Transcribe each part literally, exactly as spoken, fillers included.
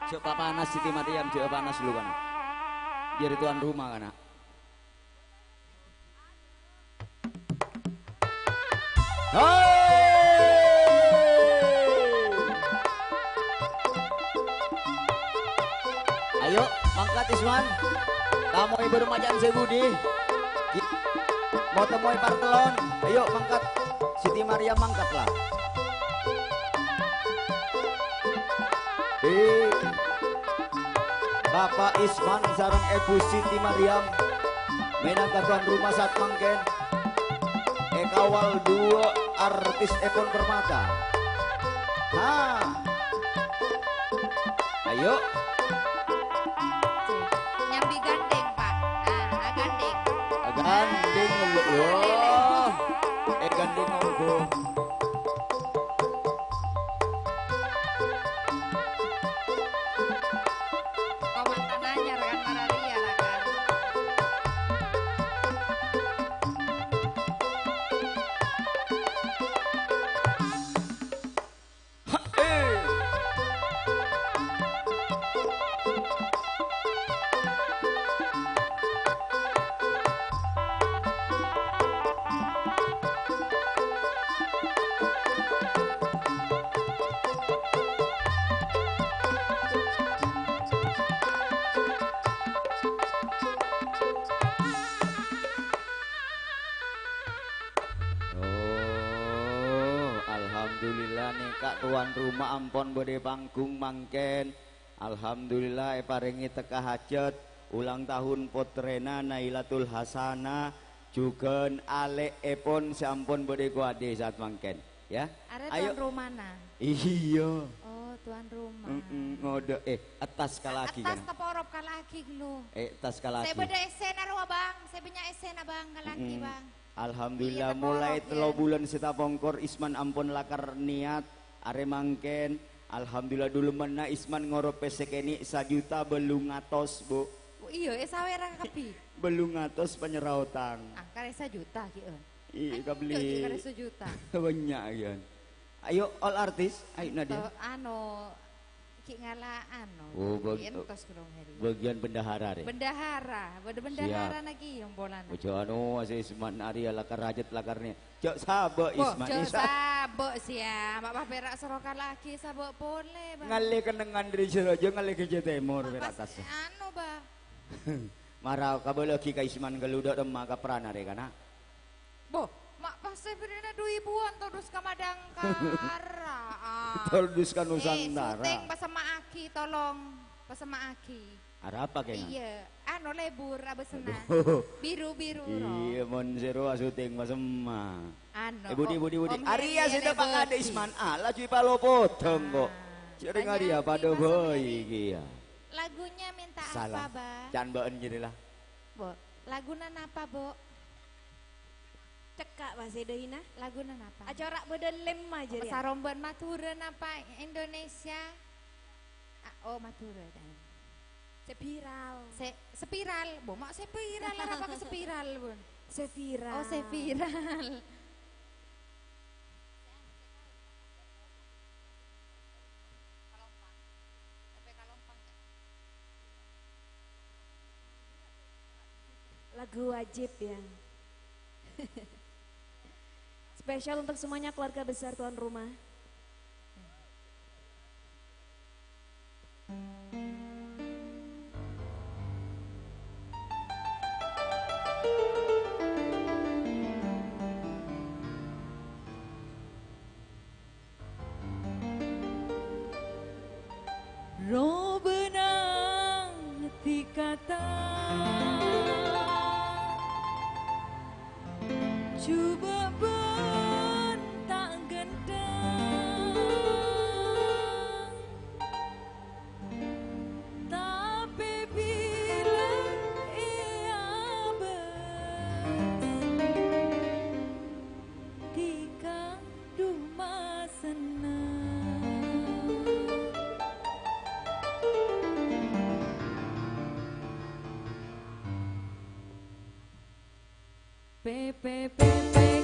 Jhâ' papanas Siti Maryam, jhâ' papanas lu, kana'. Biar tuan rumah, kana'. Hai! Ayo, mangkat, Isman. Tamoy bârâmmacan sè budi. Ki-, mau temoy partellon. Ayo, mangkat. Siti Maryam, mangkatlah. Eh. Bapa' Isman sareng Èbhu Siti Maryam mènangka tuan rumah saat mangkèn èkawal duwâ' artis èpon Permata. Ha. Ayo. Nyambi gandeng, Pak. Ah, ah, gandeng. Gandeng, lho. Wah. Eh, gandeng monggo. Komandan anyar kan, Mararia lah kan. Oh, alhamdulillah nèka tuan rumah ampon bâdâ è panggung mangkèn. Alhamdulillah èparèngè tekka hajât ulang tahun pottrèna Nailatul Hasanah jhughân alè'èpon sè ampon bâdâ è kowadhi saat mangkèn. Ya. Arè ayo. Tuan rumahna. Iyâ. Oh, tuan rumah. Mm-mm, ngodâ. Eh, attas ka lagi, kan? Attas taporop ka lagi, lu. Eh, attas ka lagi. Sè bâdâ èssèna rowa, Bang. Sè bânnya' èssèna, Bang, ka lagi, mm-mm, Bang. Alhamdulillah, iyâ, mulai taporop, tello, ya, bulân sè tapongkor, Isman ampon lakar niat arè mangkèn. Alhamdulillah, dulummanna Isman ngoro' pèssè kènè' sajuta bâllung atos, Bu. Oh, iyâ, èsawèra kabbhi. Bâllung atos panyerra otang. Ah, karè sajuta, ghi', eh. Iyâ, ayo, kabellè. Ghi' karè sajuta. Bânnya', ghi'. Ayo, all artis, ayo, Nadia. To, anu, ghi' ngala', anu, oh, bagi-, ghi' entos, Bro, hari. Bagian bendahara, rè. Bendahara, bâdâ bendahara. Siap. Lagi yang bolana. Ojo anu, asè Isman arè lakar hajât lakar nè. Jhâ' sabâ', Isman. Jhâ' sabâ', siya. Ma' pas pèra' soro ka lagi, sabâ' polè, Bang. Ngallè kennengngan dâri Siraja, ngallè ka Jhâ Tèmor, pèra' pas attas. Anu, Bang. Mara kabâlâghi ka Isman ghâllu dâ' remma ka prana rè kana'. Bo, ma' pas sè bârina du èbuwân todus ka Madangkara. Todus ka Nusantara. Eh, syuting pasemma'aghi, tolong. Pasemma'aghi. Arapa kèng? Iyâ, anu, lebur abâsna. Aduh. Biru-biru, ro. Iyâ, mon sè rowa syuting pasemma'. Anu, eh, budi, budi, budi. Om Arya Heri sè dâpa' lebur. Kadâ' Isman, ah, laju èpalopodhâng kok. Ah. Jhâ' rèng arèya padâ bhâi kèya. Lagunya minta apa, Bang? Can bâ'ân jârèya la. Bo, laguna napa, Bo? Cekka', Pak, sè dâina. Laguna napa? Acora' bâdâ lemma jârèya. Apa sarombân Madhurâ napa Indonesia? Ah, oh, Madhurâ, dan. Sè viral. Sè, sè viral. Bo, ma' sè viral, arapa ka sè viral, Bun? Sè viral. Oh, sè viral. Lagu wajib, ya. Spesial untuk semuanya keluarga besar tuan rumah. Robâna ti kata jhubâ' bân ta' ghânteng. Tapè bilâ èabâs, ti ka'dhimma senneng. Pe, pe, pe, pe,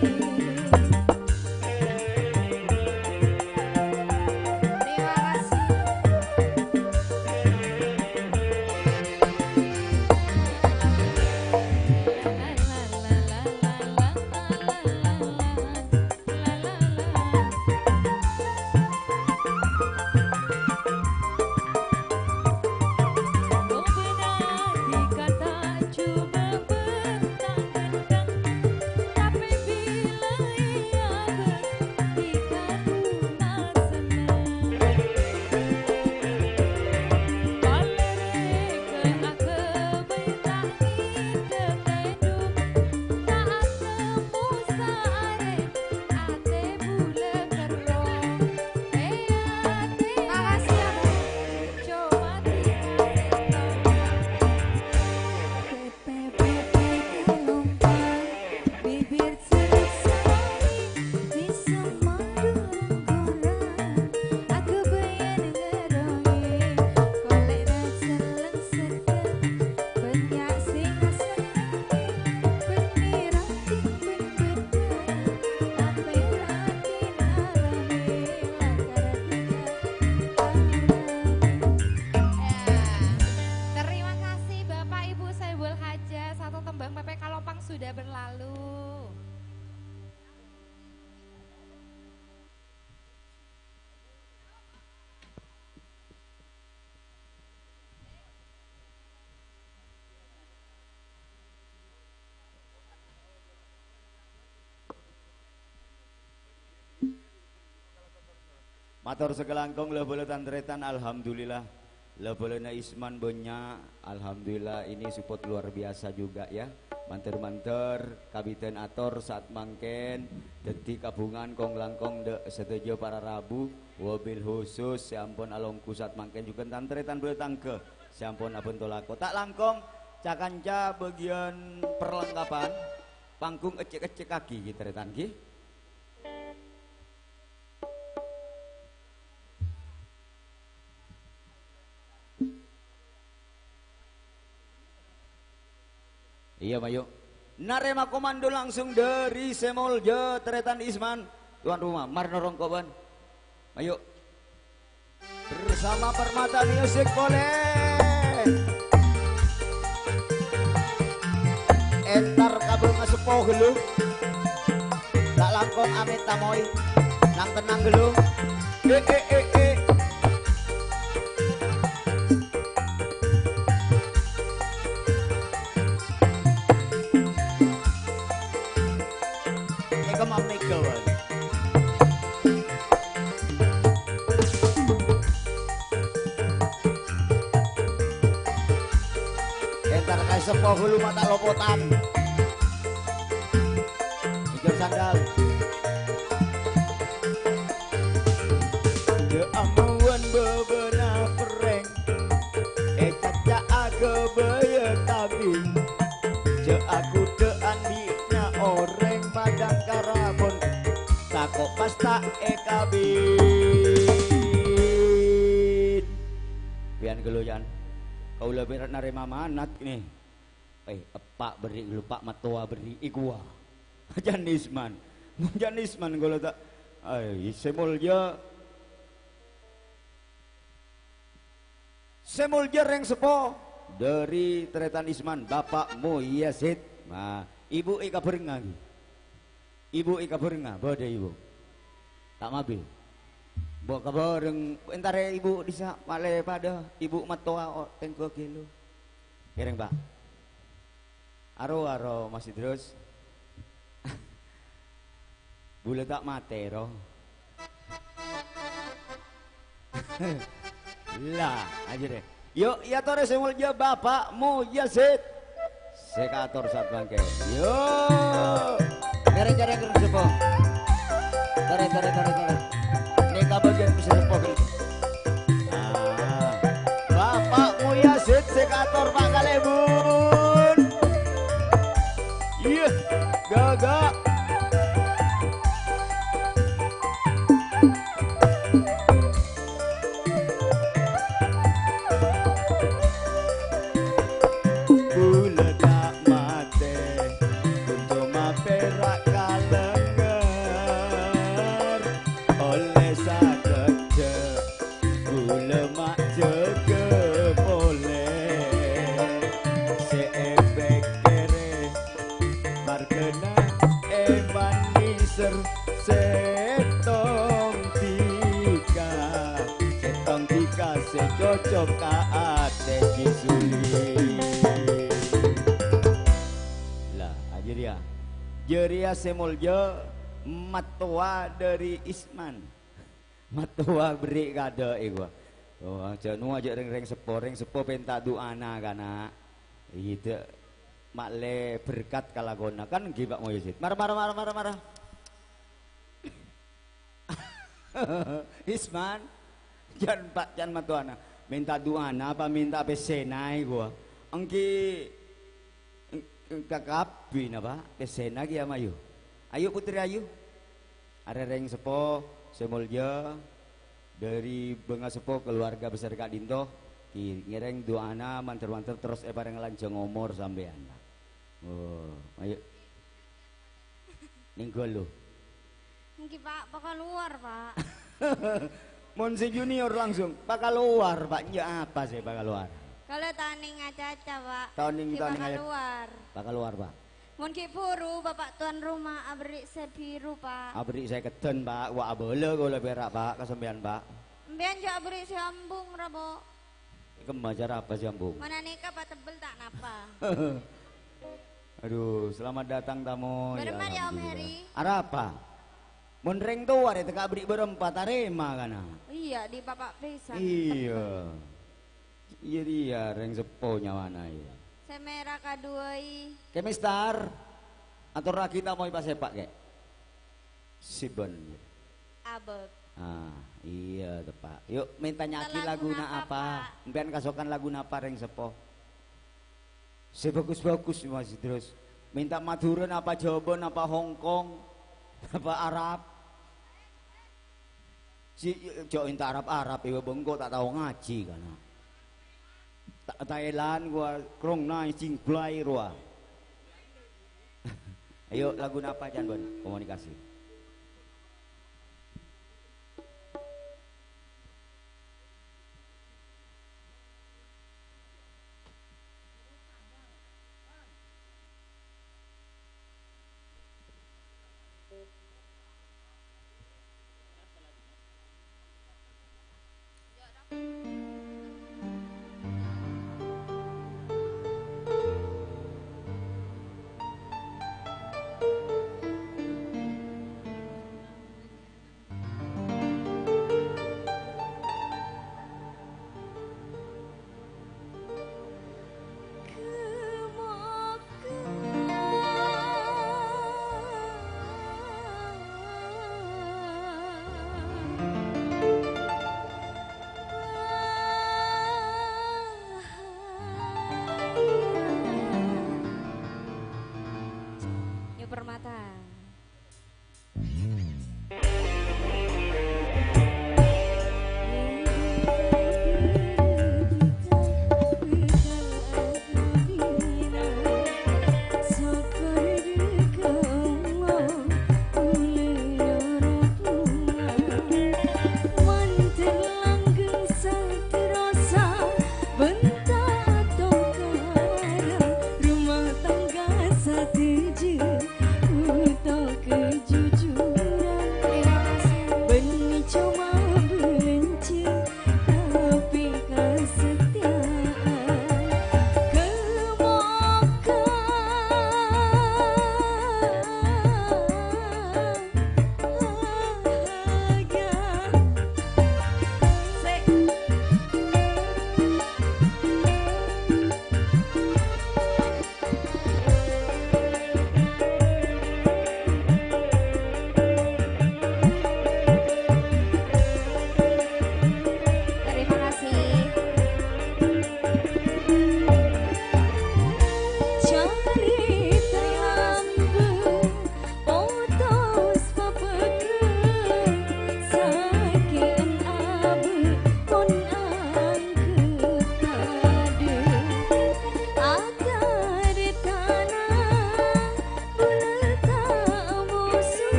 Terima kasih. Makasih ya, Bu. Cuma tiga. Bibir ceruk sari, bisa madung kurang. Aku bâjâ ngeroyè, kolèna celleng sedeng. Bânnya' sè ngasennengngè, bânnè ranting bân bendher. Tapè raddhinna ramè, lakar dhinna aramè. Ya. Terima kasih Bapak Ibu Saibul Hajat, satu tembang Pepek Kalompang sudah berlalu. Mator sakalangkong la-, bhâlâ tan-tarètan, alhamdulillah. La-, bhâlâna Isman bânnya', alhamdulillah, ini support luar biasa juga ya. Mandhâr-mandhâr kabiddhân ator saat mangkèn, dhâddhi kabhungan kong-langkong dâ' sadhâjâ para rabu, wabil khusus sè ampon alongghu saat mangkèn jhughân tan-tarètan bhâlâ tangghâ sè ampon abhânto lako. Ta' langkong, ca-kanca bâgiyân perlengkapan panggung ècèk-ècèkaghi, ghi, tarètan, ghi. Iyâ, mayu. Narèma komando langsung dâri sè molja Tarètan Isman, tuan rumah, mar norong koban. Mayu. Bersama Permata Music polè. Entar ka bângaseppo ghâllu. Ta' langkong amèt tamoy. Nang-tennang ghâllu. Eh, eh, eh, eh. Èko mamèga, Wan. Entar ka seppo ghâllu ma' ta' lopotan. Mijor sandal. Dâ' amowan bâbâna perrèng. Ècaca'a ghâbâyâ tabing, jâ' aghudhâ'ân bi' nya orèng padang karabon, tako' pas ta' èkabin. Bi'an ghâllu, Yan. Kaulâ bârâ' narèma manat, nè. Eh, eppa' berri' ghâllu, Pa' mattowa berri' èkowa. Jhân Isman. Jhân Isman kaulâ ta'. Ai, sè molja. Sè molja rèng seppo dâri Tarètan Isman, Bapak Muyasid. Nah, Ibu èkabhârengnga, ghi. Ibu èkabhârengnga, bâdâ Ibu. Ta' mabi. Mbok kabhâreng, entarè Ibu dissa' malè padâ, Ibu mattowa o-, tèngghu ghâllu. Kèrèng, Pak. Aro, aro, Mas Idrus. Bulâ ta' matè, ro. La, ajârè. Yo, èyatorè sè molja Bapak Muyasid. Sè kator saat mangkèn. Yo. Kèrèng-kèrèng kèrèng seppo. Torè, torè, torè, torè. Nèka bâgiyân sè seppo. Ah. Bapak Muyasid sè kator, Pak Kalèbun. Iyâ, gaga. Bulâ ta' matè, coma pèra' kalè. Sèttong dhika, sèttong dhika sè cocok ka atè Ji Suli. Lah, jârèya. Jârèya sè molja mattowa dhâri Isman. Mattowa berri' kaadâ' è ghuwa. Oh, jhâ' nu ajhâ' rèng-rèng seppo, rèng seppo pènta du'ana, kana'. Iyâ, ma'lè berkat kalakona. Kan ènggi, Pak Moyozid. Mara, mara, mara, mara, mara. Isman, can, Pak, can mattowana. Mènta du'ana apa mènta pèssèna è ghuwa? Ènggi, èng-, èng-, kakabbhina, Pak. Pèssèna kèya mayu. Ayo, Putri Ayu. Arè rèng seppo sè molja, dhâri bângaseppo keluarga besar ka'dinto, ki-, ngèrèng du'ana mandhâr-mandhâr terros èparèng lanjhâng omor sampèyan. Oh, ayo. Nèng ghâllu. Ènggi, Pak, pakalowar, Pak. Mon sè junior langsung, pakalowar, Pak. Iyâ, apa sè pakalowar? Kalau ta' nèng acaca, Pak. Ta' nèng, ènggi ta' nèng acaca. Pakalowar. Pakalowar, Pak. Mon ghi' buru, Bapak tuan rumah aberri' sè biru, Pak. Aberri' sè keddhân, Pak. Wa' abâlâ kaulâ pèra', Pak, ka sampèyan, Pak. Sampèyan jhâ' aberri' sè ambung, ra, Pak. Kemma cara apa sè ambung? Mananèka patebbel ta' napa. Aduh, selamat datang tamu. Bârâmma ya, Om Heri. Alhamdulillah. Arapa? Mon rèng towa rè tèka aberri' bârâmpa, tarèma, kana'? Iyâ, di Bapak Pèsan. Iyâ. Iyâ, iyâ, rèng seppo nyawana, iyâ. Sè mèra kaduwâi. Kè, Mister. Atorraghi tamoy pasèpa', kè. Sibon. Abâk. Ah, iyâ, teppa'. Yu', mènta nyaki laguna apa? Sampèyan kasokan lagu napa, rèng seppo? Sè bhâghus-bhâghus, Mas Idrus. Mènta Madhurâ napa Jhâbâ napa Hong Kong? Napa Arab? Si, jhâ' ènta Arab-Arab, èwa bângko ta' tao ngajhi, kana'. Ta-, Thailand, gua, Krong Nai, Jingblai, rowa. Ayo, lagu napa, can, bân? Komunikasi.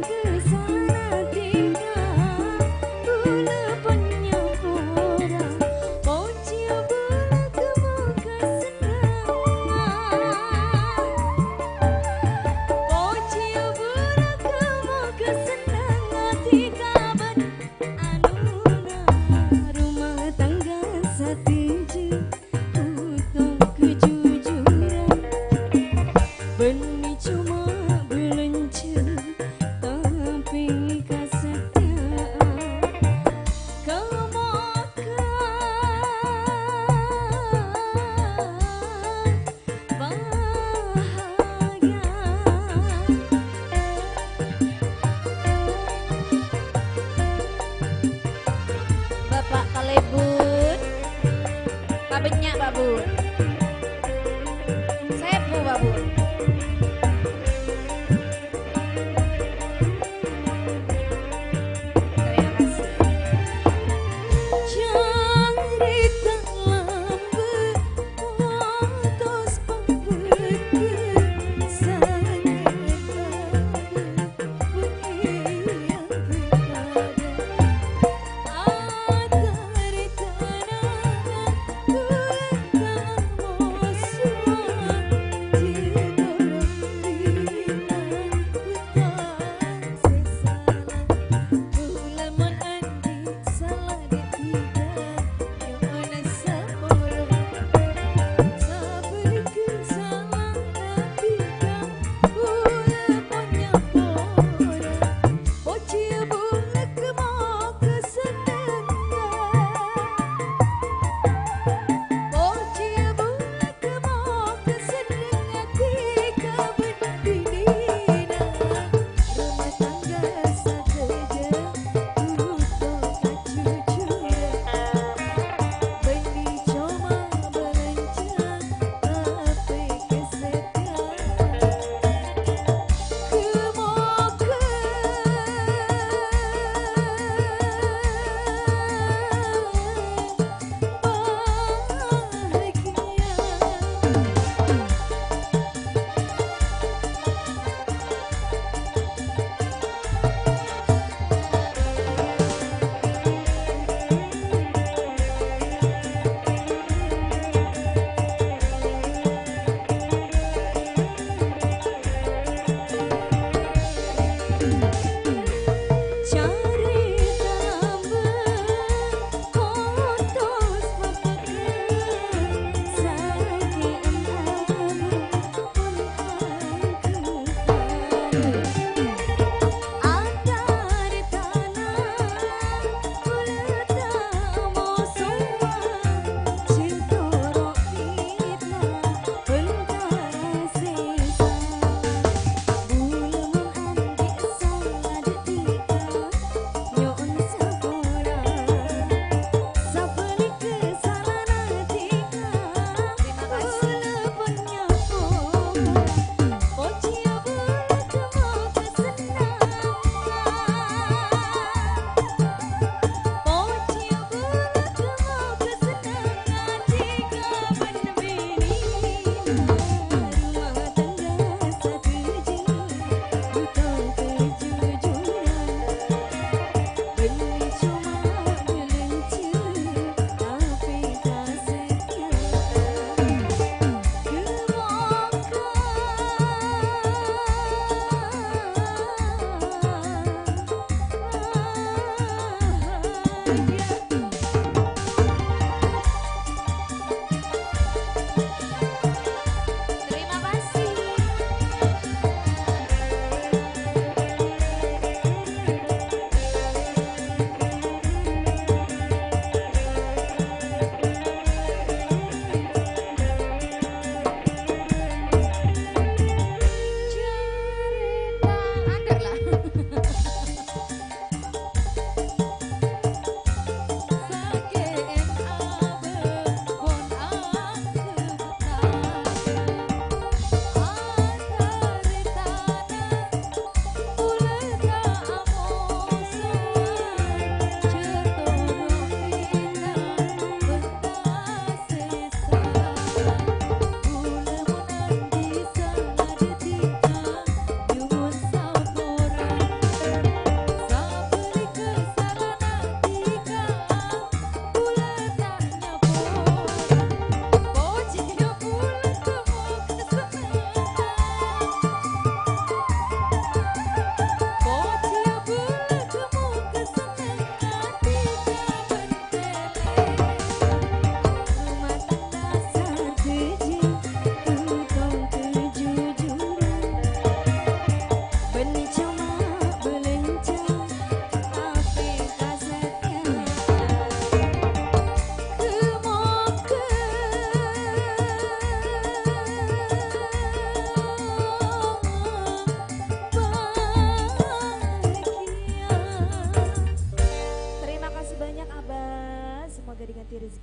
Kasalana dhika, bulâ panyapora. Pojhiyâ bulâ ka moghâ sennengnga. Pojhiyâ bulâ ka moghâ sennengnga dhika bân anona rumah tangga sadhâjâ. Butuh kejujuran, bânnè coma bâlânjhâ, tapè kasattèyan. Kamoghâ bahagia. Bapak Kalèbun. Pabânnya', Pak Bun. Sèbu, Pak Bun. Terima kasih. Carèta lambâ' potos pabâgâ sanget.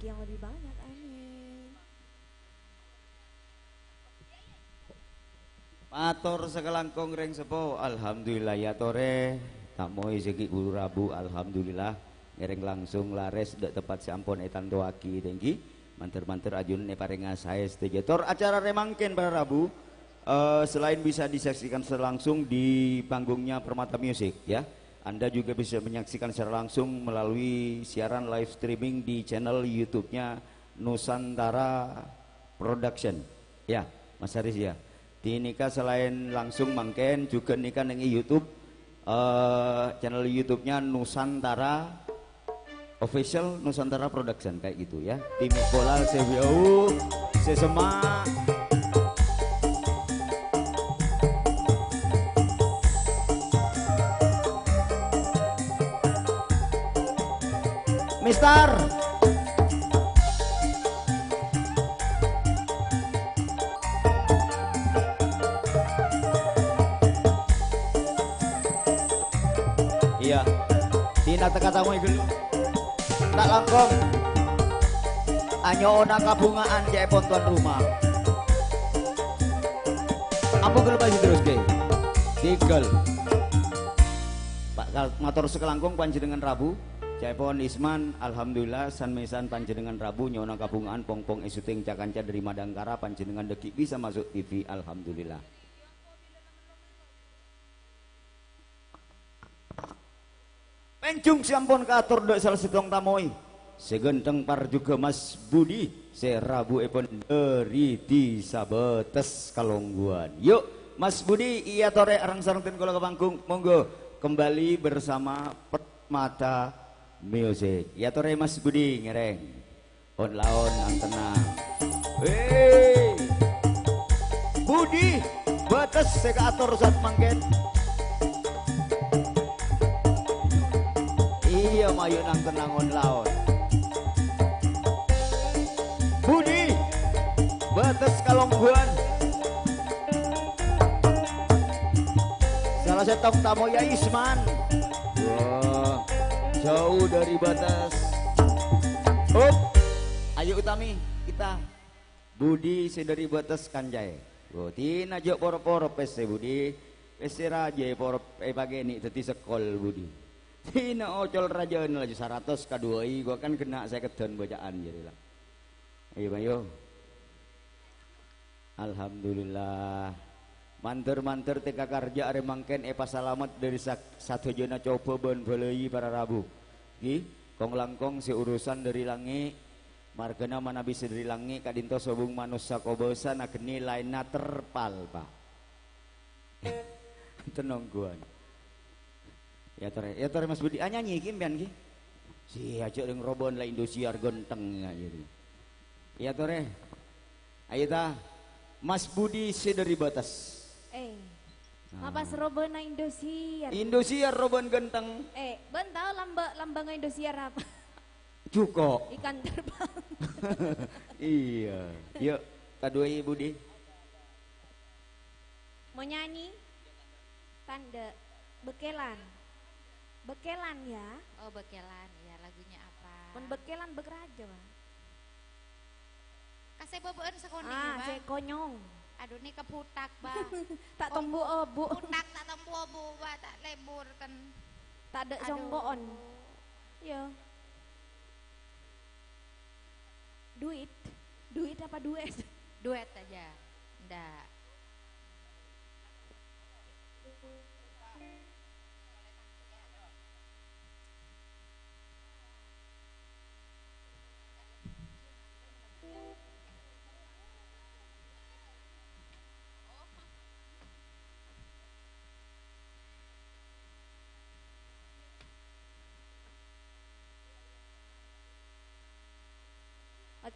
yang lebih banyak. Amin. Mator sakalangkong rèng seppo. Alhamdulillah, èyatorè tamoy sè ghi' buru rabu. Alhamdulillah, ngèrèng langsung larès dâ' tempat sè ampon ètantowaghi, èngghi. Mandhâr-mandhâr ajunan èparènga saè sadhâjâ. Tor acara rè mangkèn para rabu, eh, selain bisa disaksikan secara langsung di panggungnya Permata Music, ya, Anda juga bisa menyaksikan secara langsung melalui siaran live streaming di channel YouTube-nya Nusantara Production. Ya, Mas Haris ya. Di nika selain langsung mangkèn, juga nika neng YouTube, eh, channel YouTube-nya Nusantara Official, Nusantara Production, kayak gitu ya. Tim bola sè biyau, sè semak. Mister. Iyâ. Dinah teka tamoy ghâllu. Ta' langkong. Anyo'ona kabhunga'an ca'èpon tuan rumah. Ampon ghâllu pas diteruske. Tigel. Pa-, kal-, mator sakalangkong panjhennengngan rabu. Ca'èpon Isman, alhamdulillah, san-mèsan panjhennengngan rabu, nyo'ona kabhunga'an pong-pong è syuting ca-kanca dâri Madangkara, panjhennengngan dâgghi' bisa maso' T V, alhamdulillah. Pènjhung sè ampon kaator dâ' sala sèttong tamoy. Sè ghântheng parjhughâ Mas Budi, sè rabuèpon dâri Dhisa Bâtes Kalongguwan. Yu', Mas Budi, èyatorè areng-sareng dhân kaulâ ka panggung. Monggo kembali bersama Permata Music. Èyatorè Mas Budi ngèrèng. On-laon nang-tennang. Hei! Budi, Bâtes sè kaator saat mangkèn. Iyâ, mayu nang-tennang on-laon. Budi, Bâtes Kalongguwan. Sala sèttong tamoy Isman. Wah, jauh dari Bâtes. Up. Ayo Utami, kita. Budi sè dâri Bâtes kancaè. Wah, dinah jhâ' poro-poro pèssè, Budi. Pèssè rajâ poro èpakènè' dâddhi sekkol, Budi. Dinah ocol rajâna laju saratos kaduwâi, ghuwâ kan ghenna' sèkeddhân bâca'an jârèya la. Ayo, mayu. Alhamdulillah. Mandhâr-mandhâr tèka karja arè mangkèn èpasalamet dâri sak-, sadhâjâna cobâ bân bâlâi para rabu. Ghi, kong-langkong sè urusan dâri langngè', marghâna manabi sè dâri langngè' ka'dinto sobung manossa kobâsana gheni laènna terpal, Pa'. Tenong ghuwân. Èyatorè, èyatorè Mas Budi. Ah, nyanyi ghi sampèyan ghi. Si ajâ' rèng robân la Indosiar ghântheng, ya, jadi. Èyatorè. Ayo ta. Mas Budi sè dâri Bâtes. Eh. Ah. Apa robânna Indosiar? Indosiar robân ghântheng. Eh, bân tao lamba-, lambângnga Indosiar apa? Jhuko'. Ikan terbang. Iyâ. Yu', kaduwâi Budi. Mau nyanyi? Tandhâ. Bâkèlan. Bâkèlan, ya. Oh, Bâkèlan. Ya, lagunya apa? Mon bâkèlan bâk rajâ, Bang. Kasè bâbâ'ân sakonè', ya, Bang. Ah, sè konyong. Aduh, nèka butak, Bang. Ta' tombu obu. Butak ta' tombu obu, Bang. Ta' lebur, ten. Tadâ' songko'on. Aduh. Iya. Duit? Duit apa duet? Duet aja. Ndak.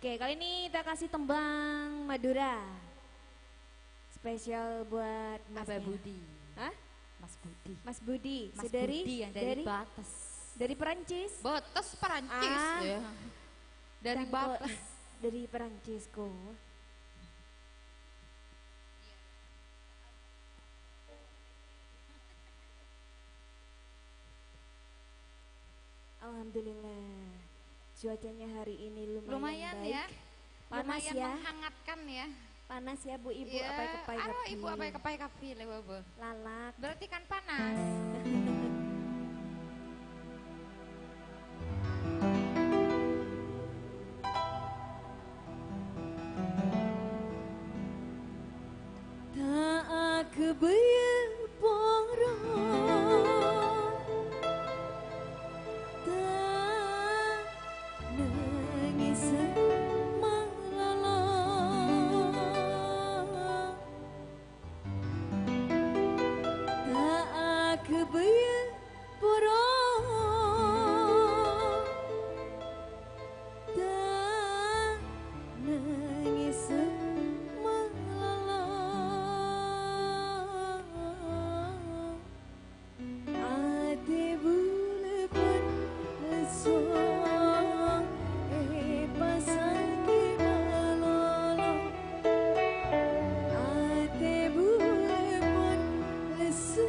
Oke, kali ini kita kasih tembang Madura. Spesial buat Abah Masnya. Budi. Hah? Mas Budi. Mas Budi, Mas saudari Budi yang dari dari, Bates. Dari Perancis. Bates Perancis, ah, ya. Dari Bates. Dari Perancis, kok. Alhamdulillah. Cuacanya hari ini lumayan Lumayan, baik. Ya. Panas, lumayan ya. Menghangatkan ya. Panas ya, Bu, Ibu, Iya, apaè kepaè aro kabbhi. Ibu apaè kepaè kabbhi lè, Bapa. Lalak. Berarti kan panas. Ta' aghâbâyâ poro, ta' nangèsa malolo. Ta' aghâbâyâ poro, ta' nangèsa malolo. Atè bulâ pon lesso èpasangkè malolo. Atè bulâ pon lesso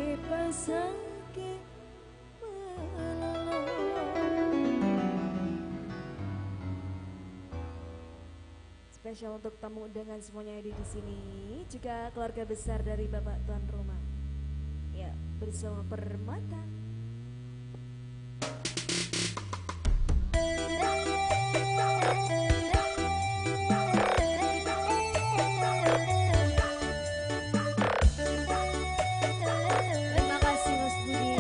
èpasangkè malolo. Spesial untuk tamu undangan semuanya yang ada di sini, juga keluarga besar dari Bapak tuan rumah. Ya, bersama Permata. Terima kasih, Mas Budi.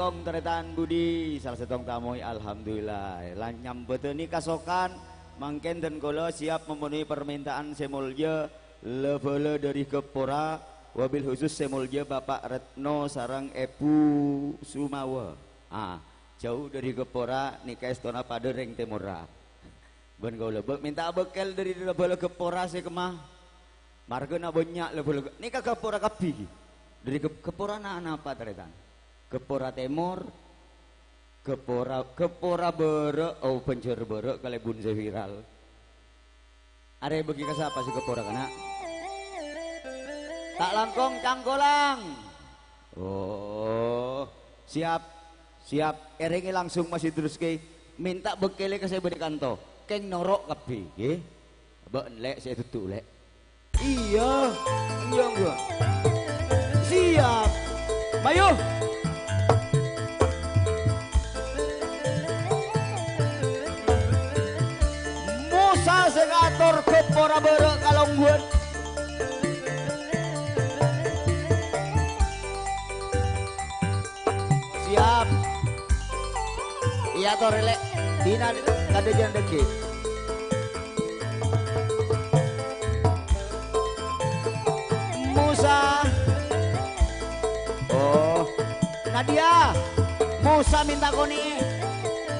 Taretan budi, salah sèttong tamoy, alhamdulillah. La nyambhâdhâni kasokan, mangkèn dân kaulâ siap memenuhi permintaan sè molja, la-bhâlâ dhâri Gapura, wabil khusus sè molja Bapak Retno sareng Èbhu Sumawa. Ah, jhâu dhâri Gapura, nèka èstona padâ rèng tèmorra. Bân kaulâ bâ-, mènta bâkkèl dhâri la-bhâlâ Gapura sè kemma. Marghâna bânnya' la-bhâlâ Ga-, nèka Gapura kabbhi, ghi. Dhâri Gap-, Gapura na-, napa, Tarètan? Gapura Tèmor, Gapura, Gapura Bârâ', oh, Banjar Bârâ' kalèbun sè viral. Arè bâgi ka sapa sè Gapura, kana'? Ta' langkong, cangkolang. Oh, siap, siap. Èrèngè langsung, Mas Idrus, kè. Mènta bâkkèlè ka sè bâdâ kanto. Kèng noro' kabbhi, ghi. Bâ'na, Lè', sè èdudhu', Lè'. Iyâ, iyâ, enggak. Siap. Mayu. Mosa sè ngator Gapura Bârâ' kalongghuwân. Siap. Iyâ, torè, Lè'. Dina kadhâjâna dhâggi'. Musa. Oh. Nadia. Musa mènta konè'è.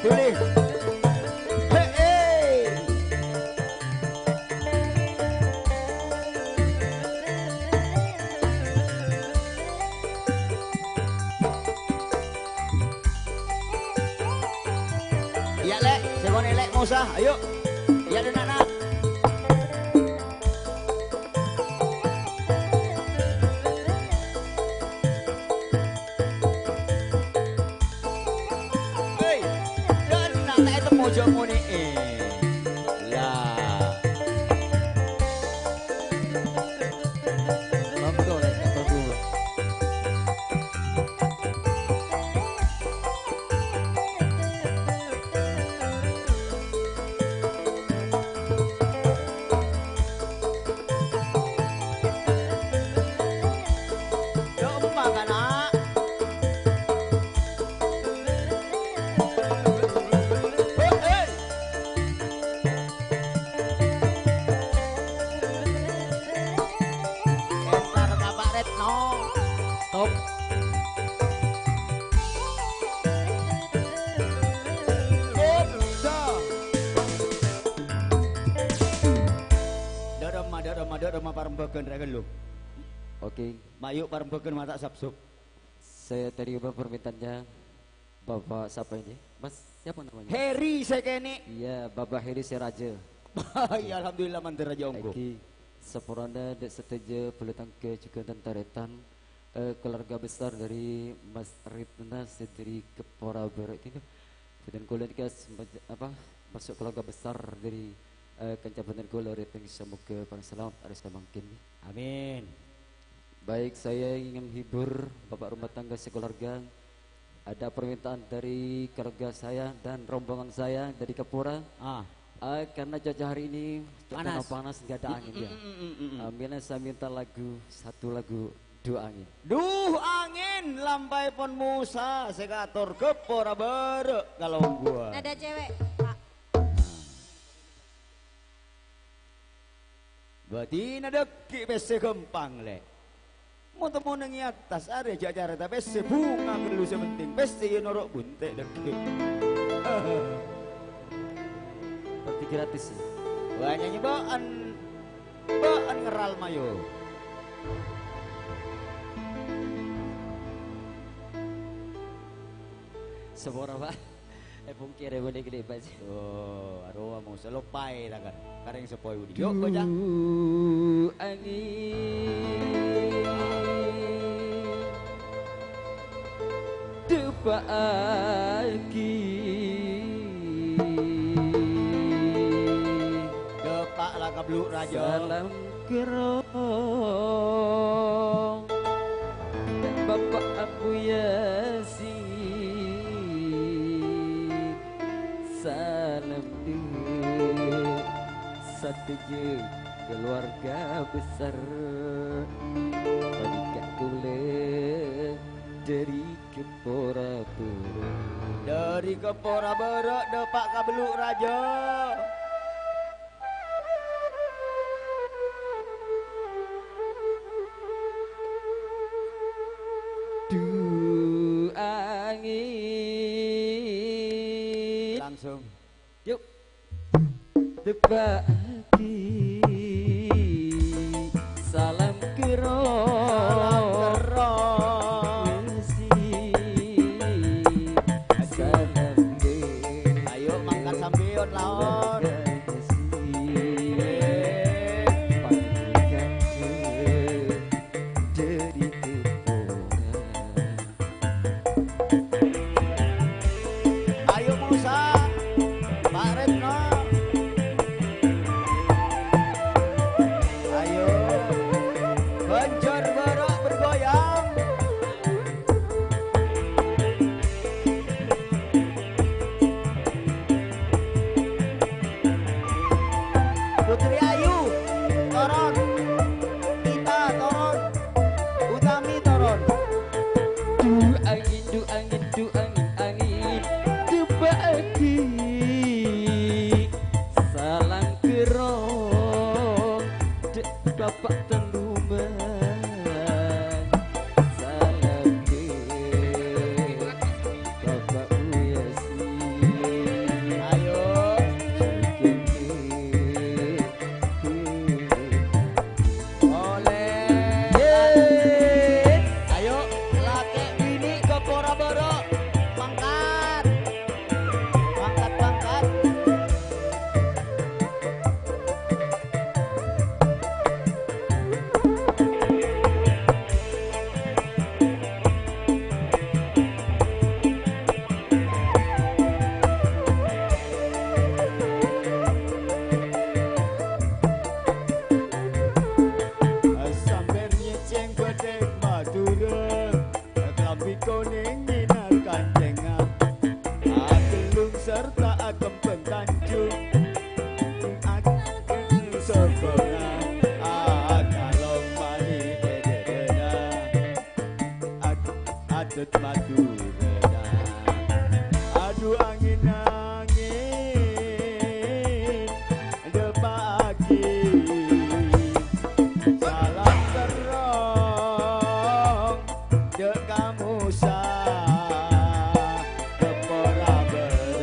Dhuli. He, he. Iyâ, Lè', sè konè', Lè', Musa, ayo. Iyâ, dâ' na'-kana'. Hei, dâ' na' ta' ètemmo jhâ' monè'è. Lah. Entar ka Pak Retno. Stop. Stop. Dâ' remma, dâ' remma, dâ' remma parembhâghân rèya ghâllu. Oke. Mayu parembhâghân mata' sap-sop. Saya terima permintaannya Bapak siapa ini? Mas, siapa namanya? Heri sè kènè'. Iya, Bapak Heri Siraja. Iya, alhamdulillah, mandhâr rajâ ongghu. Èngghi, saporana dâ' sadhâjâ bhâlâ tangghâ jhughân tan-tarètan, eh, keluarga besar dari Mas Ritna sè dhâri Gapura Bârâ' kènè. Bhâdhân kaulâ nèka sem-, apa, termasuk keluarga besar dari, eh, kanca bhâdhân kaulâ rèng Pèngsa. Moghâ parèng salamet arè samangkèn. Amin. Baik, saya ingin menghibur bapak rumah tangga sekeluarga. Ada permintaan dari keluarga saya dan rombongan saya dari Gapura. Ah. Ah, karena cuaca hari ini cuaca panas, nggak ada angin, ya. Mm, mm, mm, mm, mm. Ah, saya minta lagu, satu lagu, Duh Angin. Duh Angin, lampèpon Musa, sè ngator Gapura Bârâ' kalongghuwân. Nada cewek, Pak. Bâdina dhâggi' pèssè ghâmpang, Lè'. Mon-temmonan è attas arè jhâ' carèta pèssè, bhunga ghâllu sè penting. Pèssè iyâ noro' bunte' dhâggi'. Berarti gratis, ya? Wah, nyanyi bâ'ân, bâ'ân ngerral mayu. Sapora, Pak. Eh, pungkir ya, boleh gede, Pak. Oh, arowa mo, selopai tangan. Kareng sepoi budi. Yuk, bocah. Duh angin, depa'agi. Depak la ka Bluk Raja. Salam kero. Bapak Abu Yasin, salam dhu sadhâjâ keluarga besar. Panèka kaulâ dhâri Kepora Bârâ'. Dâri Kepora Bârâ' dâpa' ka Belluk Rajâ. Du angèn. Langsung. Yuk. Tebbhâ'aghi salam kerrong. Salam kerrong. Wesi. Salam de-, ayo mangkat sampèyan, laon. Wesi. Panjhennengan dâri Kepora. Ayo, Musa, Pak Retno. Ayo, Banjar Barat bergoyang. Putri Ayu, toron. Ita, toron. Utami, toron. Du angèn, du angèn, du angèn, angèn. Tebbhâ'aghi salam kerrong. Dâ' Bapa' Tanduman. Salam kerrong. Bapa' Uyasin. Ayo. Oleh. Yeay. Ayo, lakè' binè' Kepora Bârâ'. Mangkat. Mangkat, mangkat. Sampèyan ngècèng bâdâ Madhurâ. Kalambhi konèng ngènar kancèngnga, agellung sarta akembhâng kanjhung. Agellung sokongnga, akalong mani è dâdâna. Ad-, adat Madhurâna. Adu angèn-angèn. Dâpa'aghi salam terrong dâ' ka Musa, Kepora Bârâ'.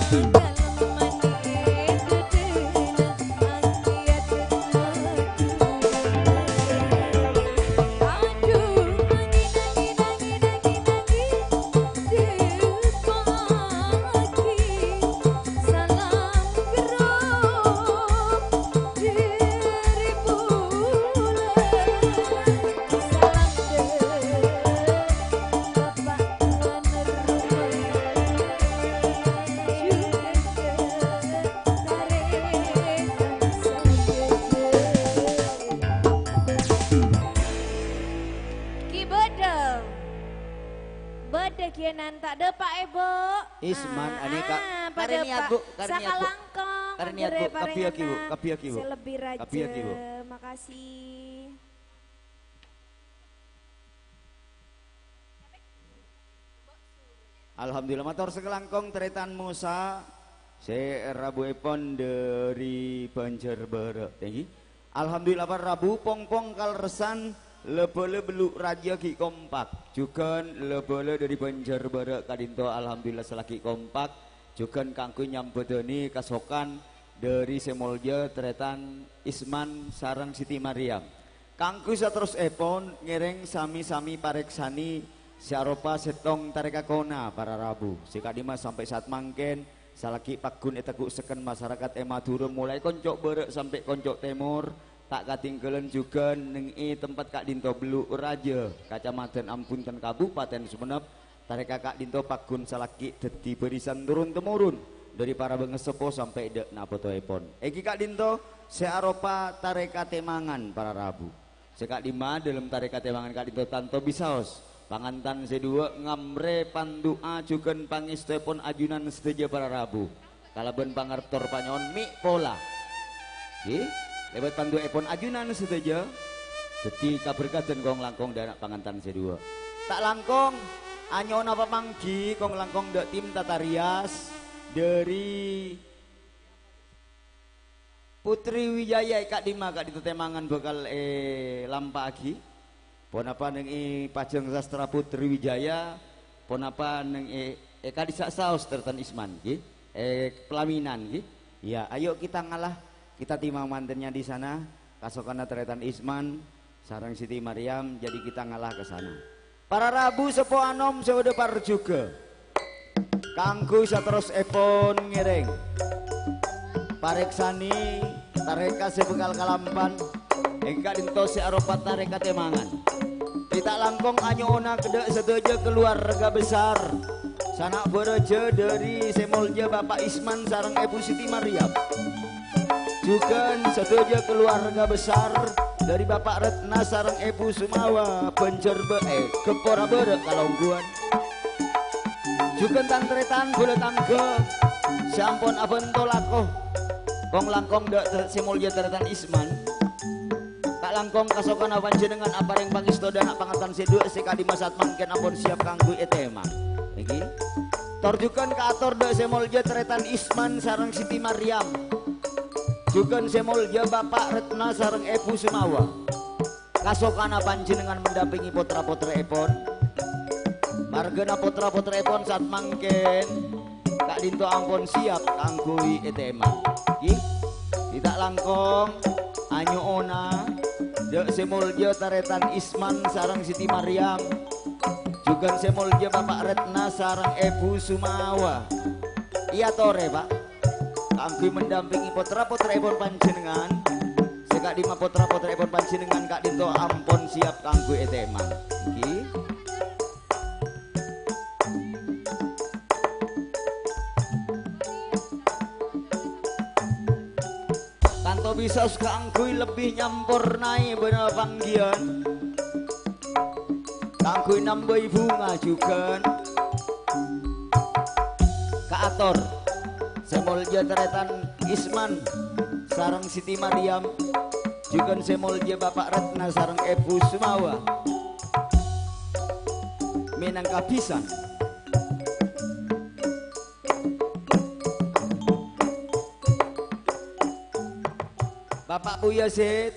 Ki bâdâ. Bâdâ ghinan ta' dâpa', Bu. Isman, Ah, aneka. Ah, Kare padâ niat, pa-, Bu. Kare niat, Bu. Sakalangkong, Kare niat, anggere Bu. Kabbhi, Bu. Parengnganna Kabbhi, Bu. Sè lebbi rajâ. Kabbhi, Bu. Makasih. Alhamdulillah, mator sakalangkong tarètan Musa sè rabuèpon dâri Banjarbârâ'. Thank you. Alhamdulillah, para rabu, pong-pong kalerressan, la-bâlâ bellu' rajâ ghi' kompak. Jhughân la-bâlâ dâri Banjarbârâ' ka'dinto, alhamdulillah, sè la ghi' kompak. Jhughân kaangghuy nyambhâdhâni kasokan dâri sè molja tarètan Isman sareng Siti Maryam. Kaangghuy saterrossèpon, ngèrèng sami-sami parèksanè sè aropa sèttong tarèka kona, para rabu. Sè ka'dimma sampè' saat mangkèn, salaghi paggun ètegghu' sekken masarakat è Madhurâ, molaè konco' bârâ' sampè' konco' tèmor, ta' katèngghâlân jhughân nèng è tempat ka'dinto bellu' rajâ, Kacamadhân Ambunten, Kabupaten Sumenep, tarèka ka'dinto paggun salaghi dhâddhi barisan turun-temurun dâri para bângaseppo sampè' dâ' na' potoèpon. Èngghi ka'dinto sè aropa tarèka tèmangan, para rabu. Sè ka'dimma dâlem tarèka tèmangan ka'dinto tanto bisaos. Pangantan sè duwâ' ngamrè pandu'a jhughân pangèstoèpon ajunan sadhâjâ, para rabu. Kalabân pangarep tor panyo'on mè' pola. Ghi, lèbât pandu'aèpon ajunan sadhâjâ, dhâddhi kaberkadhân kong-langkong dâ' na' pangantan sè duwâ'. Ta' langkong, anyo'ona pamangghi kong-langkong dâ' tim tata rias dâri Putri Wijaya è ka'dimma ka'dinto tèmangan bhâkal èlampa'aghi. Ponapa nèng è pajhâng sastra Putri Wijaya, ponapa nèng è, è ka'dissa' saos tarètan Isman, ghi? È pelaminan, ghi? Ya, ayo kita ngalah, kita timang mantennya di sana, kasokanna tarètan Isman, sareng Siti Maryam, jadi kita ngalah ka sana. Para rabu seppo anom sè bâdâ parjhughâ. Kaangghuy saterrossèpon ngèrèng. Parèksanè tarèka sè bhâkal kalampan, èngghi ka'dinto sè aropa tarèka tèmangan. Ghi ta' langkong anyo'ona ka dâ' sadhâjâ kaluwarga besar, sana' bârâjâ dâri sè molja Bapa' Isman sareng Èbhu Siti Maryam. Jhughân sadhâjâ kaluwarga besar dâri Bapa' Retna sareng Èbhu Sumawa, Banjarbâ-, eh, Gheppora Bârâ' Kalongghuwân. Jhughân tan-tarètan bhâlâ tangghâ sè ampon abhânto lako kong-langkong dâ', dâ' sè molja tarètan Isman. Ta' langkong kasokanna panjhennengngan aparèng pangèsto dâ' na' pangantan sè duwâ' sè ka'dimma saat mangkèn ampon siap kaangghuy ètèmang. Nèkè. Tor jhughân kaator dâ' sè molja tarètan Isman sareng Siti Maryam. Jhughân sè molja Bapa' Retna sareng Èbhu Sumawa. Kasokanna panjhennengngan mendampingi potra-potra'èpon. Marghâna potra-potra'èpon saat mangkèn ka'dinto ampon siap kaangghuy ètèmang. Ghi, ghi ta' langkong anyo'ona dâ' sè molja tarètan Isman sareng Siti Maryam. Jhughân sè molja Bapa' Retna sareng Èbhu Sumawa. Èyatorè, Pa'. Kaangghuy mendampingi potra-potra'èpon panjhennengngan, sè ka'dimma potra-potra'èpon panjhennengngan ka'dinto ampon siap kaangghuy ètèmang. Ngghi. Tanto bisaos kaangghuy lebbi nyampornaè bâdâ pangghiyân. Kaangghuy nambâi bhunga jhughân. Kaator sè molja tarètan Isman sareng Siti Maryam, jhughân sè molja Bapa' Retna sareng Èbhu Sumawa. Mènangka bhisan. Bapa' Buya Sid.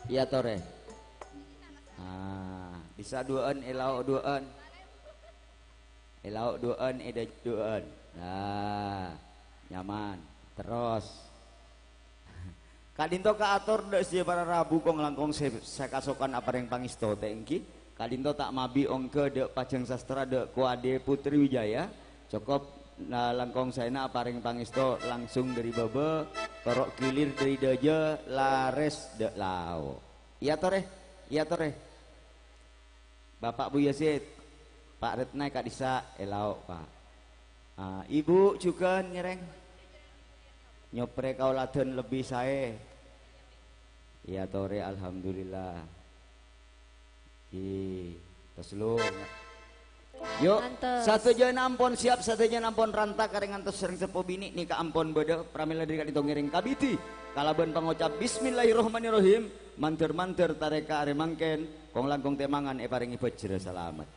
Èyatorè. Ah, bisa duwâ'ân, èlao duwâ'ân. È lao' duwâ'ân, è dâjâ duwâ'ân. Nah, nyaman. Terros. Ka'dinto kaator dâ' sè para rabu kong-langkong sè, sè kasokan aparèng pangèsto, ta' èngghi? Ka'dinto ta' mabi ongghâ dâ' Pajhâng Sastra dâ' Kowadè Putri Wijaya. Cokop, na-, langkong saèna aparèng pangèsto langsung dâri bâbâ, toro' ghilir dâri dâjâ, larès dâ' lao'. Iyâ torè, iyâ torè. Bapak Buya Sid, Pak Retna ka'dissa' è lao', Pak. Ah, Ibu jhughân ngèrèng. Nyoprè kaulâdhân lebbi saè. Iyâ torè, alhamdulillah. Ih, tes lu. Yo, sadhâjâna ampon siap, sadhâjâna ampon ranta, karè ngantos sareng seppo binè' nèka ampon bâdâ. Pramèla dâri ka'dinto ngèrèng kabidhi kalabân pangocap Bismillahirrahmanirrahim. Mandhâr-mandhâr tarèka arè mangkèn, kong-langkong tèmangan èparèngè bhâjrâ salamet.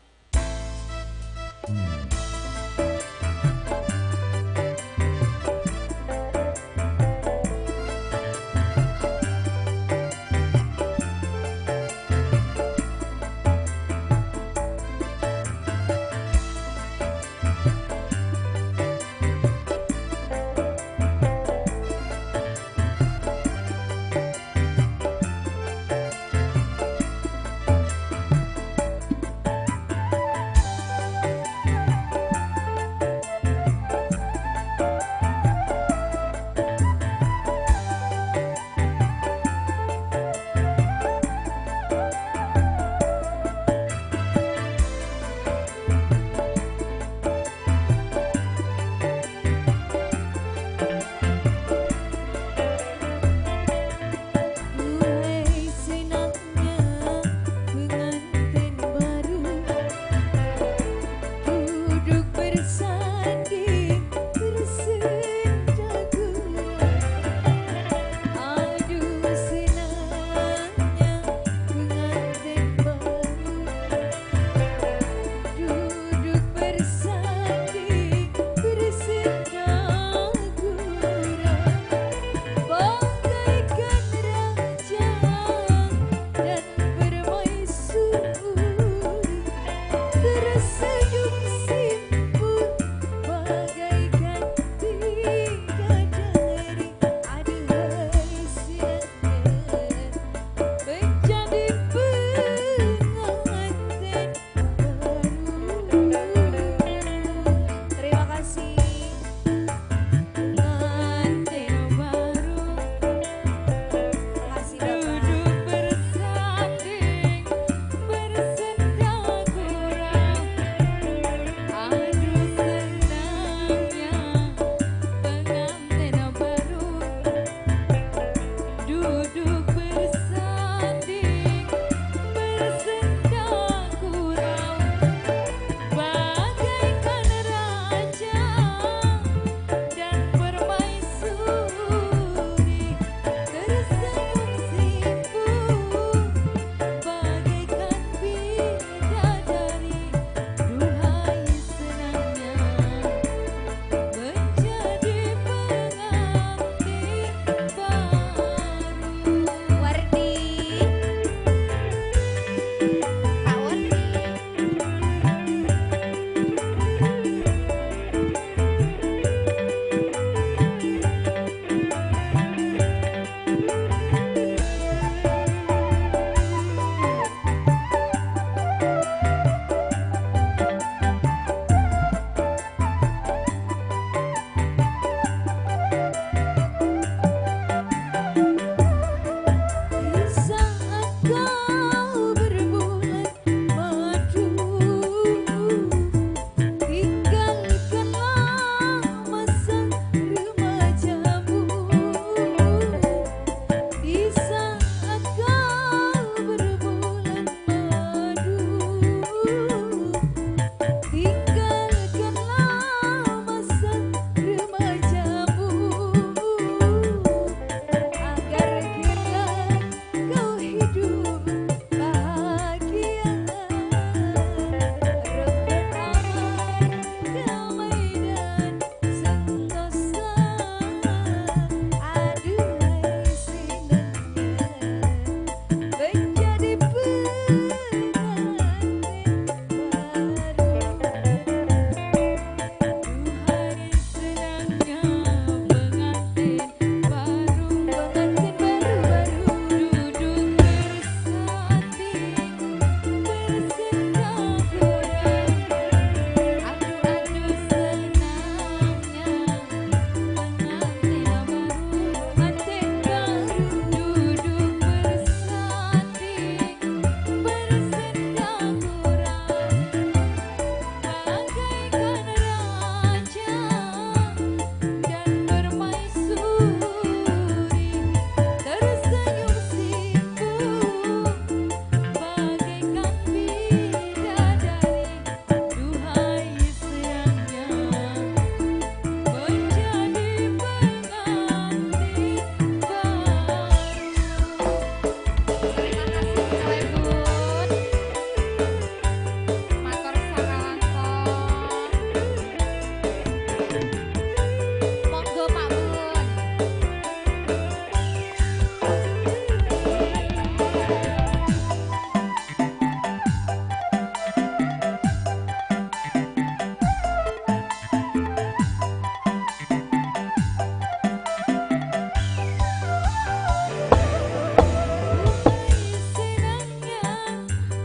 Monggo, Pak Bun.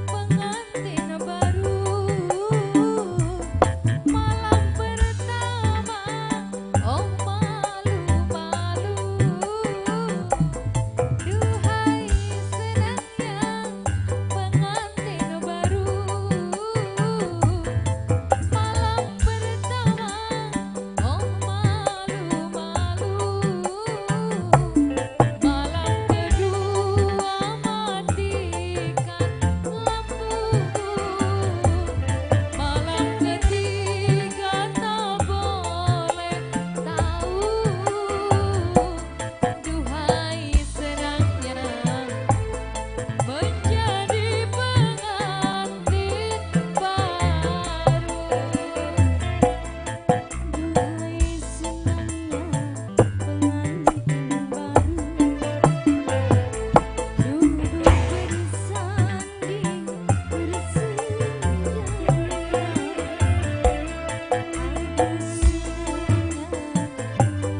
Pengantin baru, malam pertama, oh, malu-malu. Duhai senangnya pengantin baru, malam pertama, oh, malu-malu. Malam kedua matikan lampu. Malam ketiga tak boleh tahu. Duhai senangnya menjadi pengantin baru. Duhai senangnya pengantin baru, duduk bersanding bersenja gurau. Aduh senangnya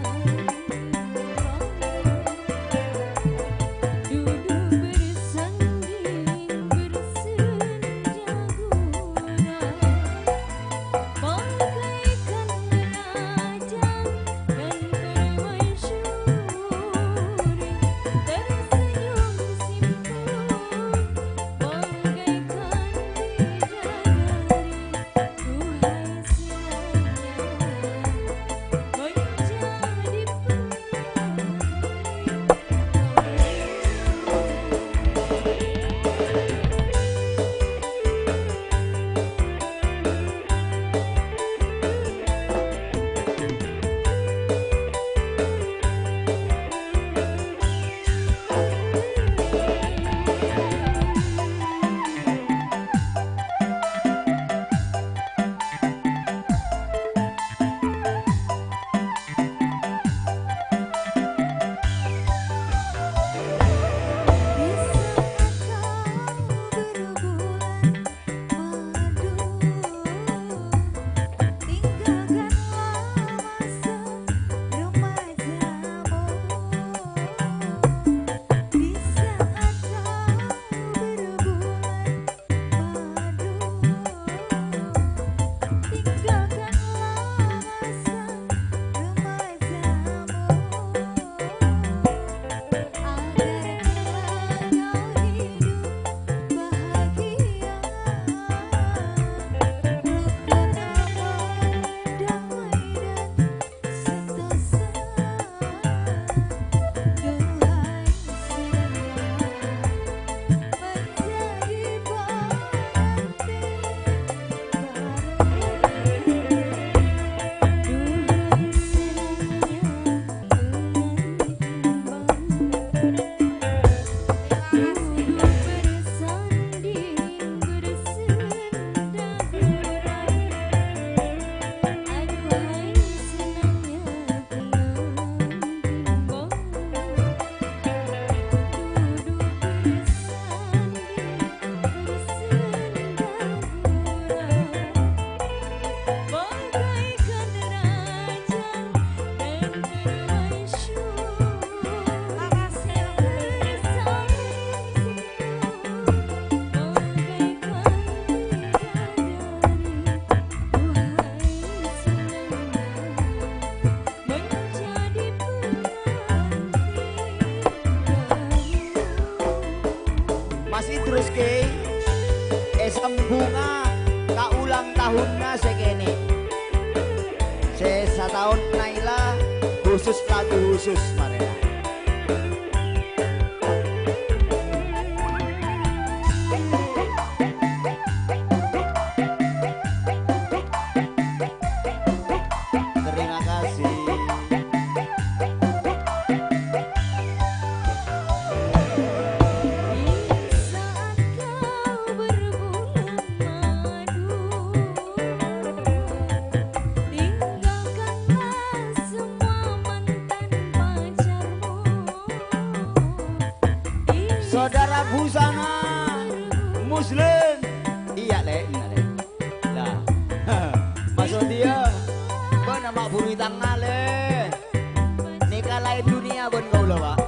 pengantin baru, duduk bersanding bersenja gurau. Bagaikan raja dan permaisuri, tersenyum simpul bagaikan bidadari. Duhai senangnya menjadi pengantin. Madu, tinggalkanlah masa remajamu. Di saat kau berbulan madu, tinggalkanlah masa remajamu. Agar kelak kau hidup bahagia, rukun aman, damai dan sentosa. Duhai senangnya pengantin baru. Duhai senangnya pengantin baru. Duduk bersanding bersenda gurau. Aduhai senangnya pengantin baru. Duduk bersanding bersenda gurau. Bagaikan raja dan permaisuri, tersenyum simpul bagaikan bidadari. Duhai senangnya menjadi pengantin baru. Mas Idrus, Kè, èsambhunga ka ulang tahunna sè kènè'. Sè sataon Naila khusus lagu khusus marèna. Terima kasih. Di saat kau berbulan madu, tinggalkan Busana Muslim. Iyâ, Lè', enna', Lè'. Lah. Maksod iyâ, bâ'na ma' buru ètangnga, Lè'. Nèka laèn dunnya bân kaulâ, Pak.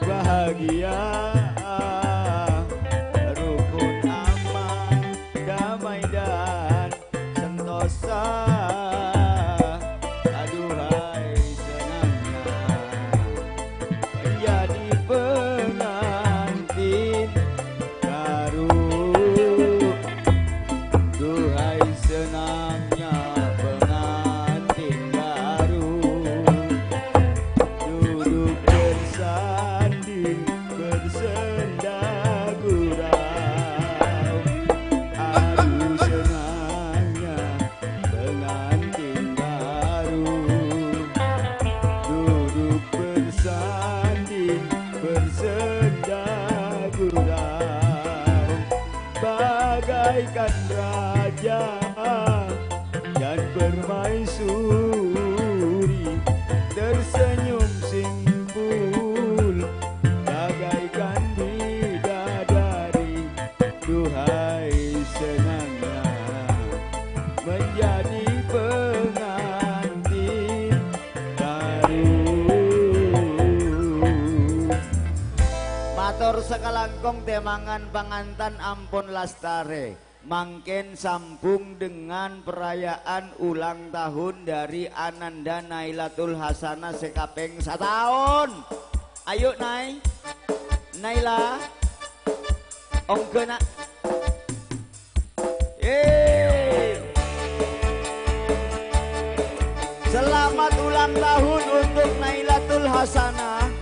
Bahagia, rukun, aman, damai dan sentosa, aduhai senangnya menjadi pengantin baru. Duhai senangnya pengantin baru, duduk bersanding bersenda gurau. Aduh senangnya pengantin baru, duduk bersanding bersenda gurau, bagaikan raja dan permaisuri, tersenyum simpul bagaikan bidadari. Duhai senangnya menjadi pengantin baru. Mator sakalangkong, tèmangan pangantan ampon lastarè. Mangkèn sambung dengan perayaan ulang tahun dari Ananda Nailatul Hasanah sè kapèng sataon. Ayo, Nay. Naila. Ongghâ, Na'. Yeay. Selamat ulang tahun untuk Nailatul Hasanah.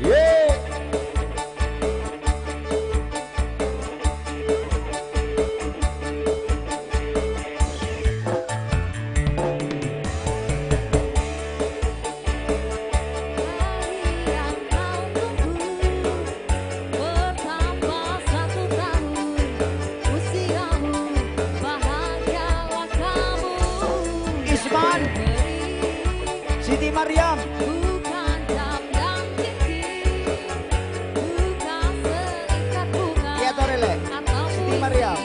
Yeay. Isman, Siti Maryam. Iyâ, torè, Lè'. Siti Maryam.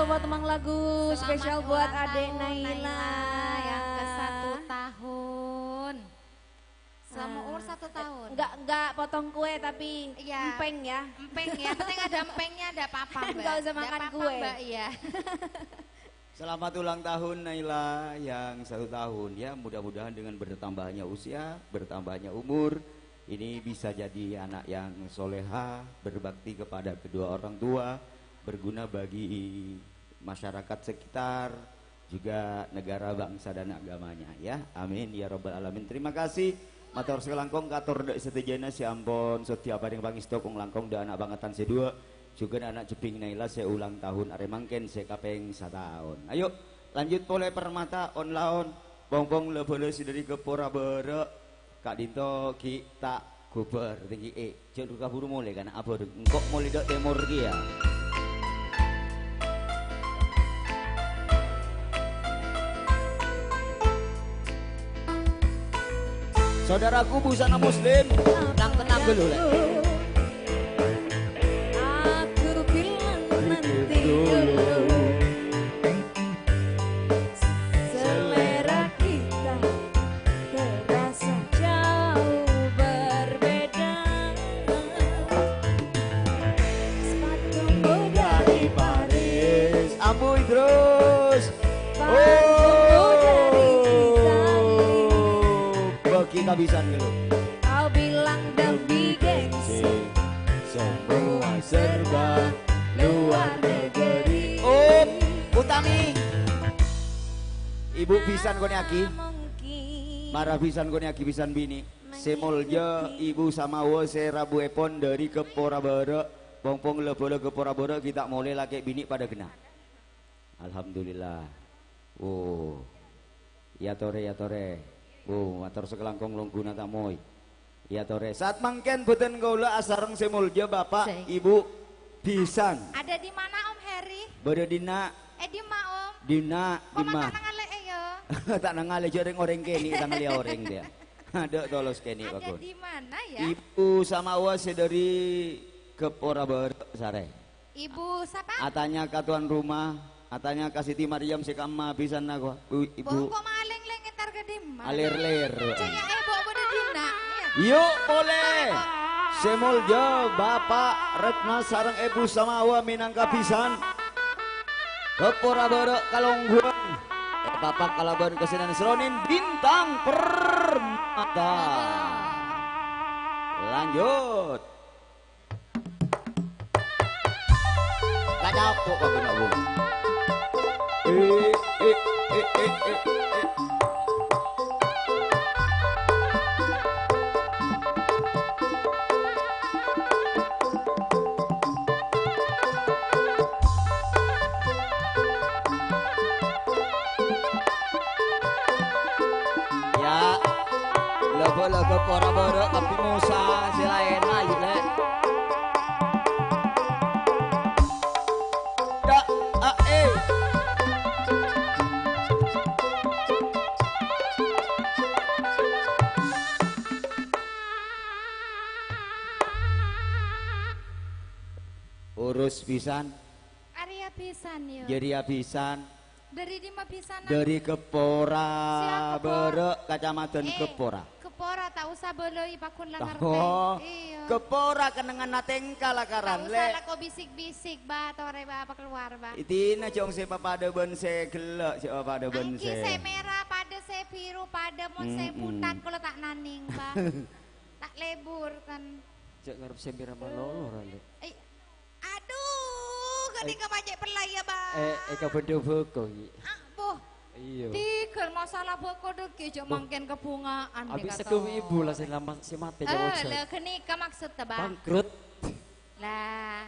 Buat Mang lagu spesial buat Adek Naila yang ke satu tahun. Selama umur satu tahun. Enggak, enggak potong kue, tapi empeng ya. Empeng ya, penting ada empengnya, ada apa-apa, Mbak. Enggak usah makan kue. Iya. Selamat ulang tahun Naila yang satu tahun ya, mudah-mudahan dengan bertambahnya usia, bertambahnya umur, ini bisa jadi anak yang soleha, berbakti kepada kedua orang tua, berguna bagi masyarakat sekitar, juga negara, bangsa, dan agamanya ya. Amin ya rabbal alamin. Terima kasih. Mator sakalangkong kator dha' sadhâjâna sè ampon sodhi aparèng pangèsto kong-langkong dha' ana' bhângètan sè duwâ', jhughân ana' jhebbhing Naila sè ulang tahun arè mangkèn sè kapèng sataon. Ayo, lanjut polè Permata on-laon, pong-pong la-bhâlâ sè dâri Kepora Bârâ', ka'dinto ghi' ta' ghubâr tèngghi'è. Jhâ' kabhuru molè kana' abhâreng. Engko' molè dâ' tèmor kèya. Saudaraku busana muslim, nang tenang dulu, Lè'. Aku bilang nanti dulu. Selera kita terasa jauh berbeda. Sepatumu dari Paris. Ambu Idrus. Bâgi kabisan dulu. Kau bilang demi gengsi, semua serba luar negeri. Oh, Utami. Ibu bisan konè'aghi. Mara bisan konè'aghi bisan binè'. Sè molja Ibu Samawa sè rabuèpon dâri Kepora Bârâ'. Pong-pong la-bhâlâ Kepora Bârâ' ghi' ta' molè lakè' binè' padâ ghenna'. Alhamdulillah. Oh. Èyatorè, èyatorè. Oh, mator sakalangkong longghuna tamoy. Èyatorè. Saat mangkèn bhâdhân kaulâ asareng sè molja Bapa', Ibu, bisan. Ada di mana, Om Heri? Bâdâ dinna'. Eh, dimma, Om? Dinna', dimma. Koma ta' nangalè'è, ya? Ta' nangalè, jhâ' rèng-orèng kènè', ta' nangalè orèng, dia. Ada tolos kènè', Pak Gun. Ada di mana, ya? Ibu Samawa sè dâri Kepora Bârâ', sarè. Ibu sapa? Atanya ka tuan rumah, atanya ka Siti Maryam sè kamma bisan nako, Bu, Ibu. Mbok kok malèng-lèng entar ka dimma? Aler-ler. Cek ya, eh, mbok bâdâ dinna', ya. Yuk, polè. Sè molja Bapa' Retna sareng Ibu Samawa mènangka bisan. Kepora Bârâ' kalongghuwân. Èpapak kalabân kasènan seronin Bintang Permata. Lanjut. Kacapo' ka kena wong. Eh, eh, eh, eh, eh, eh. Ya. Laba-laba para-para, tapi Musa sè laèn, ayu, Lè'. Dak, a, e. Urus pisan. Arèya pisan, yo. Jârèya pisan. Dâri dimma pisan? Dâri Kepora. Siap, Kepora. Bârâ', Kacamadhân Kepora. Eh, Kepora, ta' osa bâlâi, paghun la ngartè. Iyâ. Kepora kennengnganna tèngka lakaran, Lè'. Ta' osa lako bisik-bisik, Ba, torè, Ba, apa keluar, Ba. Itina jhung sè papadâ bân sè ghellâ', sè papadâ bân sè. Anggi sè mèra, padâ sè biru, padâ mon sè butat, kaulâ ta' nanèng, Ba. Ta' lebur, kan. Jhâ' ngarep sè mèra malolo, ra, Lè'. Eh, Aduh, ghânèka ma' cè' pellai, ya, Bang. Eh, eh, kabendhu bhâko, Ki. Ah, boh. Iyâ. Tighâl masalah bhâko dâggi' jhâ' mangkèn kabhunga'an. Abis nèka, segâ' to. Ibu la sè lama-, sè matè, eh, jhâ' la ghânèka maksodda, Bang. Bangkrut. Lah,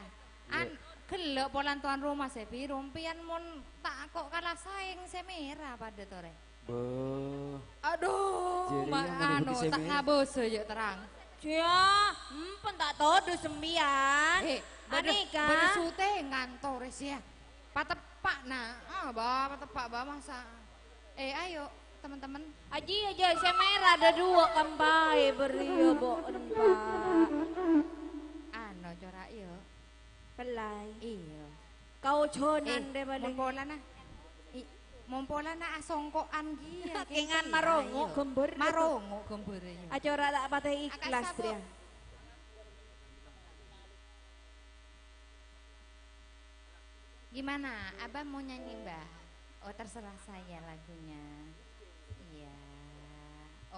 ghellâ' polana tuan rumah sè biru, empèyan mon ta' ko' kala saèng sè mèra padâ torè. Beuh. Aduh, jârèya ma-, anu, ta' ngabâsâ, yâ, terrang. Jâ, empèyan ta' todus sampèyan. Eh, bâdâ, bâdâ syuting kantor, sè, yâ. Pateppa', na. Ah, Ba, pateppa', Ba, masa. Eh, ayo, teman-teman. Aji aja, sè mèra ada dua kampai, beri ya, bo, empa'. Anu, corak, yuk. Pellai. Iya. Kaojonan Eh, deh balik. Mon polana. I-, mon polana asongko'an ghi, ya, Kèngan kèngèng. Marongo Ayo. Gembur. Marongo gembur, ya. Acora ta' patè ikhlas, Akasa, Bu. Tria. Gimana? Abah mau nyanyi, Mbah? Oh, terserah saya lagunya. Iya.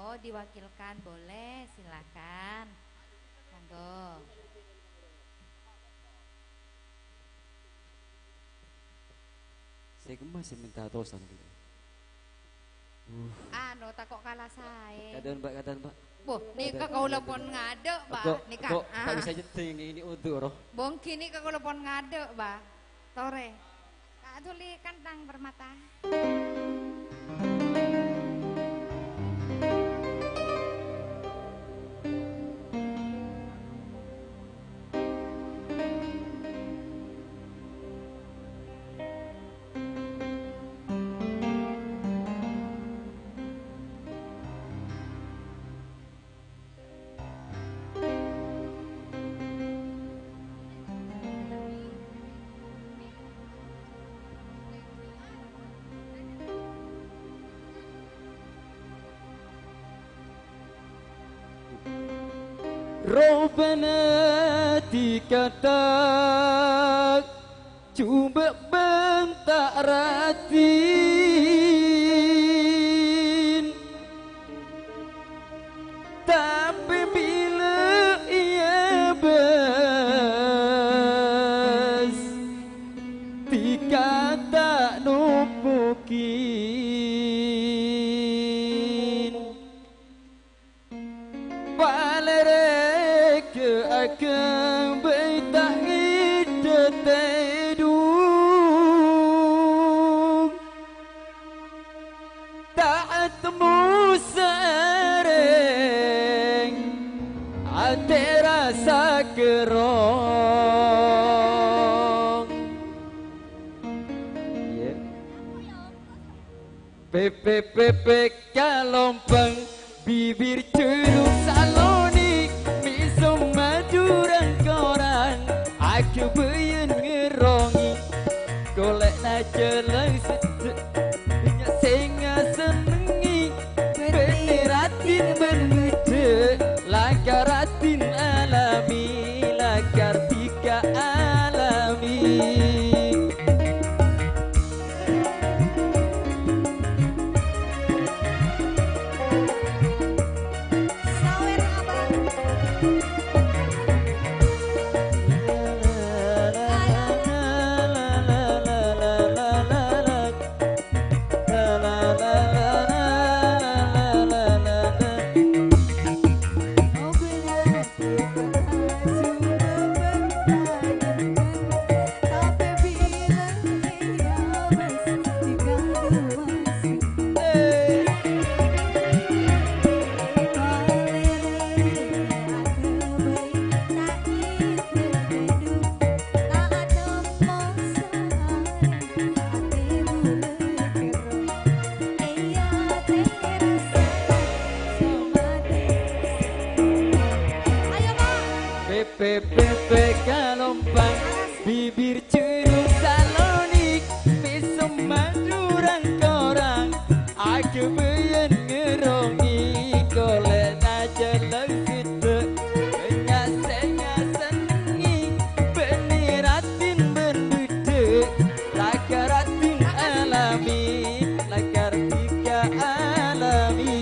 Oh, diwakilkan, boleh, silakan. Monggo. Sè kemma sè mènta tosan, Bu? Uh. Anu, tako' kala saè. Kadhân, Pak, kadhân, Pak. Boh, nèka kaulâ pon ngadâ', Pak. Kok, nèka, kok, Pak ah. Bisa jeding ini udu, roh? Bongki nèka kaulâ pon ngadâ', Pak. Torè. Kak Duli Kantang Permata. Robana ti kata Jhubâ' bân ta' rajin, tapè bilâ èabâs, dhika ta' noppokin. Palèrè ghâ-aghâ bhâi ta' èdhâ tèdung. Ta' atemmo sareng atè rassa ghârong. Iyâ. Pèpè, pèpè kalompang, bibir jhurung Salonik, mèsom Madhurâ korang, aghâbâyân ngèrongè, kolè'na jhâlâng seddhâ', bânnya' sè ngasennengngè, bânnè raddhin bân bhidhâ', lakar raddhin alami, lakar dhika alami. Pèpè, pèpè kalompang, bibir jhurung Salonik, mèsom Madhurâ korang, aghâbâyân ngèrongè, kolè'na jhâlâng seddhâ', bânnya' sè ngasennengngè, bânnè raddhin bân bhidhâ', lakar raddhin alami, lakar dhika alami.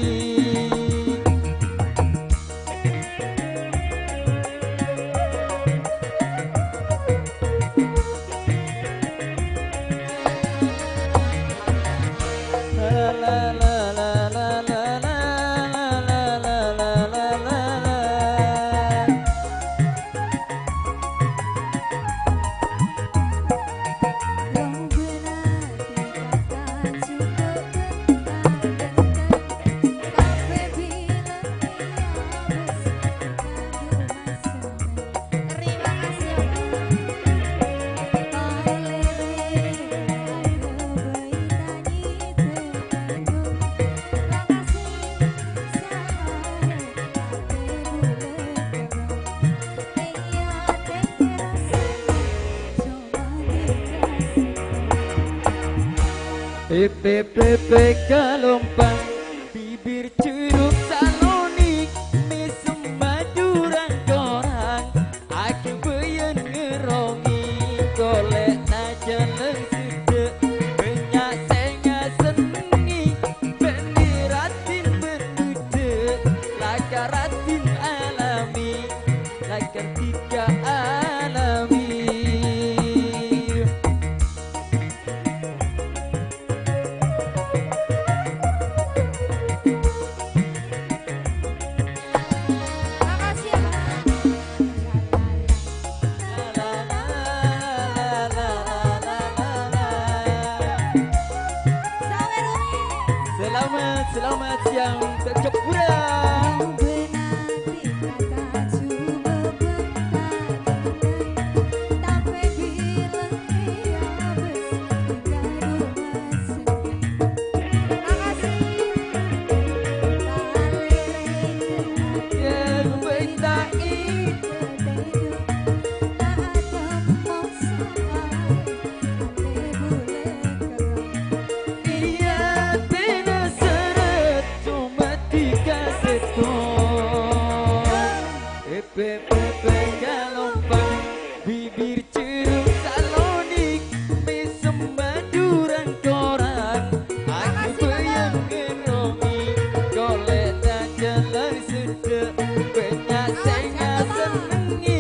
Pèpè, pèpè kalompang, bibir Curug Salonik, mèsem Madhurâ korang, aghâbâyân ngerrongè, kolè'na jhâlâng seddhâ', bânnya' sè ngasennengngè, bânnè raddhin bân bhudhâ', lakar raddhin alami, lakar dhika alami. Makasih ya, Bang. Selamat, selamat siang, Kak Jepura. Bibir Curug Salonik, mèsem Madhurâ korang, aghâbâyân ngerrongè, kolè'na jhâlâng seddhâ', bânnya' sè ngasennengngè,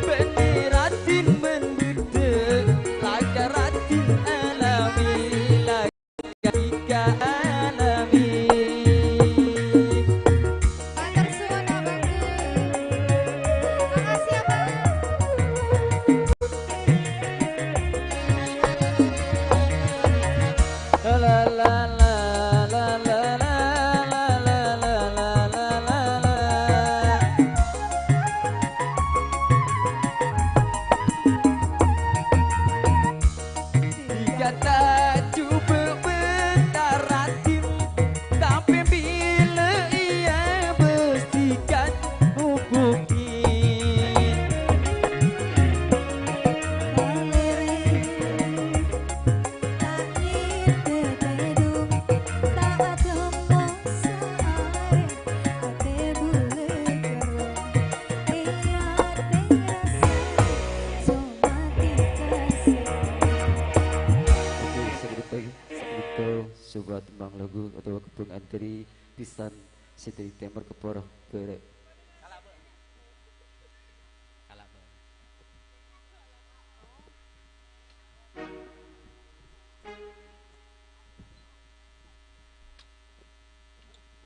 bânnè raddhin bân bhudhâ', lakar raddhin alami, lakar dhika alami. Matur suwun, Abang. Makasih, Abang. Dhika ta' jhubâ' bântara, Dim, tapè bilâ èabâs dhika hubungè. Oke, sakèdhâ, sakèdhâ, sebuah tembang lagu otabâ kebbhung andâri bhisan sè dâri tèmor ka poro bârâ'.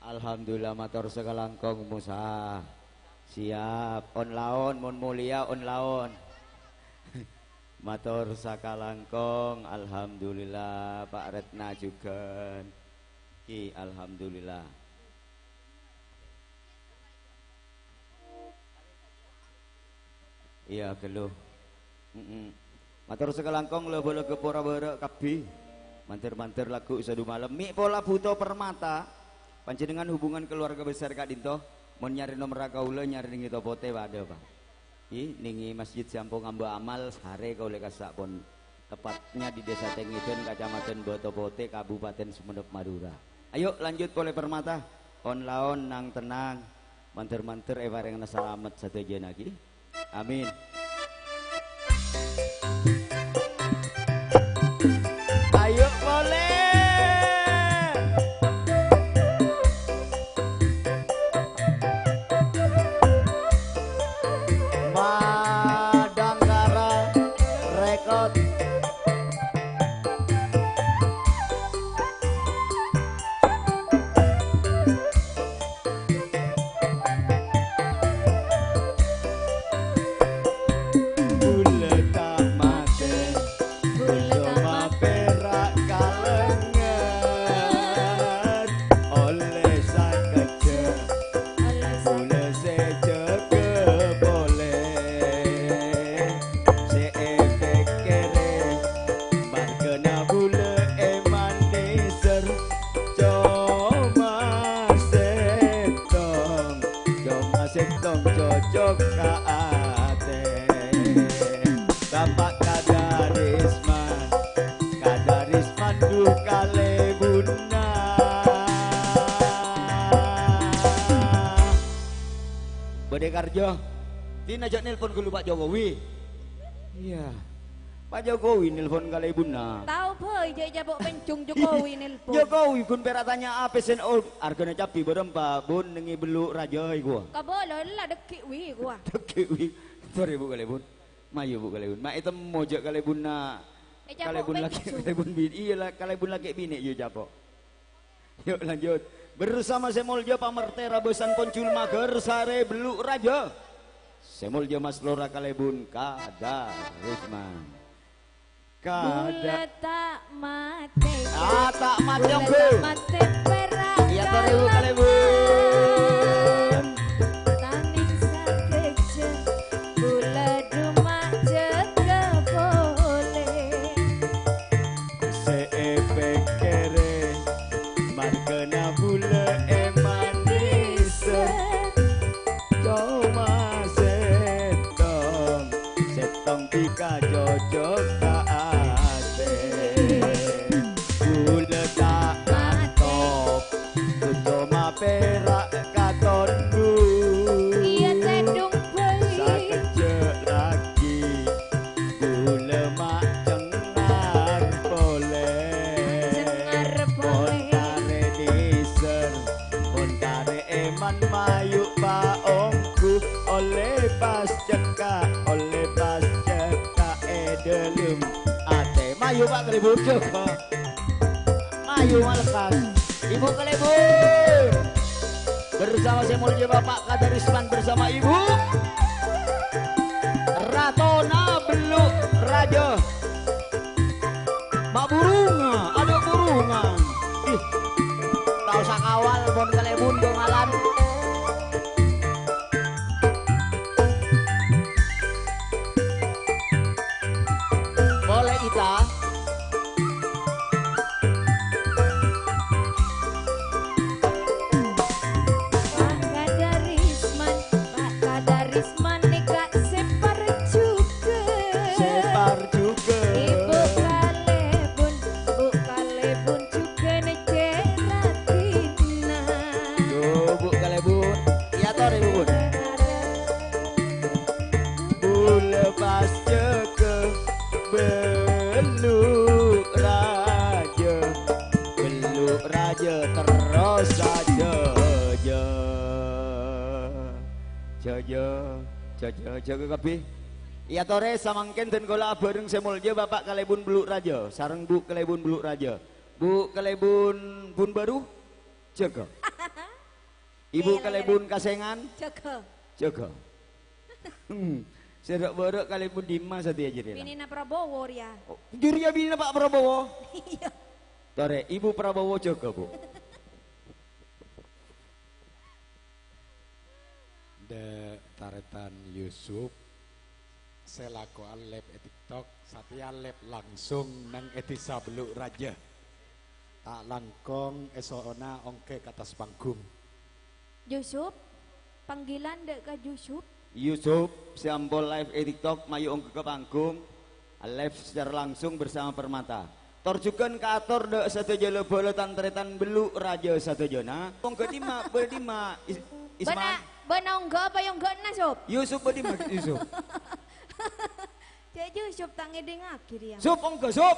Alhamdulillah, mator sakalangkong, Musa. Siap, on-laon, mon molèya on-laon. Mator sakalangkong, alhamdulillah, Pak Retna jhughân. Ki, alhamdulillah. Iyâ, ghâllu. Mm-mm. Mator sakalangkong, la-, bâlâ ghâ pora bârâ' kabbhi. Mandhâr-mandhâr lagu Sadu Malem. Mè' pola Buto Permata. Panjhennengngan hubungan keluarga besar ka'dinto. Mon nyarè nomerra kaulâ, nyarè nèng Ghetto Potè, padâ, Pak. Ih, nèng è masjid sè ampon ngambâ amal, sarè kaulâ kassa' pon. Tepatnya di Desa Tengedan, Kecamatan Ghetto Potè, Kabupaten Sumenep Madura. Ayo, lanjut polè Permata. On-laon, nang-tennang. Mandhâr-mandhâr èparèngana salamet sadhâjâna, ghi. Amin. Ayo polè. Madangkara Record. Karjo. Dina jhâ' nelpon ghâllu Pak Jokowi. Iyâ. Pak Jokowi nelpon kalèbunna. Tao bhâi jhâ' èjhâbâ' pèncung Jokowi nelpon. Jokowi ghun pèra' tanya apa sen o-, arghâna cabbhi bârâmpa, Bun, nèng è Bellu' Rajâ èkowa. Kabâlâ la dhâggi' wi kowa. Dhâggi' wi. Torè, Bu, kalèbun. Mayu, Bu, kalèbun. Ma' ètemmo jhâ' kalèbunna. Èjhâbâ' kalèbun lakè', pèncung. Kalèbun binè'. Iyâ la, kalèbun lakè' binè' jhâ' èjhâbâ'. Yuk lanjut. Bersama sè molja pamertè rabâsan Ponjul Magar Sarè Bellu' Rajâ. Sè molja Mas Lora kalèbun Kadar Rusman. Kadar. Bulâ ta' matè. Ah, ta' matè, Bulâ ongghâ. Ta' matè pèra' iyâ, torè, Bu, kalèbun. Tanèng sakejjhâ', bulâ dumma jâgâ polè. Sè èpèkkèrè, marghâna bulâ èmanèsè. Coma sèttong, sèttong dhika cocok ka atè. Bulâ ta' matop, coma pèra' katondu. Iyâ, tèdung bhâi. Sakejjhâ' lagi. Bulâ ma' cengngar polè. Cengngar polè. Mon karè dhisèr, mon karè èman mayu paongghu, ollè pas cekka', ollè pas cekka' è dhâlem atè. Mayu, Pak, kalèbun. Mayu, malekas. Ibu kalèbun. Bersama sè molja Bapak Kadarisman bersama Ibu. Ratona Bellu' Rajâ. Ma' burungnga, adâ' burungnga. Ih, tao sakawal mon kalèbun domalan. Polè ita. Pak Kadarisman, Pak Kadarisman nèka sè parjhughâ. Sè parjhughâ. Ibu kalèbun, Bu kalèbun jhughâna cè' ragina. Yo, Bu kalèbun. Èyator, Ibu, Bun. Bulâ pas jâgâ Bellu' Rajâ, Bellu' Rajâ terros jâjâ. Jâjâ, jâjâ, jâgâ kabbhi. Èyatorè samangkèn dân kaulâ abhâreng sè molja Bapak kalèbun Bellu' Rajâ sareng Bu kalèbun Bellu' Rajâ. Bu kalèbun Bun Baru, jâgâ. Ibu kalèbun Kasèngan? Jâgâ. Jâgâ. Hmm. Sè ra'-bâra' kalèbun dimma satèya jârèya, la? Binèna Prabowo rèya. Oh, jârèya binèna Pak Prabowo? Iyâ. Torè, Ibu Prabowo jâgâ, Bu. Dâ' tarètan Yusuf. Sè lakowan live è TikTok, satèya live langsung neng è Dhisa Bellu' Rajâ. Ta' langkong èso'ona ongghâ ka attas panggung. Yusuf, panggilan dâ' ka Yusuf. Yusuf, sè ampon live è TikTok, mayu ongghâ ka panggung. Live secara langsung bersama Permata. Tor jhughân kaator dâ' sadhâjâ la-bâlâ tan-tarètan Bellu' Rajâ sadhâjâna. Ongghâ dimma, bâdâ dimma, Is-, Isman? Bâ'na, bâ'na ongghâ apa ya ongghâ'na, Sup? Yusuf bâdâ dimma, Yusuf? Cè' Yusuf ta' ngèdingngaghi rèya. Sup, ongghâ, Sup!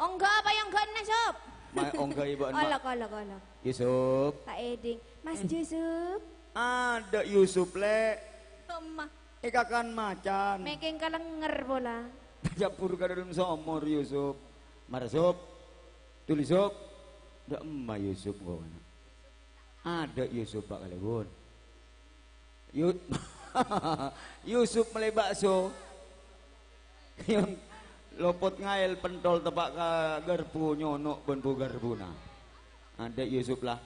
Ongghâ apa ya ongghâ'na, Sup? Ma-, ongghâ, Ibu, ma-, Olok, olok, olok. Yusuf. Ta' èding. Mas Yusuf. Adâ' Yusuf, Lè'. Emma. Èkakan macan. Mèkèng kalènger pola. Tacabbhur ka dâlem somor, Yusuf. Mara, Sup. Tuli, Sup. Dâ' emma Yusuf, engko' kana'. Adâ' Yusuf, Pak Kalèbun. Yu-, Yusuf mellè bakso. Yang lopot ngaèl pentol teppa' ka garbu, nyono' bân bu-garbuna. Adâ' Yusuf, la.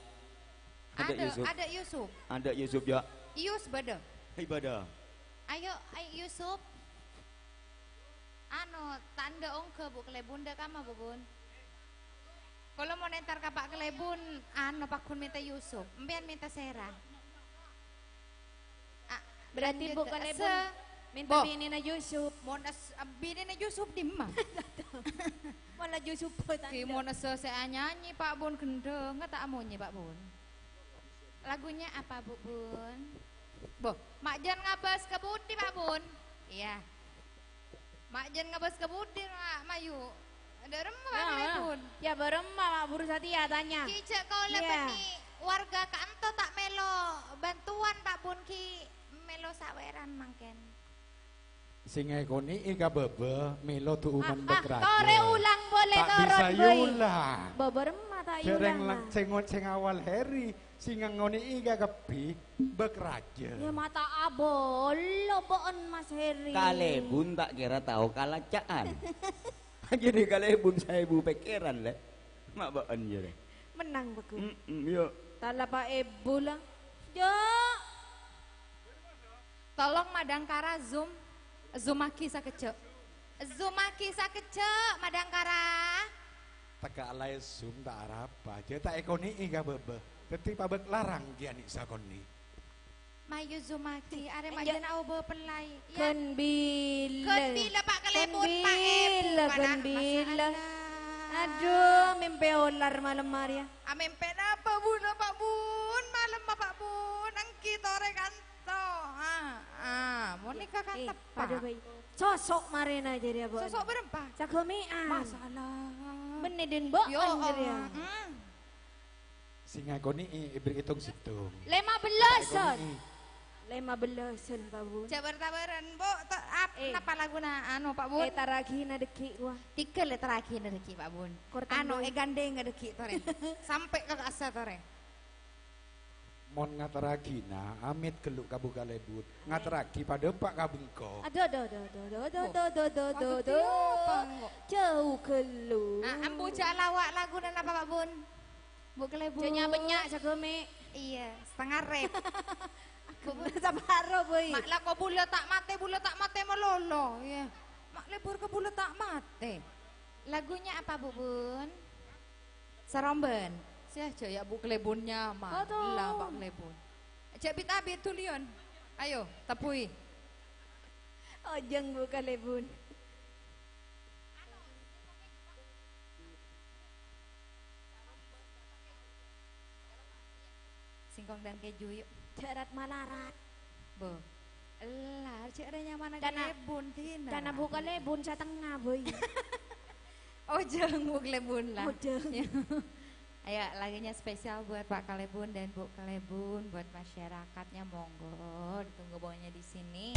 Adâ' Adâ', Yusuf. Adâ' Yusuf. Adâ' Yusuf, jâ. Iyus bâdâ. Hai, bâdâ. Ayo, ayo, Yusuf. Anu, tandhâ ongghâ, Bu Kalèbun, dâ' kamma, Bu Bun? Kaulâ mon entar ka Pak Kalèbun, anu, pagghun mènta Yusuf. Empèyan mènta sèra. A, Berarti lanjut Bu ka Kalèbun essa. Mènta Boh. Binèna Yusuf. Mon es-, binèna Yusuf dimma? Malah Yusuf, Bu, tandhâ. Ki mon essa sè anyanyi, Pak Bun, gendheng, ta' amonyè, Pak Bun. Lagunya apa, Bu Bun? Bo, ma' jân ngabâs ka budi, Pa' Bun? Iyâ. Ma' jân ngabâs ka budi, Ma', mayu. Dâ' remma, Pa' Bun? Yâ, bârâmma, Ma', buru satèya tanya. Ghi' jhâ' kaulâ bânnè warga ka'anto ta' mèlo bhântowan, Pa' Bun, ghi' mèlo sawèran mangkèn. Sè ngèkonè'è ka bâbâ, mèlo du'uman bâk rajâ. Torè ulang polè, ta' bisa èulang. Bâbâ remma ta' èulang. Jhâ' rèng la-, sè ngo-, sè ngawal Heri, sè ngèkonè'è ka kabbhi, bâk rajâ. Yâ, ma' ta' abâlâ bâ'en, Mas Heri. Kalèbun ta' kèra tao kalaca'an. Ghi' kalèbun saèbu pèkkèran, lè. Ma' bâ'en, jârè. Mennang, Bagus. Mm-mm, yâ. Tala pa èbu, la. Jhâ'. Tolong madhângkara zoom, zoomaghi sakejjhâ'. Zoomaghi sakejjhâ', madhângkara. Tèka' la èzoom ta' arapa, jhâ' ta' èkonè'è ka bâbâ. Dhâddhi pabâk larang ghi' anè' sakonè'. Mayu zoomaghi, arè ma' jân aobâ pellay. Yâ. Ghân bilâ. Ghân bilâ, Pa' Kalèbun, Pa' Èbhu, ghân bilâ. Adu, mèmpè olar malem arèya. Amèmpè napa, Bun, Pa' Bun? Malem, Pa' Bun. Èngghi torè kan? To, ah, ah, mon nèka kan teppa'. Padâ bhâi. Soso' marèna jârèya, Bu. Soso' bârâmpa? Sagâmè'an. Masalah. Bânnè dhin, Bu, jârèya. Sè ngèkonè'è èbhârri' ètong sèttong. Lèma bellâs. Lèma bellâsân, Pa' Bun. Jhâ' bâr-tabârân, Bu. To-, ap-, napa laguna, anu, Pa' Bun? Ètarraghina dhâggi', wa. Tiga lè ètarraghina dhâggi', Pa' Bun. Anu, èghândhènga dhâggi' torè. Sampè' ka ka'assa torè. Mon ngaterraghina, amèt ghâllu ka Bu Kalèbun. Ngaterraghi padâpa' ka bengko. Adu, adu, adu. Jhâu ghâllu. Ah, ambu jhâ' lawa' laguna napa, Pa' Bun? Bu Kalèbun. Jhâ' nya'-bânnya' sagâmè'. Iyâ, setengah rep. Bun, saparo, bhâi. Ma' lako bulâ ta' matè, bulâ ta' matè malolo, iyâ. Ma' lebur ka bulâ ta' matè. Lagunya apa, Bu Bun? Sarombân. Sè jhâ' yâ Bu Kalèbun nyama. Ella, Pa' Kalèbun. Jhâ' bit-abit dhuliyân. Ayo, tabbui. Ojhâng Bu Kalèbun. Singkong dan keju, yuk. Darat malarat. Bo. Ella, jhâ' rè nyamana Kalèbun, Dina. Karena Bu Kalèbun satengnga, boy. Ojhâng Bu Kalèbun lah. Ojhâng. Ayo, lagunya spesial buat Pak Kalèbun dan Bu Kalèbun, buat masyarakatnya, monggo ditunggu bawahnya di sini.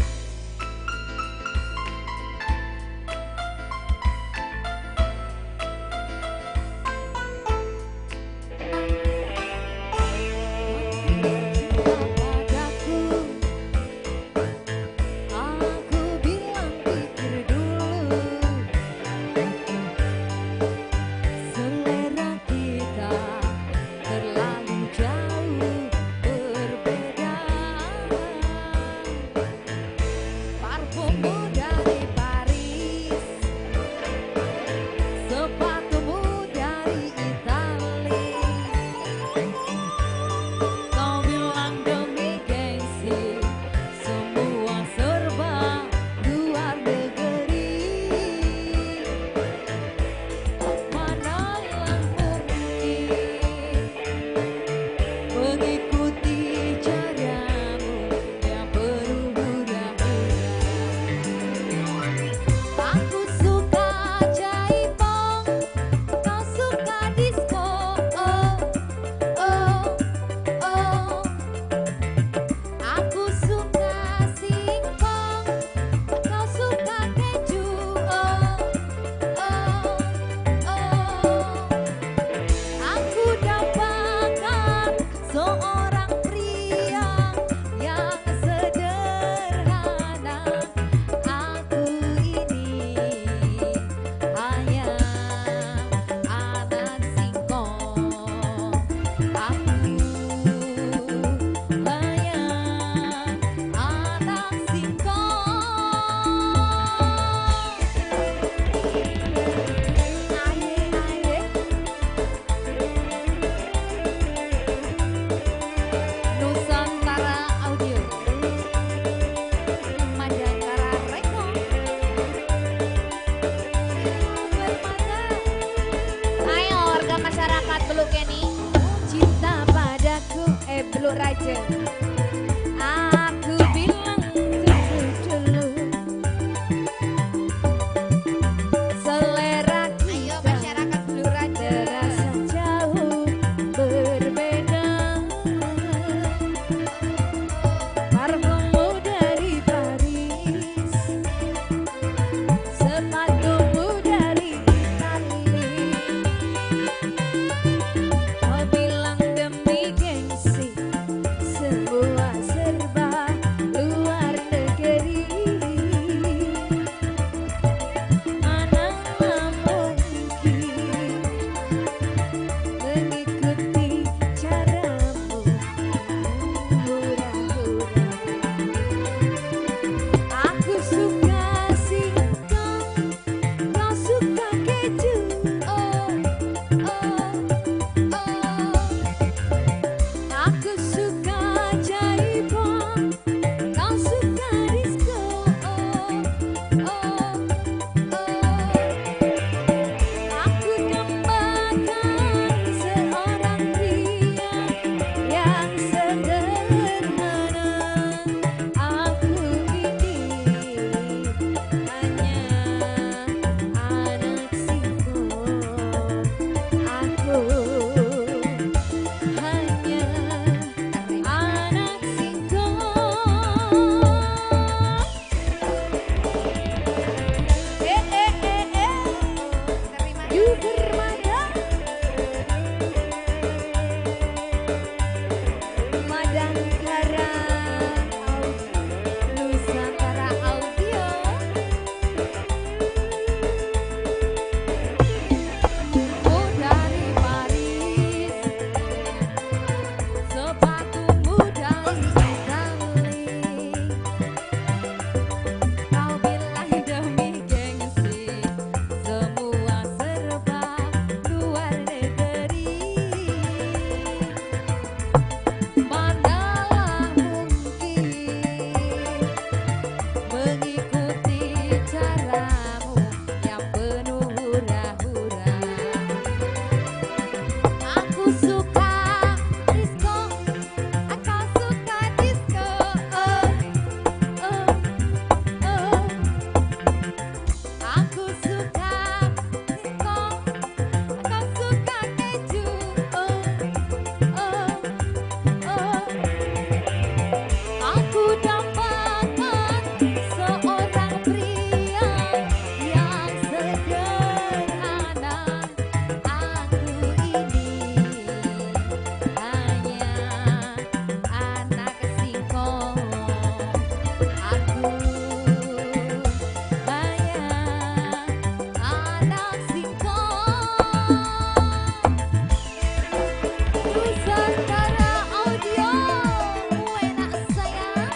Aku bilang pikir dulu, selera kita terlalu jauh berbeda. Parfummu dari Paris, sepatumu dari Itali. Kau bilang demi gengsi, semua serba luar negeri. Mana yang murni? Mengikuti caramu yang berubah-ubah. Aku suka jaipong, kau suka disco. Oh, oh, oh. Aku suka singkong, kau suka keju. Oh, oh, oh. Aku dapatkan seorang pria yang sederhana. Aku ini hanya anak singkong. Aku hanya anak singkong. Aye, aye. Nusantara Audio. Madangkara Record. Ayo, warga masyarakat Beluk Keni. Cinta padaku, eh, Beluk Raja. Aku Aku suka singkong, kau suka keju. Oh, oh, oh. Aku dambakan seorang pria yang sederhana. Aku ini hanya anak singkong. Aku hanya anak singkong. Nusantara Audio, enak sayang.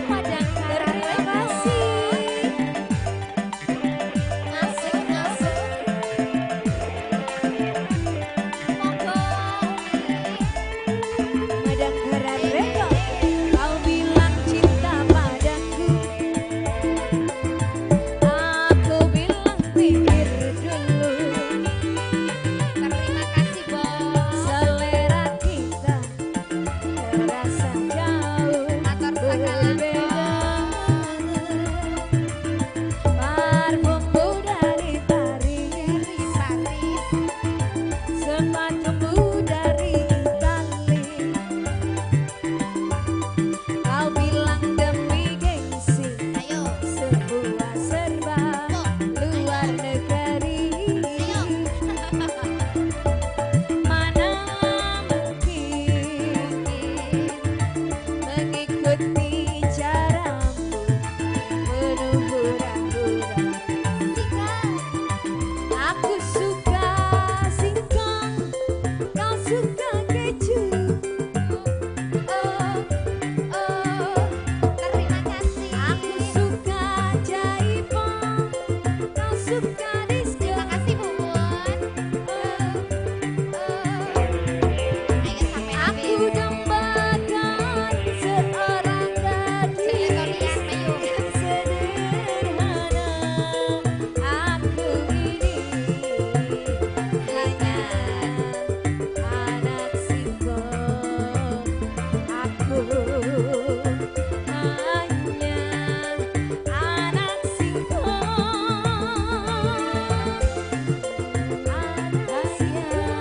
Padang Karang. Terima kasih. Asik, asik. Monggo, Umi. Madang Karang Record. Kau bilang cinta padaku, aku bilang pikir dulu. Terima kasih, Bos. Selera kita terasa jauh berbeda. Mator sakalangkong. Parfummu dari Paris, dari Paris. Sepatumu dari Itali. Kau bilang demi gengsi, ayo, sebuah serba, oh, luar negeri. Ayo. Mana mungkin mengikuti caramu penuh hura-hura. Aku suka singkong, kau suka keju. Oh, oh, terima kasih. Aku suka jaipong, kau suka diskon. Terima kasih, Bun. Oh, oh. Ayo, sampai habis. Aku dambakan seorang gadis yang sederhana. Aku ini hanya anak singkong. Aku hanya anak singkong. Anak sia,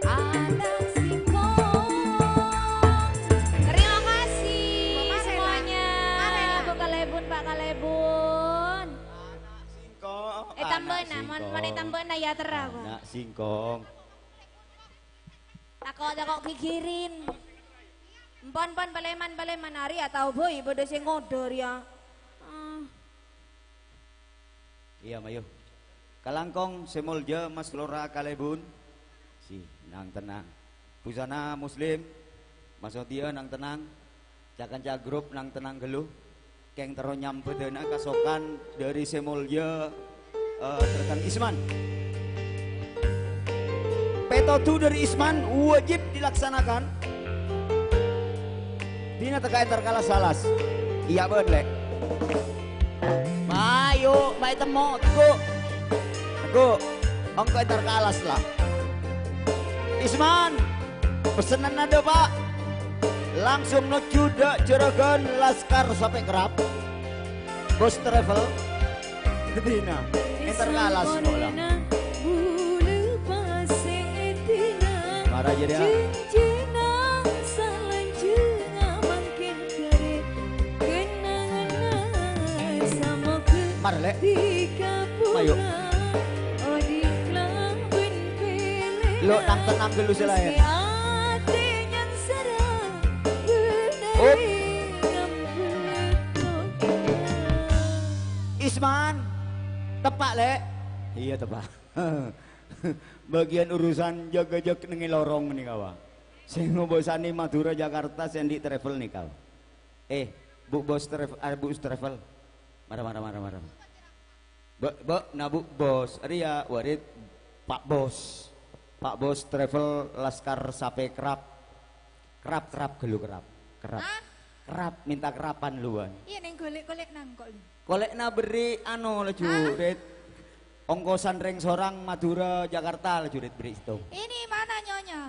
anak singkong. Terima kasih semuanya. Bu Kalebun, Pak Kalebun. Anak singkong. Eh, tambah, anak nah, mon, singkong. Mana tambah, nah, ya, terang, kok. Anak singkong. Tako'-tako' gigirin. Empon-pon paleman-paleman arè ya tao bhâi padâ sè ngodâ rèya. Ah. Iyâ, mayu. Kalangkong sè molja Mas Lora Kalebun. Si, nang tennang. Busana Muslim, Mas Odia nang tennang. Ca-kanca grup nang tennang ghâllu. Kèng terro nyambhâdhâna kasokan dhâri sè molja, eh, Rekan Isman. Pètodhu dhâri Isman wajib dilaksanakan. Dina tekka entar kalas-alas. Iyâ, bân, Lè'. Mayu, mayu temmo, Teguh. Teguh, engko' entar kalas, la. Isman. Pessenanna dâpa'. Langsung nojjhu dâ' jhurâghân Laskar Sapè Krap. Bos Travel. Dina. Entar kalas kok, la. Mara jârèya. Mara, Lè'. Ayo. Lo', nang tennang ghâllu sè laèn. Up. Isman, teppa', Lè'? Iyâ, teppa'. Bâgiyân urusan jhâghâ-jhâghâ neng è lorong nèka, wa. Sè ngobâsanè Madhurâ Jakarta sè andi' travel nèka, wa. Eh, Bu Bos Trav-, ah, Bu Travel. Mara, mara, mara, mara. Bâ', bâ', na Bu Bos. Arèya, warid Pak Bos. Pak Bos Travel Laskar Sapè Krap. Krap, krap, ghâllu krap. Krap. Hah? Krap, minta kerapan lu, Wan. Iyâ, neng golek-golek nang kok lu. Kolè'na berri' anu, laju, hah? Rit. Ongkosan rèng sorang Madhurâ, Jakarta, laju, Rit, berri' sèttong. Ini mana nyonya?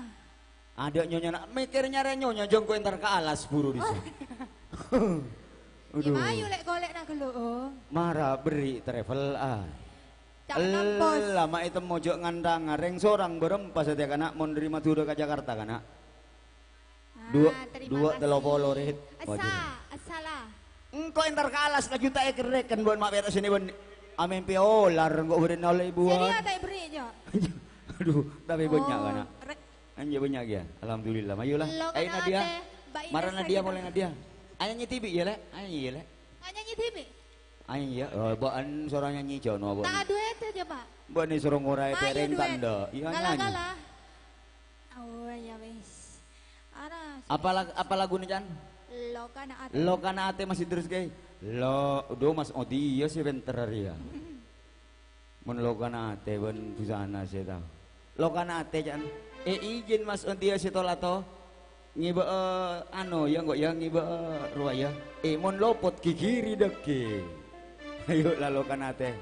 Adâ' nyonya, nak mikir nyarè nyonya, jhâ' engko' entar ka alas buru dissa'. Oh. Aduh. Mayu lè' kolè'na ghâllu, oh. Mara berri' travel, ah. Ca'na pos. Ella, ma' ètemmo jhâ' ngantanga rèng sorang bârâmpa satèya, kana', mon dâri Madhurâ ka Jakarta, kana'. Ah, duwâ', terima duwâ' kasih. Tello polo, Rit. Essa, Waduh. Essa la. Engko' entar ka alas laju ta' èkerrèken bân ma' pèra' sènè bân amèmpè olar engko' bâdâna ollè buwân. Sènè ta' èberri', Jo? Aduh, tapè bânnya', oh, kana'. Re- Anjâ bânnya' kèya. Alhamdulillah. Mayu la. Lo Ayo, kana' Nadia. Atè, Mbak Ines Mara Nadia, lagi molè tadi. Nadia. Ayo nyi Tibi, ya, Lè'. Ayo, ya, Lè'. Nyanyi Tibi? Ayo, ya. Oh, bâ'ân soro nyanyi, Jono, bâ'ân. Tak duet aja, Pak. Bâ'ân soro ngoraè Ayo, pèrèng duet. Tandhâ. Iya, Kala, nyanyi. Kala. Oh, ya wis. Ara, Apa lag-, apa laguna, Can? Lo kana atè. Lo kana atè masih terus, kaè. Lo, duh, Mas Odi, ya, sih, pènter, ya. Mon lo kana atè bân busana sè tao. Lo kana atè, can. Eh, ijin, Mas, ontiya sè tolato. Ngibâ'â, ano, ya, engko', ya, ngibâ'â rowa, ya. Eh, mon lopot, ghighiri dhâggi'. Ayo, la lo kana atè.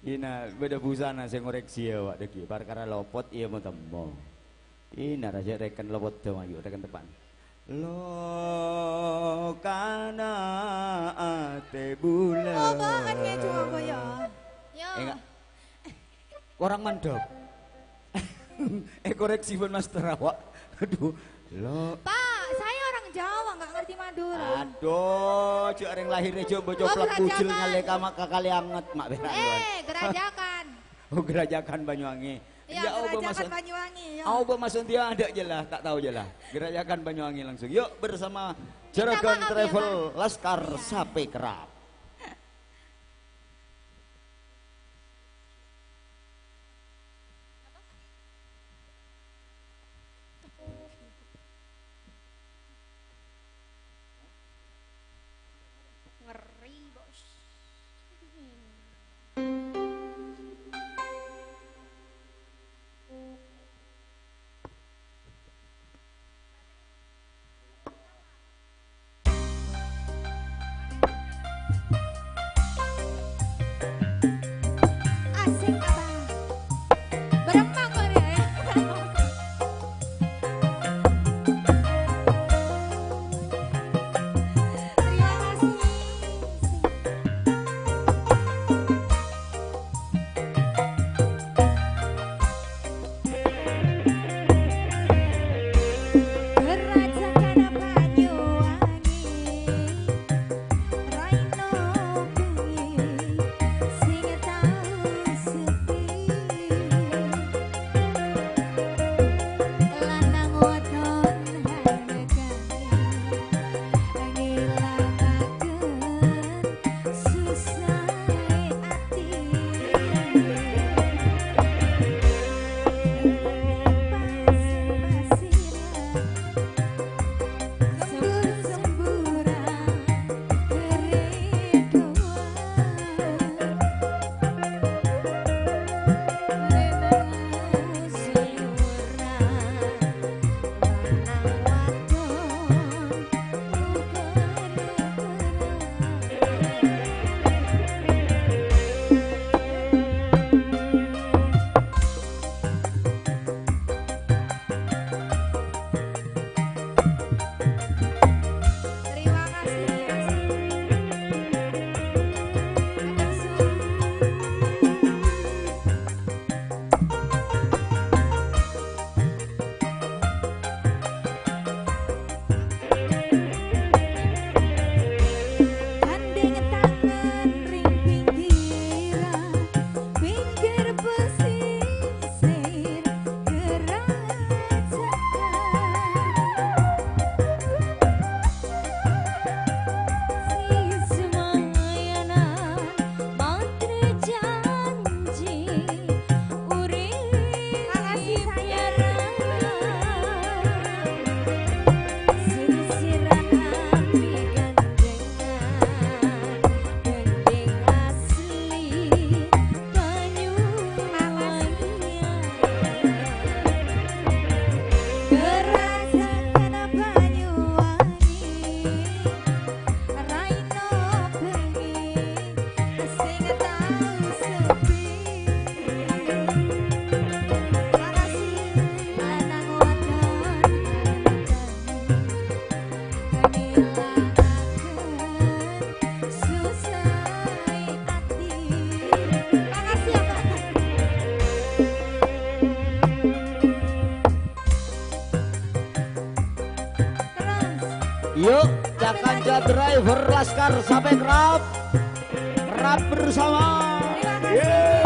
Ina, bâdâ busana sè ngoreksi, ya, Wak, dhâggi'. Parkara lopot, iyâ, mo-temmo. Ina, ra, jhâ' rèken lopot, dâ, mayu, rèken teppa'na. Lo kana atè bulâ. Oh, bâ'ân ngèco apa, ya? Ya. Enggak. Korang mandhâp. Eh, koreksi bân master awak. Aduh, lo. Pak, saya orang Jawa, nggak ngerti Madura. Aduh, jhâ' rèng lahirè jhâ' mbâ Oh, coplak bujel Gerajakan. Ngalèka ma' ka kalè angèt, ma' bela Eh, Gerajakan. Oh, Gerajakan Banyuwangi. Iya, Ya, apa Gerajakan maksud-, Banyuwangi, ya. Apa maksudnya ada aja lah, tak tahu aja lah. Gerajakan Banyuwangi langsung. Yuk, bersama Minta Juragan maaf ya, Travel Pak. Laskar Iya. Sape Kerap. Ngeri, Bos. Yuk, ca-kanca driver Laskar Sapék Rap. Rap bersama. Yeay.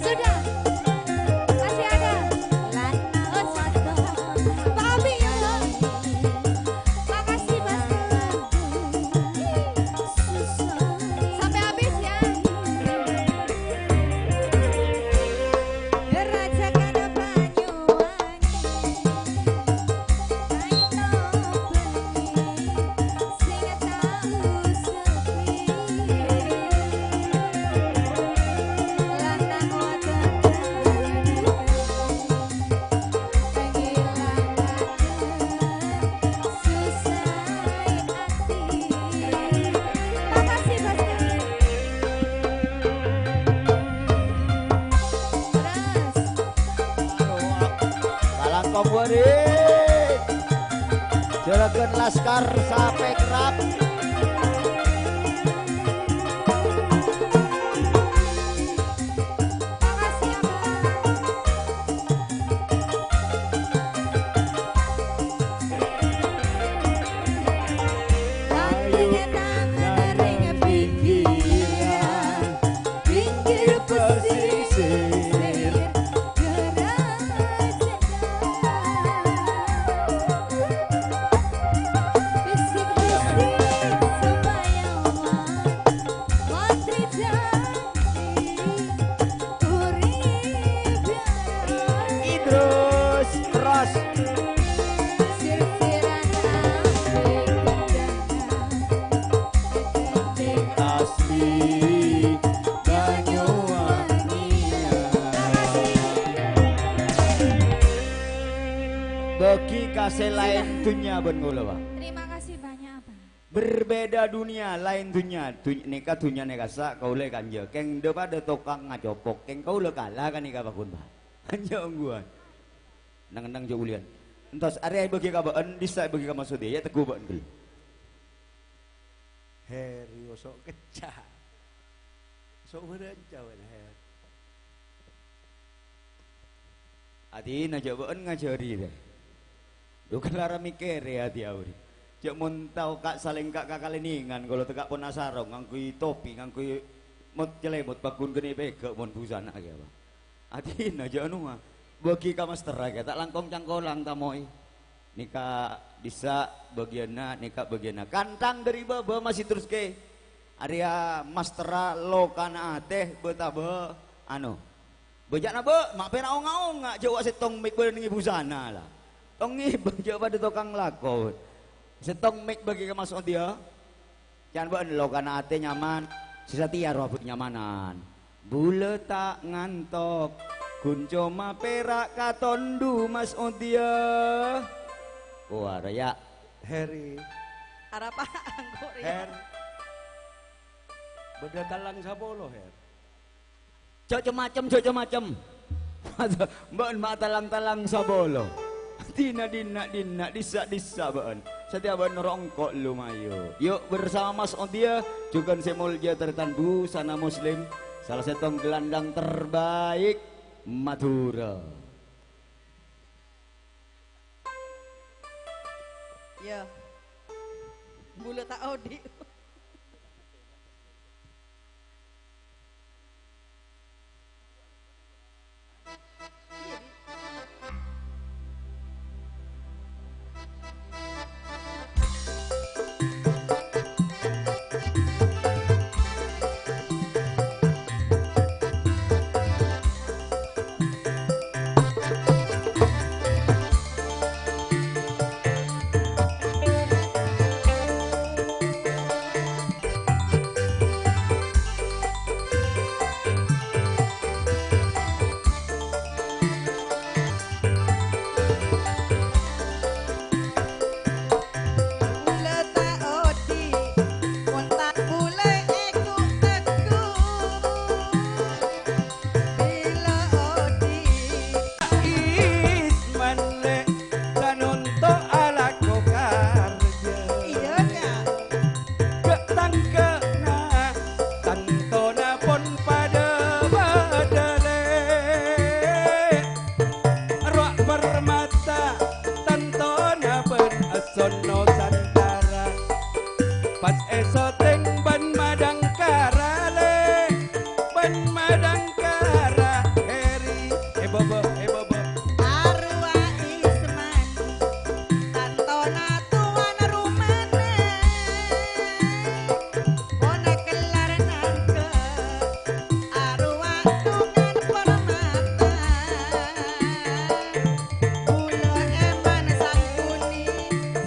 Sudah. Masih ada. Pak Abi, ya, Pak. Makasih, Mas. Sampai habis, ya. Kalangkong Wari. Juragan Laskar Sapék Rap. Ayo, nang pinggiran, pinggir pesisir. Idrus Pros. Asli Banyuwangi. Bagi ka sè laèn dhunnya bân kaulâ, Pak. Terima kasih banyak, Abang. Berbeda dunia, laèn dhunnya. Dun-, nèka dhunnyana kassa', kaulâ kanja. Kèng dhâ-padhâ tokang ngacopok. Kèng kaulâ kala ka nèka, Pak, ghun, Pak. Kanja ongghuwân. Neng-enneng jhâ' uliyan. Entos arèya èbâghi ka bâ'ân, dissa' èbâghi ka Mas Sudi, ya, tegghu bâ'ân ghâllu. Her, yo, so' kecca'. So' bârânca, bân, Her. Adina jhâ' bâ'ân ngajhâri, rè. Lo, kalara mèkkèrè adi aori. Jhâ' mon tao ka' salèngka' ka kalènèngan, kolo tekka' pon asarong, ngangghuy topi, ngangghuy mot-cèlèmot, pagghun ghâni pèghâ' mon busana kèya, Pak. Adina jhâ' anuwa, bâghi ka masterra kèya, ta' langkong cangkolang tamoy. Nèka dhissa' bâgiyânna, nèka bâgiyânna. Kantang dâri bâbâ masih terroske. Arèya masterra lokana atè bâtabâ, anu. Bâjâna, Bâ', ma' pèra' onga'-onga', jâ' wa' sèttong mik bâdâ nèngè busana, la. Tong ngibâ jâ' padâ tokang lako. Sèttong mik bâgi ka Mas Odia. Can bâ'ân lokana atè nyaman, sè satèya rowa bâ' nyamanan. Bulâ ta' ngantok, ghun coma pèra' katondu Mas Odia. Kowara ya. Heri. Arapa engko' rèya? Her. Bâdâ tallang sapolo, Her. Jâ' cem-macem, jâ' cem-macem. Bâ'ân ma' tallang-tallang sapolo. Dina-dina, dina, dhissa'-dhissa' bâ'ân. Satèya bâ'ân noro' engko' lu mayu. Yuk, bersama Mas Odia, jhughân sè molja tarètan busana muslim, salah sèttong gelandang terbaik Madhurâ. Yâ. Bulâ ta' odi'. Bulâ ta' odi', mon ta' bulâ èku-teggu. Bilâ odi'. Isman lè, sanonto alako karja. Iyâ, Ka'. Gâ' tangka'na, tantona pon padâ bâdâlè. Rowa Permata, tantona bân Esso Nusantara. Pas èsoteng bân Madangkara, lè, bân Madangkara, Heri, è bâbâ, è bâbâ. Arowa Isman, tantona towan romana. Pon kellar nangka, arowa towan Permata. Bulâ èman sangkuni,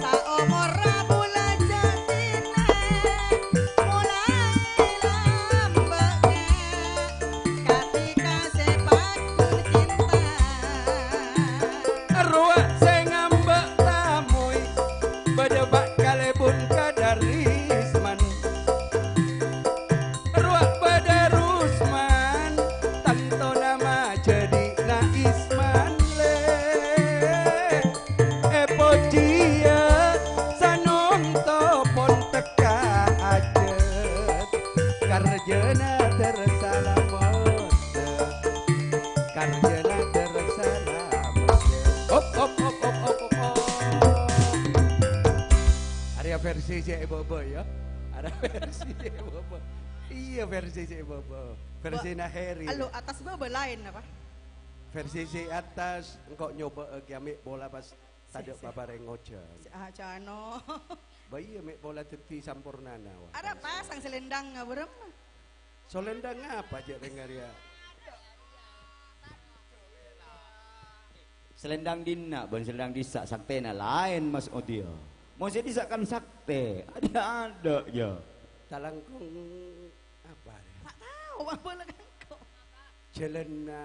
saomorra bulâ jâdina. Molaè lambâ'na, katèka sè paggun cinta. Rowa sè ngambâ' tamoy, bâdâ bâ' kalèbun ka Darisman. Rowa bâdâ Rusman, tantona majâdina Isman, lè. Èpojiyâ sanonto pon tekka ajât. Karjana Dar Salamet. Karjana Dar Salamet. Hop, hop, hop, hop, hop, hop, hop. Arèya versi sè è bâbâ, yâ. Arèya versi sè è bâbâ. Iyâ, versi sè è bâbâ. Versina Heri. Alo, atas bâbâ laèn apa? Versi sè atas, engko' nyobâ'â kèya mè' pola pas tadâ' paparèng ngojhân. Sè ajâno. Bâ iyâ, mè' pola dhâddhi sampornana, wah. Arapa sang selendang ngaberem? Selendang apa, jâ' rèng arèya? Selendang dinna' bân selendang dhissa' saktèna laèn, Mas Odia. Mon sè dhissa' kan saktè, adâ'-adâ', jâ. Talangkong apa, ya? Ta' tao, apa la kangko? Jalanna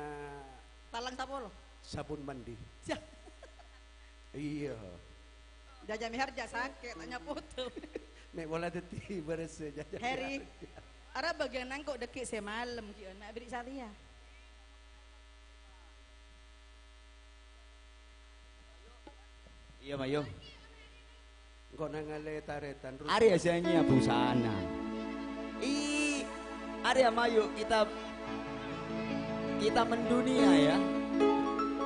Talang sapolo. Sabun mandi. Sia. Iyâ. Jaja Miharja sakè', ta' nyapoto. Mè' pola dhâddhi bârâssa Jaja Heri. Miharja. Ara bâgiyân nangko' dhâggi' sè malem ghi' ana' biri' satèya. Iyâ, mayu. Engko' nangalè tarètan, Rut. Arèya sè nyèya busana. I, arèya, mayu kita, kita mendunia, ya.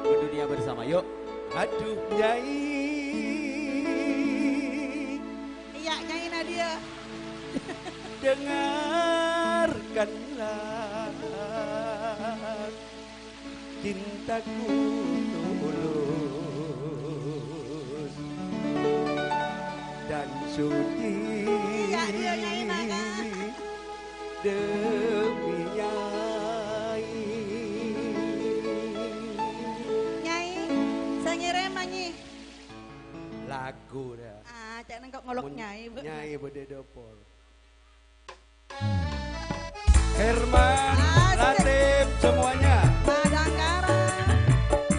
Mendunia bersama, yuk. Aduh, Nyai. Iyâ, Nyai Nadia. Dengarkanlah. Cintaku tulus, Dan suci. Iyâ, iyâ, Nyai, mangga. Demi Nyai. Nyai, sè ngèrèm, Nyai. Lagu, dah. Ah, ca'na kok ngolok Nyai, Bu. Nyai bâdâ dopor. Herman, Asik. Latif, semuanya. Padangkara.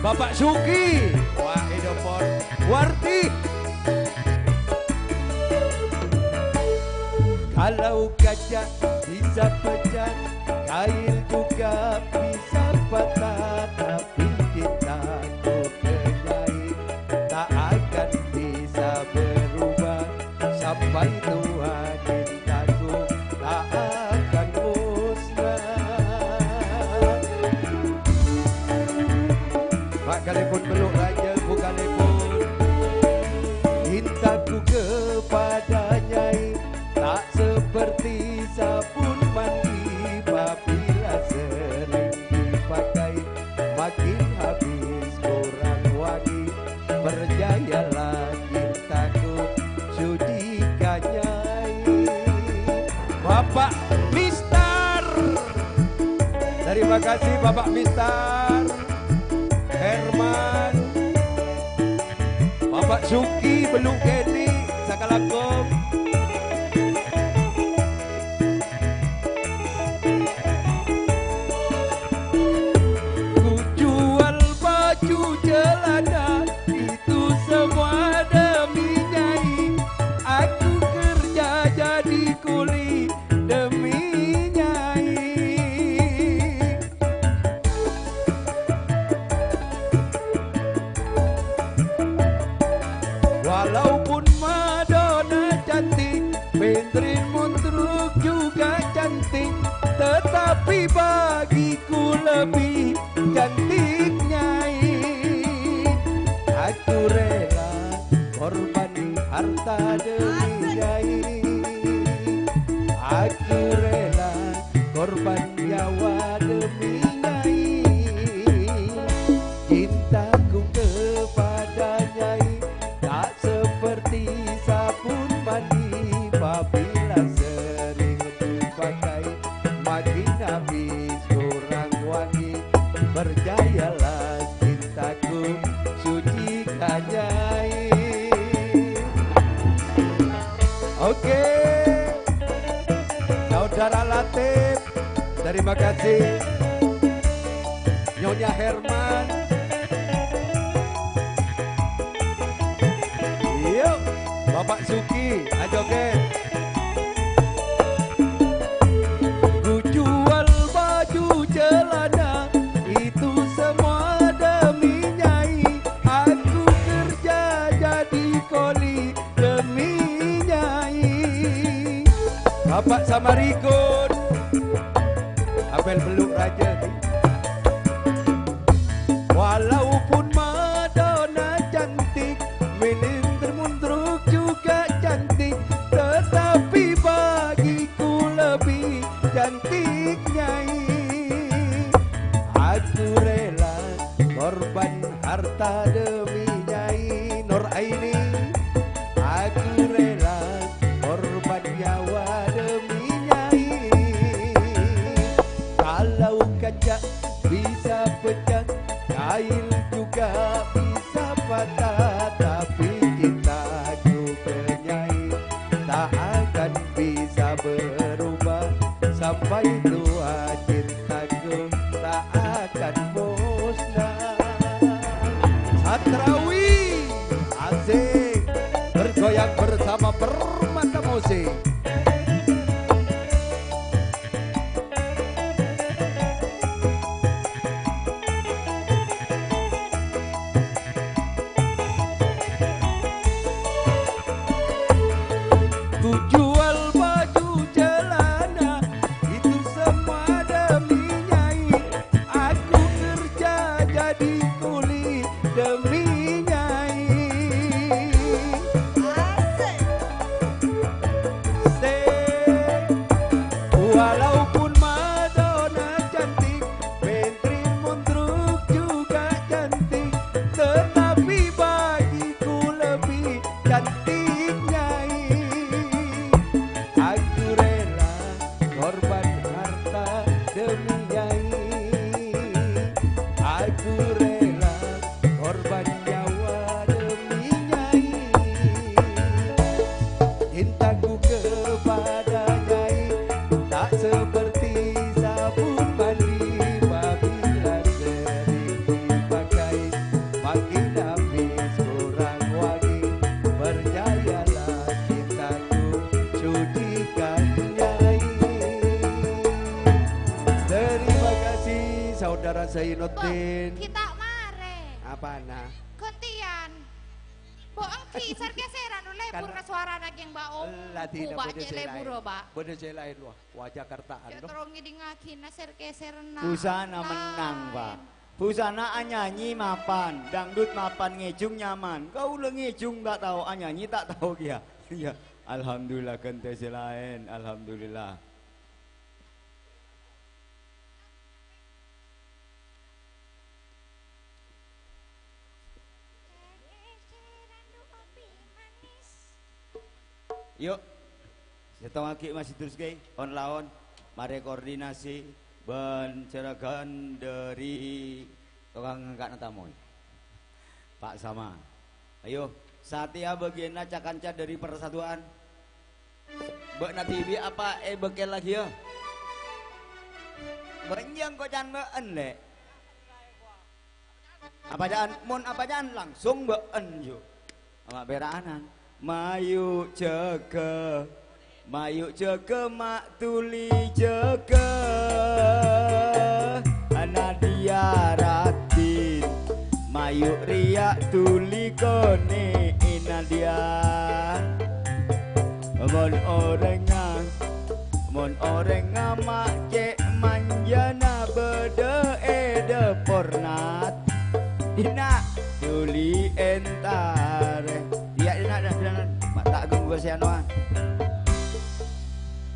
Bapak Suki, wah, Edopor, Warti. Kalau kaca bisa pecah, kail juga bisa patah, tapi cintaku ke Nyai tak akan bisa berubah. Sampai tua cintaku tak akan musnah. Pak kalèpon peluk rajâ, Bu kalèpon. Cintaku kepada Nyai tak seperti sabun mandi, apabila sering dipakai makin habis kurang wangi. Percayalah cintaku suci ka Nyai. Bapak Mister. Terima kasih Bapak Mister. Herman. Bapak Suki, Beluk Geni, sakalangkong. Ku jual baju celana, itu semua demi Nyai. Aku kerja jadi kuli demi Nyai. Walaupun Madonna cantik, Marilyn Monroe juga cantik, tetapi bagiku lebih cantik Nyai. Aku rela korban harta demi Nyai. Aku rela korban nyawa demi Nyai. Cintaku kepada Nyai tak seperti sabun mandi, apabila sering dipakai makin habis kurang wangi. Percayalah cintaku suci ka Nyai. Oke. Saudara Latif, terima kasih. Nyonya Herman. Yuk, Bapak Suki, ajoget. Ku jual baju celana, itu semua demi Nyai. Aku kerja jadi koli demi Nyai. Bapak Samarikun, apel beluk raja nih. Walaupun Madonna cantik, Marilyn Monroe juga cantik, tetapi bagiku lebih cantik Nyai. Aku rela korban harta demi Nyai Nur Aini. Aku rela korban nyawa demi Nyai. Kalau kaca bisa pecah, kail juga bisa patah, tapi cintaku ke Nyai tak akan bisa berubah. Sampai tua cintaku tak akan musnah. Satrawi, asik, bergoyang bersama Permata Musik. Ku jual baju celana, itu semua demi Nyai. Aku kerja jadi kuli demi Nyai. Asik. Sing, walaupun Madonna cantik, Marilyn Monroe juga cantik, tetapi bagiku lebih cantik Nyai. Zainuddin. Mbok, ghi' ta' marè. Apana? Ghântèyan. Mbok èngghi sèr-kèsèran, lebur ka sowarana kèng, Mbak, Om. Ella, dina Bu, Pak, bâdâ cè' sè lebur, laèn. Pak. Bâdâ cè' laèn, wah. Wah, Jakartaan, Cè' loh. Terro ngèdingngaghi na sèr-kèsèran. Busana mennang, Pak. Busana anyanyi mapan, dangdut mapan, ngèjhung nyaman. Kaulâ ngèjhung ta' tao, anyanyi ta' tao kèya. Iyâ, alhamdulillah, ghântè sè laèn, alhamdulillah. Yu', sèttongngaghi masih terros, ghi, on-laon, marè koordinasi bân jhurâghân dâri tokang ngangka'na tamoy. Pak Sama. Ayo, satèya bâgiyânna ca-kanca dâri persatuan. Bâ'na dhibi' apa èbâkkèl laghi, yâ? Bânnya' engko' can bâ'en, Lè'. Apa ca'an, mon apa ca'an langsung bâ'en, yu. Ama' pèra'anan. Mayu jâgâ, mayu jâgâ, ma' dhuli jâgâ. Nadia raddhin, mayu rèya dhuli konè'è Nadia. Mon orèngnga, mon orèngnga ma' cè' manjâna bâdâ è dâpor, Nat. Dinna', dhuli èntarè. Iyâ, dinna', dinna', dinna'. Ma' ta' ghânggu sè anoa.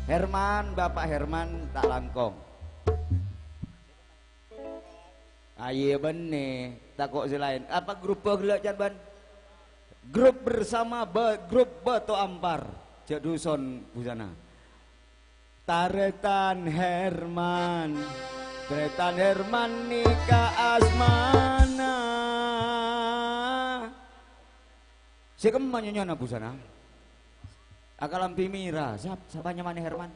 Herman, Bapak Herman ta' langkong. Ayo bânnè, tako' sè laèn. Apa grup ghellâ' can bân? Grup bersama ba-, grup Bâto Ampar. Jâ' duson busana. Tarètan Herman. Tarètan Herman nèka asmana. Sè kemma nyonyana busana. Akalambhi mèra. Sap-, sapa nyamana Herman?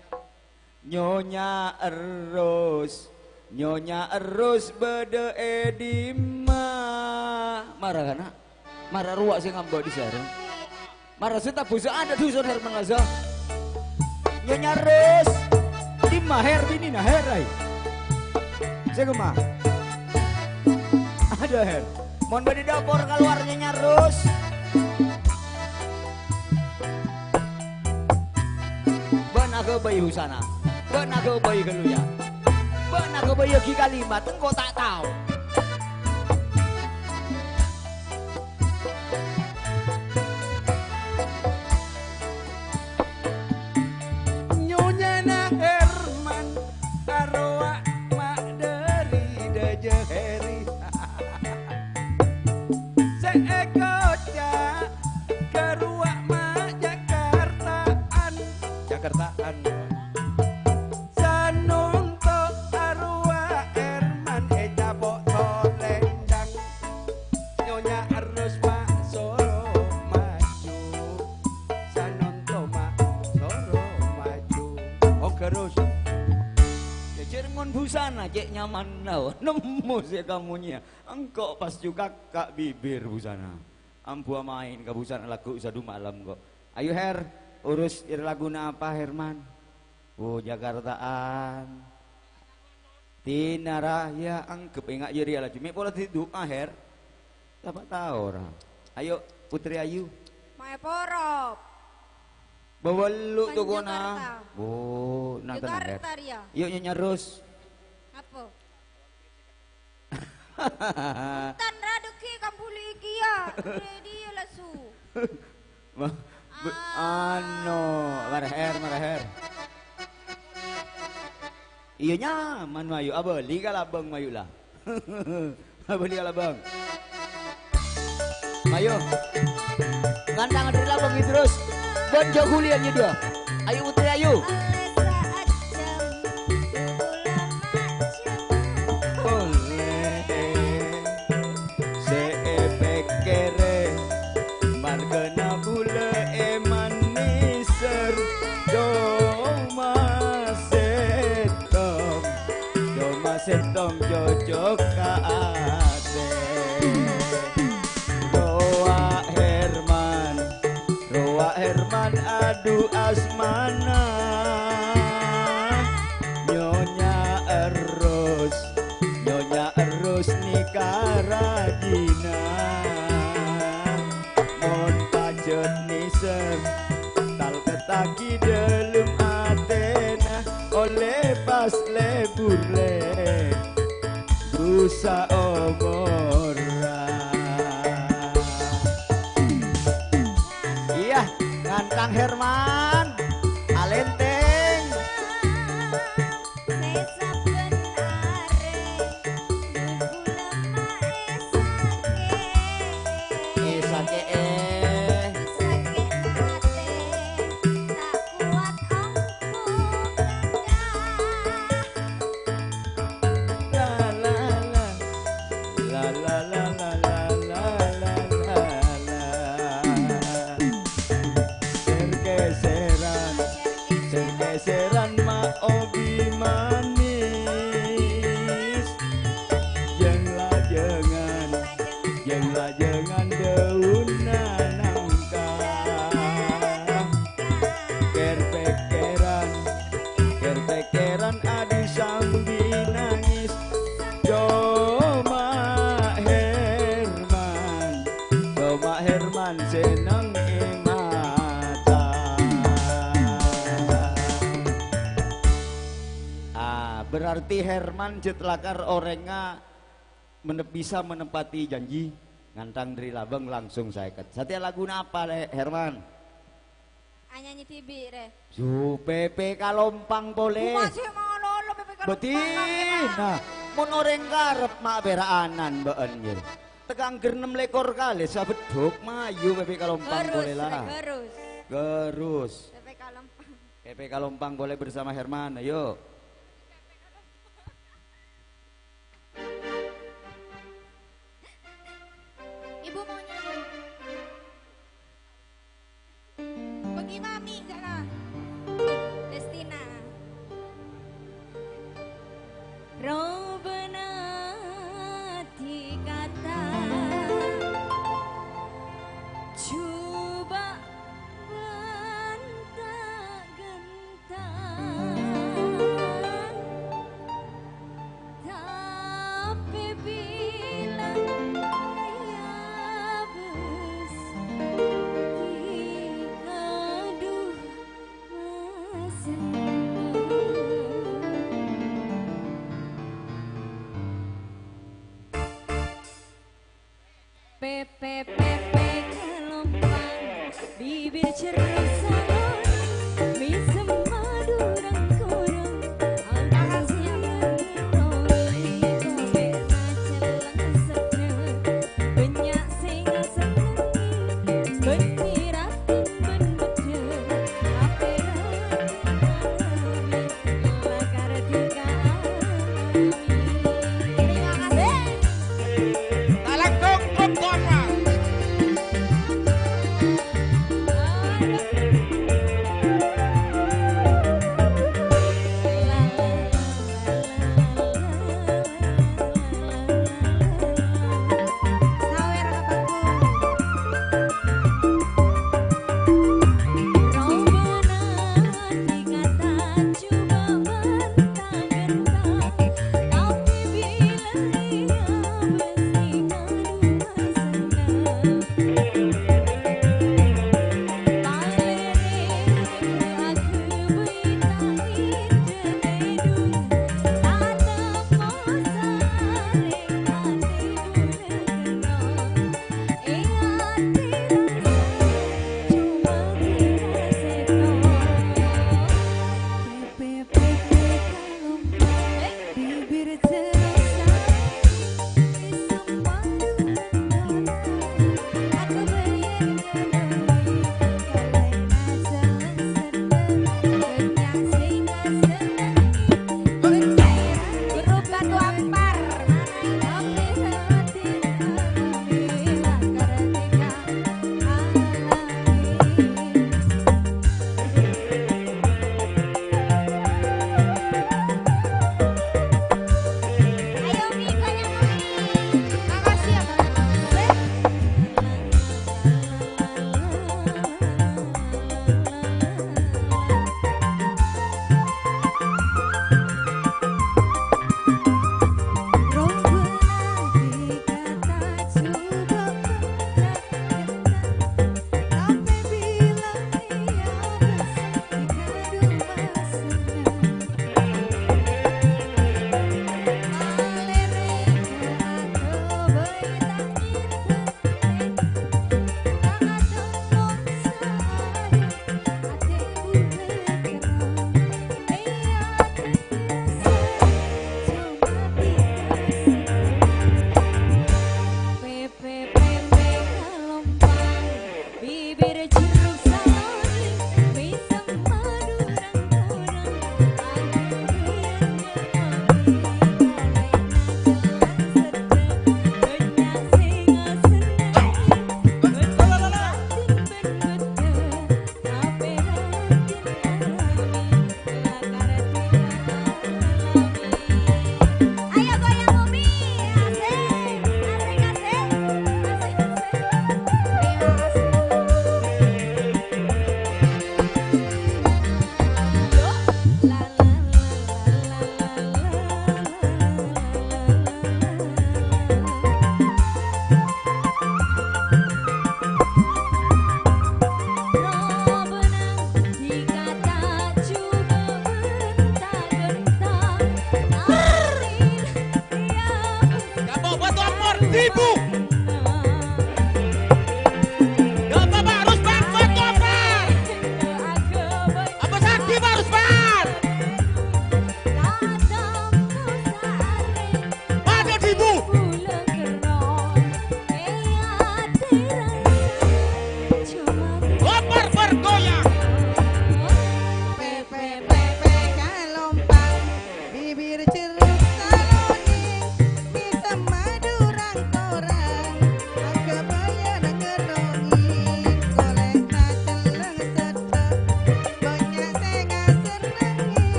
Nyonya Erros. Nyonya Erros bâdâ è dimma? Mara kana'. Mara rowa sè ngambâ' dhisareng. Mara sè tabusa ada duson Herman Laza. Nyonya Ros. Dimma Her binèna Her, ai? Sè kemma? Ada Her. Mon bâdâ dâpor kalowar Nyonya Ros. Bân aghâbây busana. Bân aghâbây ghâllu, yâ. Bân aghâbây ghi kalimat, engko' ta' tao. Nyonyana Herman, arowa ma' dâri dâjâ Heri. Sè èkoca', karowa ma' Jakartaan. Jakartaan. Sanonto arowa Herman ècapo' tolèndang. Nyonya Erros ma' soro maju. Sanonto ma' soro maju. Oke, Ros. Jhâjhâr mon busana cè' nyamanna, oh, nemmo sè kamonyèya. Engko' pas jukaka' bibir busana. Ambu amaèn ka busana lagu sadu malem, kok. Ayo, Her, urus laguna apa, Herman? Oh, Jakartaan. Dinara, ya, anggep enga' jârèya laju. Mè' pola didu'a, Her. Sapa tao, ra? Ayo, Putri Ayu. Mae porop. Bawallu tokona. Jakarta. Oh, nah, tenang, Her. Jakarta, rèya. Yuk, Nyonya Ros. Apa? Tan ra dhuggi' kambuli iki ya. Rè dhiyâ lasu. Ma-, be-, ano, mara Her, mara Her. Iyâ nyaman, mayu. Abâli ka labâng, mayu la. Abâli ka labâng. Mayu. Ngantang dâri labâng terros. Bân jhâ' ghuliyân nyèdhâ. Ayu, Putri, ayu. Ollè sè èpèkkèrè, marghâna bulâ èmannèsèr. Coma sèttong, coma sèttong cocok ka atè. Rowa Herman, rowa Herman adu asmana. Nyonya Erros, Nyonya Dâlem atèna ollè pas lebur lè dusa omorra. Iyâ, Ghântang Herman, Alenteng. Sè sabbhân arè, bulâ ma'è sakè'. È sakè'è. Sakè' atè, ta' kowat ongghu ngangghâ. La, la, la. La, la, la. Sèr-kèsèran, sèr-kèsèran ma' obi manis. Jâng-lajângan, jâng-lajângan dâunna nangka. Kèr-pèkkèran, kèr-pèkkèran adu sambi nangis. Coma Herman, coma Herman sè neng è mata. Ah, berarti Herman jhât lakar orèngnga menep-, bisa menepati janji, Ghântang Dri Labâng langsung sèket. Satèya laguna apa, Lè', Herman? Anyanyi dhibi', rè. Su, P P Kalompang polè. Coma sè malolo P P Kalompang. Betina. Mon orèng karep ma' pèra'anan bâ'ân, yâ. Tèkang ghâr nem lèkor kalè sabheddhuk mayu P P Kalompang polè, la. Ghârus, rè, ghârus. Ghârus. P P Kalompang. P P Kalompang polè bersama Herman, ayo. Ibu mau nyanyi? Bagi mami, salah. Destina. Robana dikata, coba banta genta. Tapè bilâ aya bâs, kaduh masenneng. Pepe, pepe, kalompang, bibir cerrus salon, mèsem madu rang-korang, angkara siangan ngetoi, kope' na celleng seddheng, bânnya' sè ngasennengngè, bân piratin bân beddheng, tapè ra-,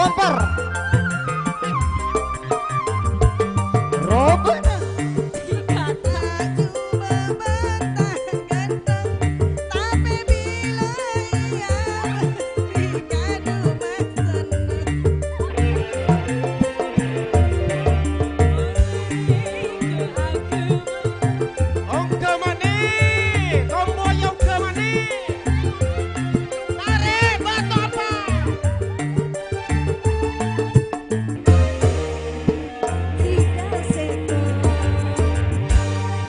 Cepper. Robana. Laju bebantah ganteng, tapè bilâ iyâ mesti kadu maksana. Ongghâ manè, tompoyya ongghâ manè. Tarè bâto apa? Jika seto.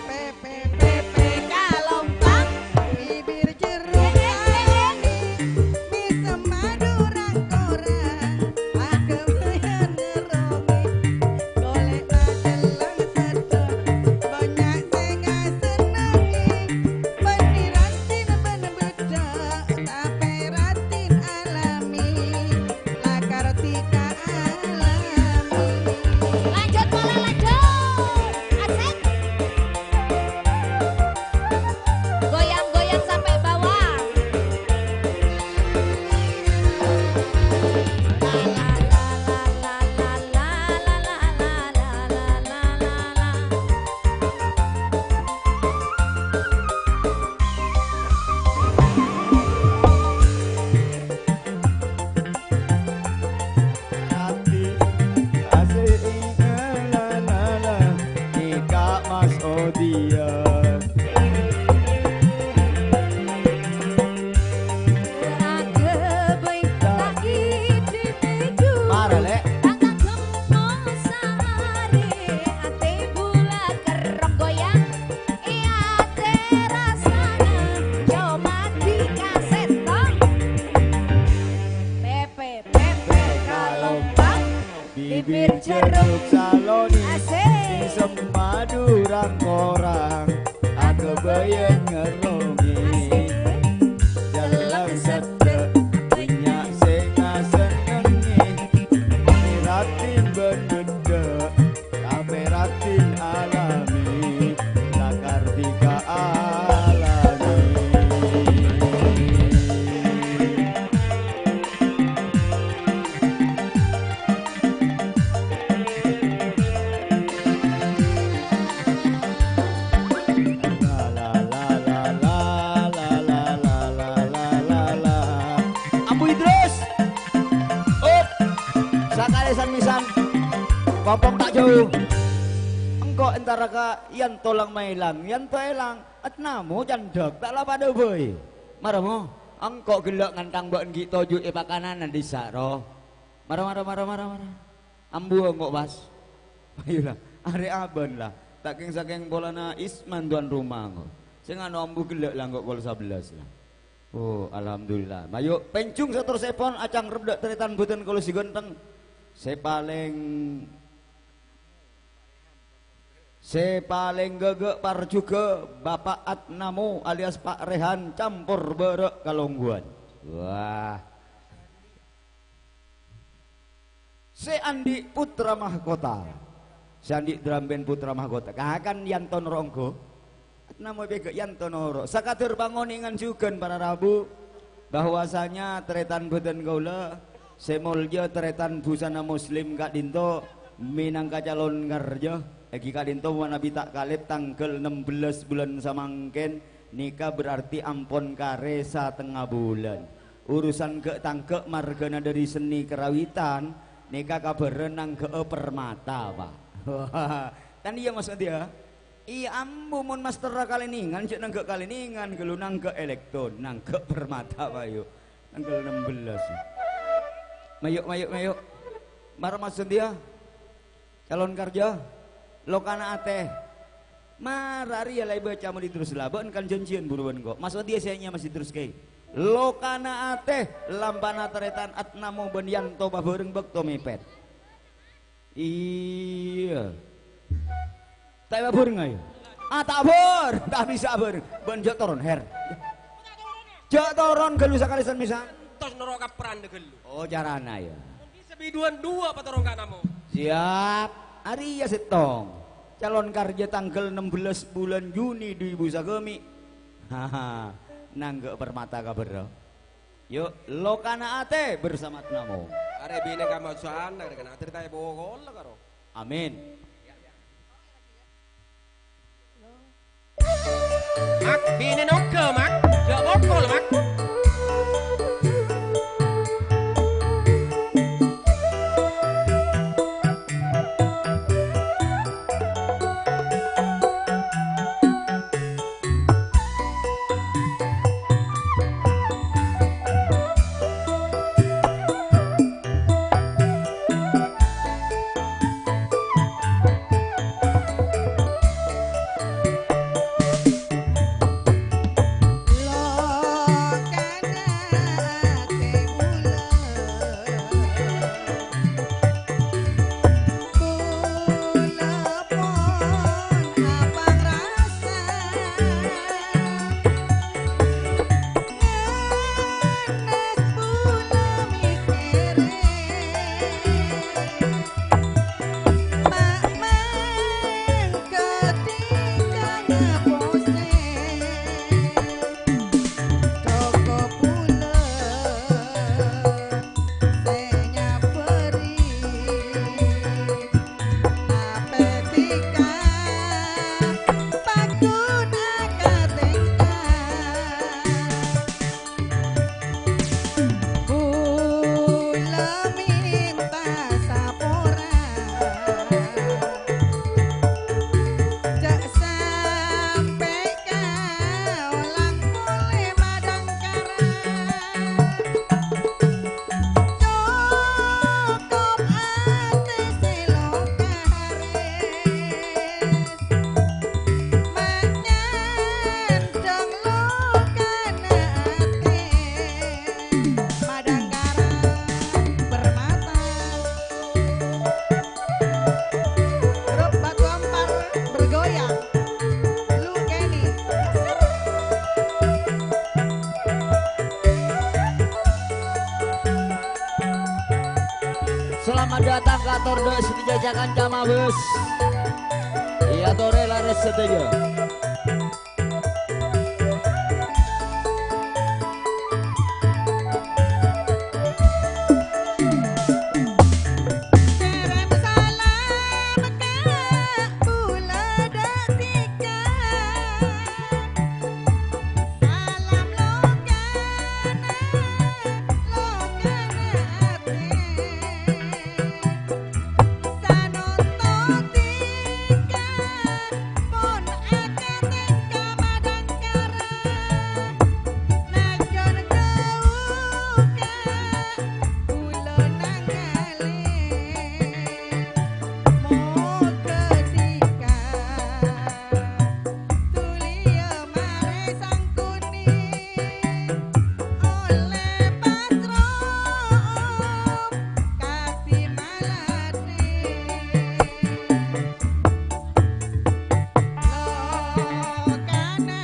Pepe, pepe, kalompang, bibir jeruk manis, mesem madhu rang-korang, aghâbâyân ngerrongè. Golek macellang sedhâ, bânnya' sè ngasennengngè. Bânnè raddhin bân beddhâ', tapè raddhin alami. Lakar tika alami. Lanjut, pola lanjut. Asik. Goyang-goyang sampai bawah. Ati, asik, la, la, la, nika Mas Odia. Mara, Lè'. Pepe, pepe, kalompang. Bibir jeruk saloni. Asik. Mesem madhu rang-korang. Aghâbâyân ngerrongè. Asik. Cellang sedhâ, bânnya' sè ngasennengngè. Raddhin bân beddhâ'. Tapè raddhin alami, lakar tika alami. La, la, la, la, la. Ambu Idrus. Up. Sakalè san-mèsan. Kompong ta' jâu. Engko' entara ka Yanto lang-maèlang. Yanto èlang. Atnamo candhâk ta' la padâ bhâi. Mara mo. Engko' ghellâ' ngantang bâ'na ghi' toju' è pakananan dissa' ro. Mara, mara, mara, mara, mara. Ambu engko' pas. Ayo la. Arè' abân la. Ta' kèng-sakèng polana Isman tuan rumah engko'. Sè nganu ambu ghellâ' la engko' pokol sabellâs la. Oh, alhamdulillah. Mayu, pènjhung saterrossèpon acangrep dâ' tarètan bhâdhân kaulâ sè ghântheng. Sè palèng, sè palèng ghâghâ parjhughâ Bapak Atnamo alias Pak Rehan campor bârâ' kalongghuwân. Wah. Sè andi' putra mahkota. Sè andi' drum band putra mahkota. Kakan Yanto noro' ongghu. Namo pèghâ' Yanto noro'. Sakadâr pangonèngan jhughân para rabu, bahwasanya tarètan bhâdhân kaulâ, sè molja tarètan busana muslim ka'dinto mènangka calon karja. Èngghi ka'dinto manabi ta' kalèp tangghâl nem bellâs bulân samangkèn, nèka berarti ampon karè satengnga bulân. Urusan ghâ'-tangghâ' marghâna dâri seni karawitan, nèka kabhârân nangghâ'â permata, Pak. Kan iyâ, Mas Adi, ya? Iyâ, ambu, mon masterra kalèningan, jhâ' nangghâ' kalèningan, ghâllu nangghâ' elektron, nangghâ' permata, Pak, yu. Tangghâl nem bellâs. Mayu', mayu', mayu'. Mara, Mas Adi, ya? Calon karja, lokana atè. Mara rèya la èbâca mon Idrus la, bâ'na kan janjiyân buru bân engko'. Mas Odi sè nyama Mas Idrus, Kè. Lokana atè, lampana tarètan Atnamo bân Yanto pabhâreng bâkto mèpèt. Iyâ. Ta' pabhâreng, ayo. Ah, ta' bhâr-, ta' bisa bhâreng. Bân jhâ' toron, Her. Jhâ' toron ghâllu sakalè san-mèsan. Tos noro' kapran ghâllu. Oh, carana, ya. Sabiduwân duwâ' patoron ka Namo. Siap. Arèya sèttong. Calon karja tangghâl nem bellâs bulân Juni du èbu sagâmè'. Haha. Nangghâ' permata kabhârrâ. Yu', lokana atè bersama Tnamo. Arè binè kamosowan, arè kèna atè ta' èpokola karo. Amin. Mak, binè nongga, Mak. Jhâ' pokol, Mak. Toko pula sè nyabâri, tapè dhika paggun akatèngka. Kaulâ mènta sapora, jhâ' sampè' kaolang polè Madangkara. Cokop atè sè lokarès, ma' nyandhâng lokana atè. Madangkara Permata. Grup Batu Ampar bergoyang. Lu Kenny. Selamat datang ka Tordok Setia Jakan Jama Bus. Iyâ, torè larès sadhâjâ. Kèrèm salam ka bulâ dhâ' dhika. Salam lokana, lokana atè. Sanonto dhika pon akatèngka Madangkara. Najjhân ghâuka, kaulâ nangalè. Moghâ dhika dhuliyâ marè sangkonè, ollè pasro'om kasè malatè. Lokana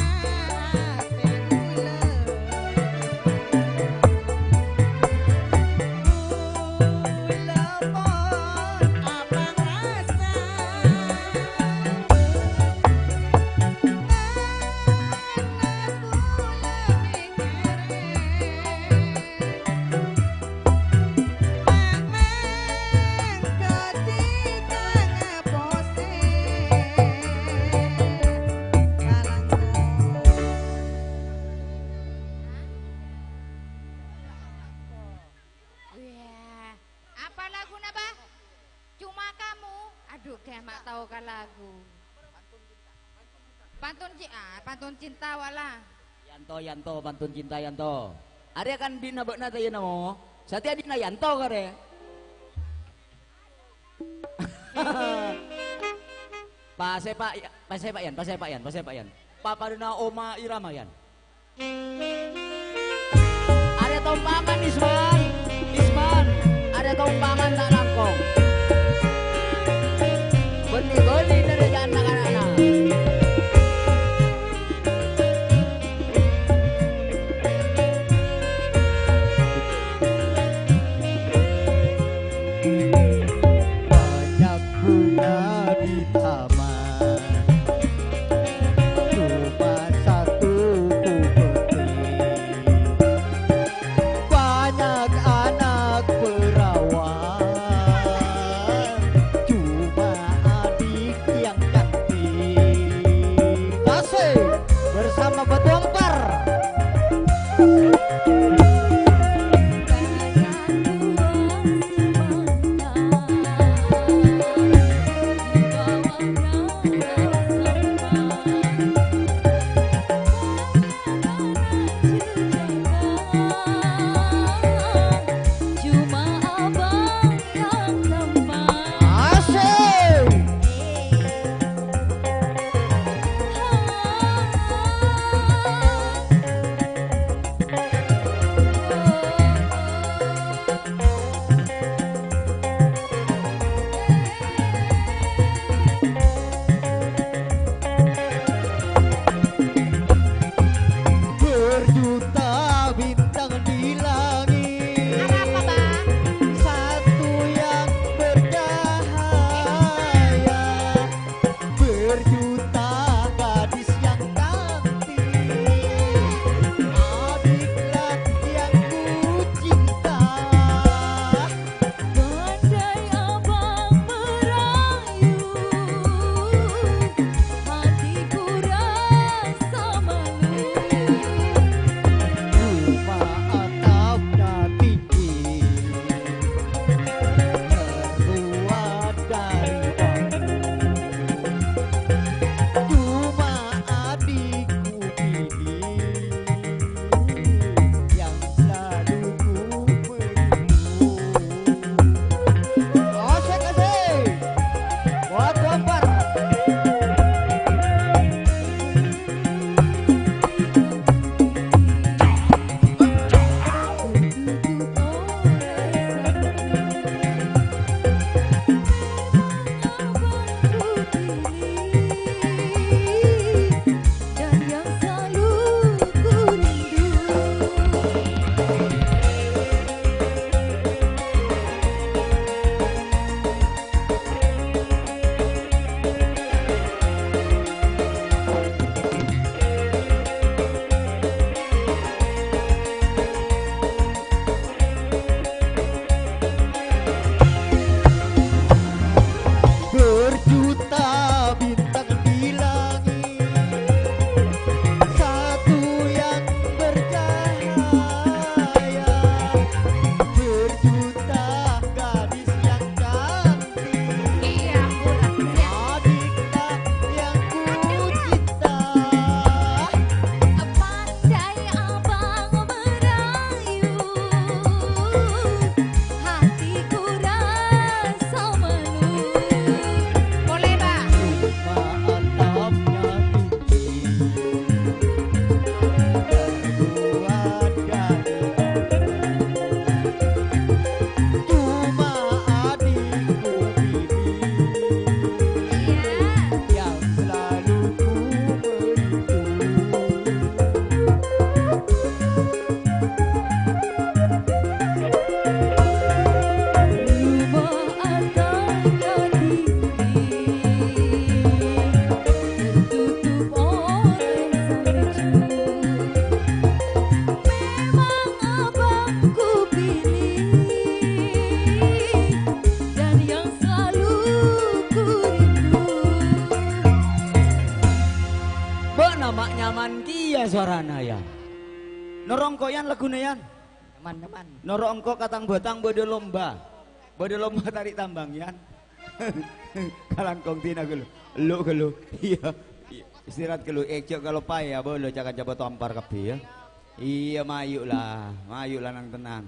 atè bulâ. Bulâ pon apangrasa. Anak bulâ mèkkèrè. Wah, apa laguna, Bah? Cuma Kamu? Aduh, kayak mak tahu ka lagu. Pantun ci-, ah, pantun cinta wala. Yanto, Yanto, pantun cinta Yanto. Arè kan dina bâ'na ta' iyâ namo? Satèya dina Yanto karè. Pasèpa', ya, pasèpa', Yan, pasèpa', Yan, pasèpa', Yan. Papadâna Oma Irama, Yan. Arè tompangan, Isman. Isman, arè tompangan ta' langkong. Bâli-bâli dâri na'-kana'na. Banyak bunga di taman, cuma satu ku petik. Rana, Yan. Noro' engko', Yan, lagguna, Yan. Aman, aman. Noro' engko' ka tang-batang bâdâ lomba. Bâdâ lomba tarik tambang, Yan. Kalangkong Tina ghâllu. Elluk ghâllu. Iyâ. Iyâ. Istirahat ghâllu. Eh, jhâ' kaloppaè yâ, bâlâ ca-kanca Bâto Ampar kabbhi yâ. Iyâ, mayu' la. Mayu' la nang-tennang.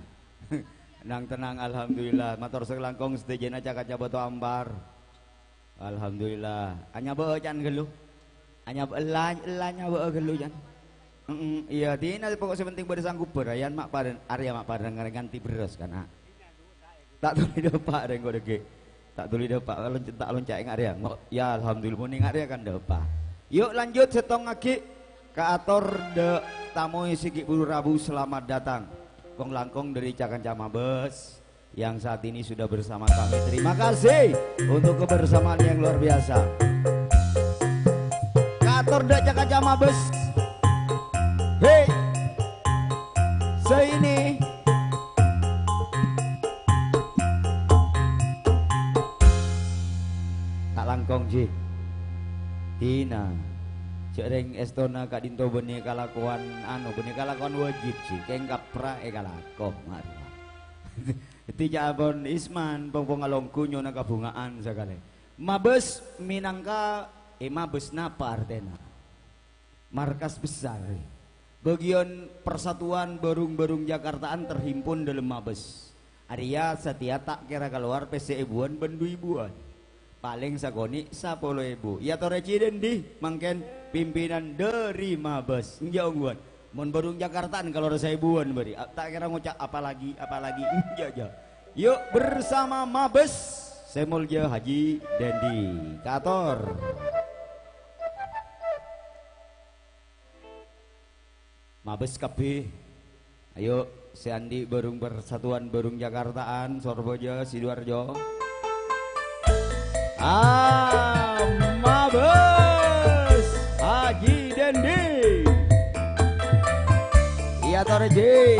Nang-tennang, alhamdulillah. Mator sakalangkong sadhâjâna ca-kanca Bâto Ampar. Alhamdulillah. Anyabâ'â can ghâllu. Anyab-, ella, ella nyabâ'â ghâllu can. Heeh, iyâ, Tina pokok sè penting bâdâ sanggubbhâr, Yan ma' parèn-, arèya ma' parèn nganti bherrâs, kan, a. Ta' tolè dâpa' rèng ko' dhâggi'. Ta' tolè dâpa', lonca', ta' lonca' enga' rèya. Ngo-, ya, alhamdulillah, mon enga' rèya kan dâpa'. Yuk, lanjut, sèttong aghi'. Kaator dâ' tamoy sè ghi' buru rabu, selamat datang. Kong-langkong dâri ca-kanca Mabes. Yang saat ini sudah bersama kami. Terima kasih untuk kebersamaan yang luar biasa. Kaator dâ' ca-kanca Mabes. Hei. Saini. Ta' langkong, Ji. Tina. Jhâ' rèng èstona ka'dinto bânnè kalakowan, anu, bânnè kalakowan wajib, Ji. Kèng kaprah èkalako, mara. Dhâddhi ca'èpon Isman, pong-ponga longgu nyona kabhunga'an sakalè. Mabes mènangka, eh, Mabes napa artèna? Markas besar. Bâgiyân persatuan bârung-bârung Jakartaan terhimpun dalam Mabes. Arèya satèya ta' kèra kalowar pèssè èbuwân bân du èbuwân. Palèng sakonè' sapolo èbu. Èyatorè Ji Dendi mangkèn pimpinan dâri Mabes. Enjâ' ongghuwân. Mon bârung Jakartaan kalowar saèbuwân bâri'. A-, ta' kèra ngoca' apalagi, apalagi. Enjâ', jâ'. Yuk bersama Mabes sè molja Haji Dendi. Kaator. Mabes kabbhi. Ayo, sè andi' bârung persatuan bârung Jakartaan, Sorbhâjâ, Sidoarjo. Ah, Mabes Haji Dendi. Èyatorè, Ji.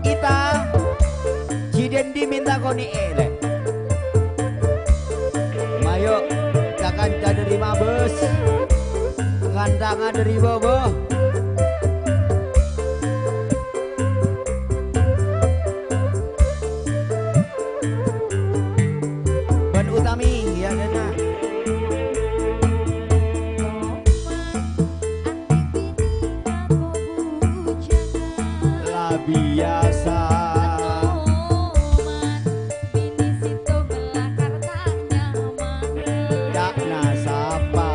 Ita, Ji Dendi mènta konè'è, lè'. Mayo, ca-kanca dâri Mabes, ngantanga dâri bâbâ. Bân Utami, ya, Nana. La biasa. Ca'na sapa?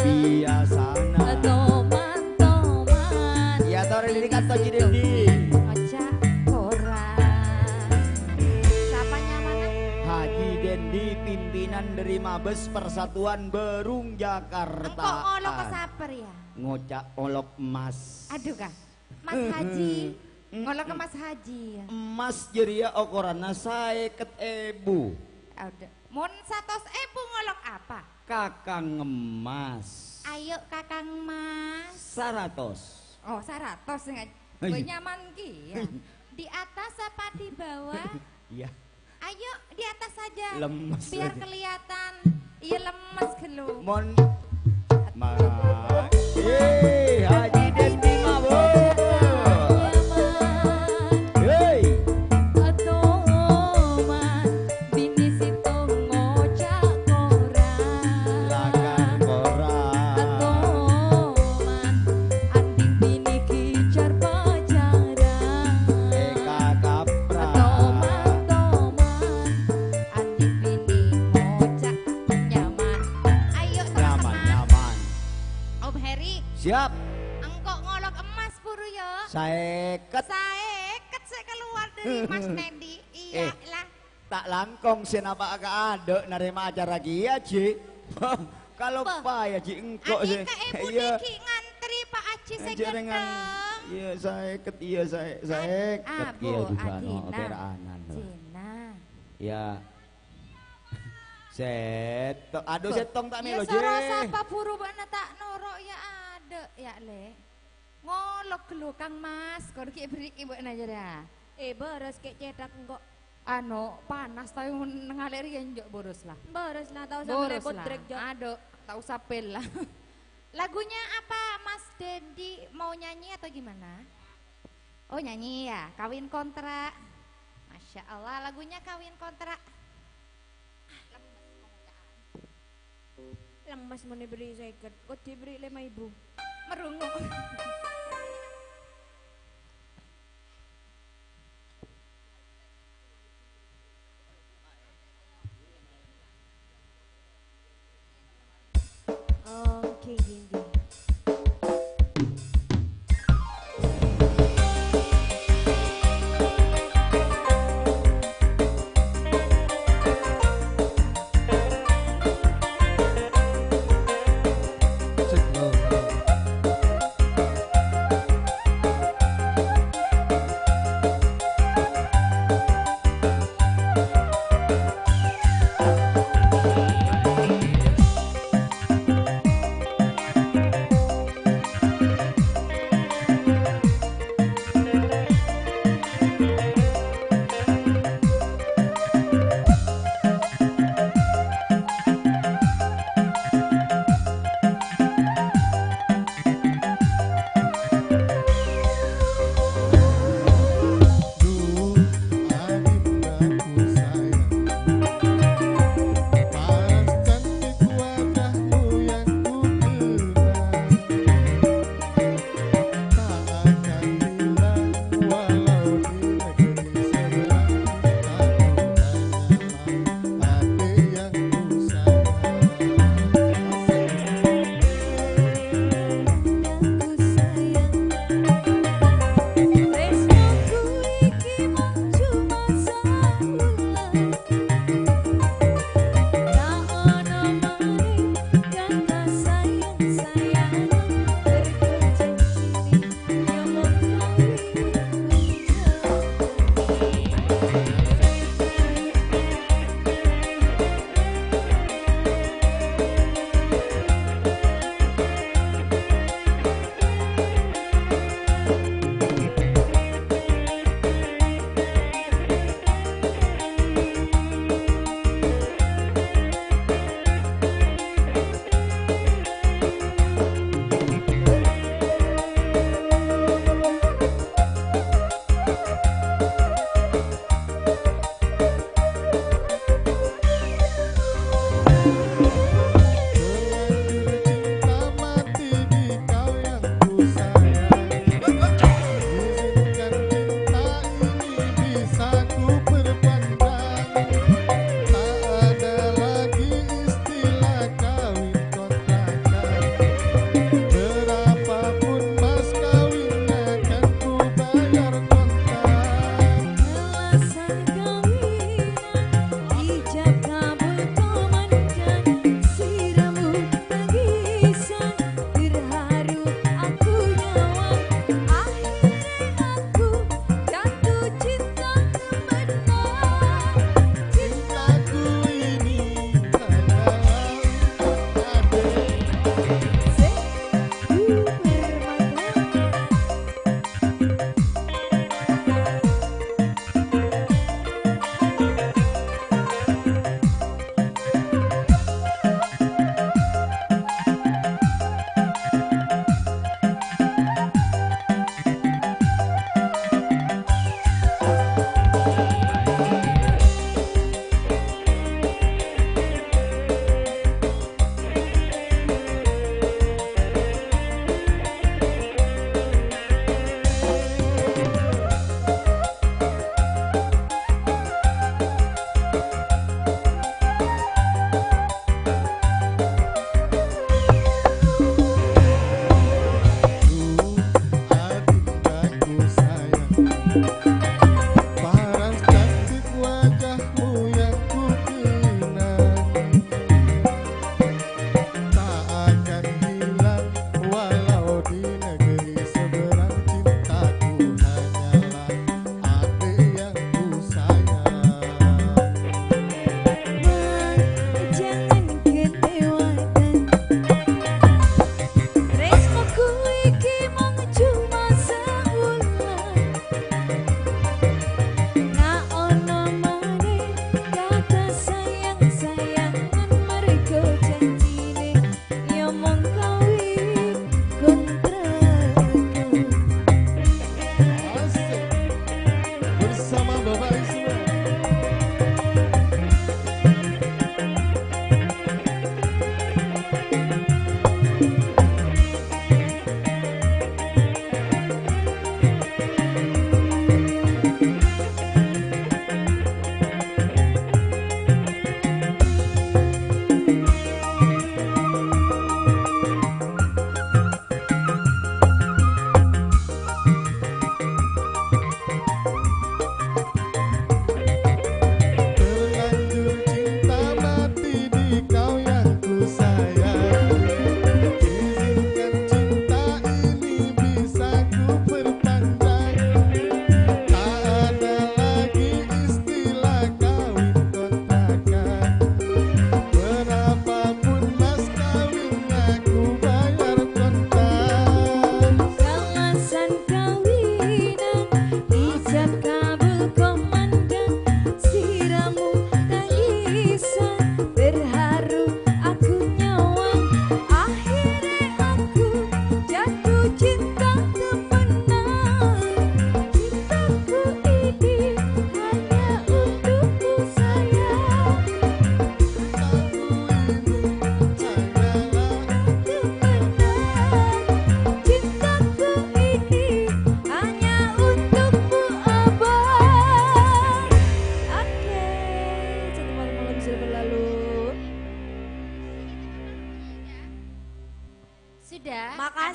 Biyasana. Èyatorè dâri kanto Ji Dendi. Sapa nyamana? Haji Dendi, pimpinan dâri Mabes Persatuan Bârung Jakarta. Engko' ngolok ka sapa, ya? Ngoca' olok emas. Aduh, Kak. Mas Haji. Ngolok ka Mas Haji, ya. Emas jârèya okoranna saèket èbu. Aduh. Mon satos èbu ngolok apa? Kakang emas. Ayo, Kakang Mas. Saratos. Oh, saratos, nga-, Iya. Nyaman ki, ya. Di atas apa di bawah? Iya. Ayo, di atas saja. Lemes. Biar kelihatan. Iya, lemes ghâllu. Mon. Ma-, eh, Haji Dendi mawon. Hei. Lakar koran. Eka kapra. Anding bini ngoca' nyaman. Ayo, sama-sama. Nyaman, nyaman. Om Heri. Siap. Engko' ngolok emas buru, ya. Saèket. Saèket sè keluar dari Mas Nendi. Iya, eh, lah. Ta' langkong sè napa' ka adâ' narèma acara kèya, Ji. Kaloppa, ya, Ji, engko' sè. Adi ka ibu Iya. niki ngantri, Pak Aji, Jaringan. seket tong. Iya, seket, iya, sae-, seket, iya, Abu, bukan, oh, Adina. Peraanan, loh. Cina. Ya. Settong, aduh, Bo-, settong ta' ya, mèlo, soro Ji. Sapa buru bâ'na ta' noro', ya, adâ', ya, Le. Ngolok ghâllu, Kang Mas, kor ki' bherri' ki' bâ'na jârèya. Eh, bârâs ke' cèthak engko'. Ano, panas, tapè mon nangale'è rèya enjâ' bârâs la. Bârâs la, ta' osa Bârâs la. Drek, Jo. Aduh, ta' osa pel la. Lagunya apa, Mas Dendi? Mau nyanyi atau gimana? Oh, nyanyi ya, Kawin Kontra. Masya Allah, lagunya Kawin Kontra. Ah, lemes, kok ngocakan. Lemes mon èberri' seket, kok diberi lima ribu. Merungu. Oh, nggih, nggih, nggih. Cek, halo, halo.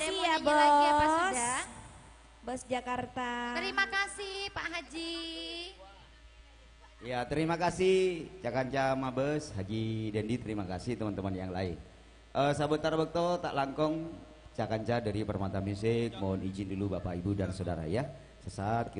Kasih ya, Bos. Bos Jakarta. Terima kasih, Pak Haji. Ya, terima kasih, ca-kanca mabes, Haji Dendi, terima kasih teman-teman yang lain. Eh, sebentar waktu tak langkong, ca-kanca dari Permata Music, mohon izin dulu Bapak, Ibu, dan Saudara ya. Sesaat kita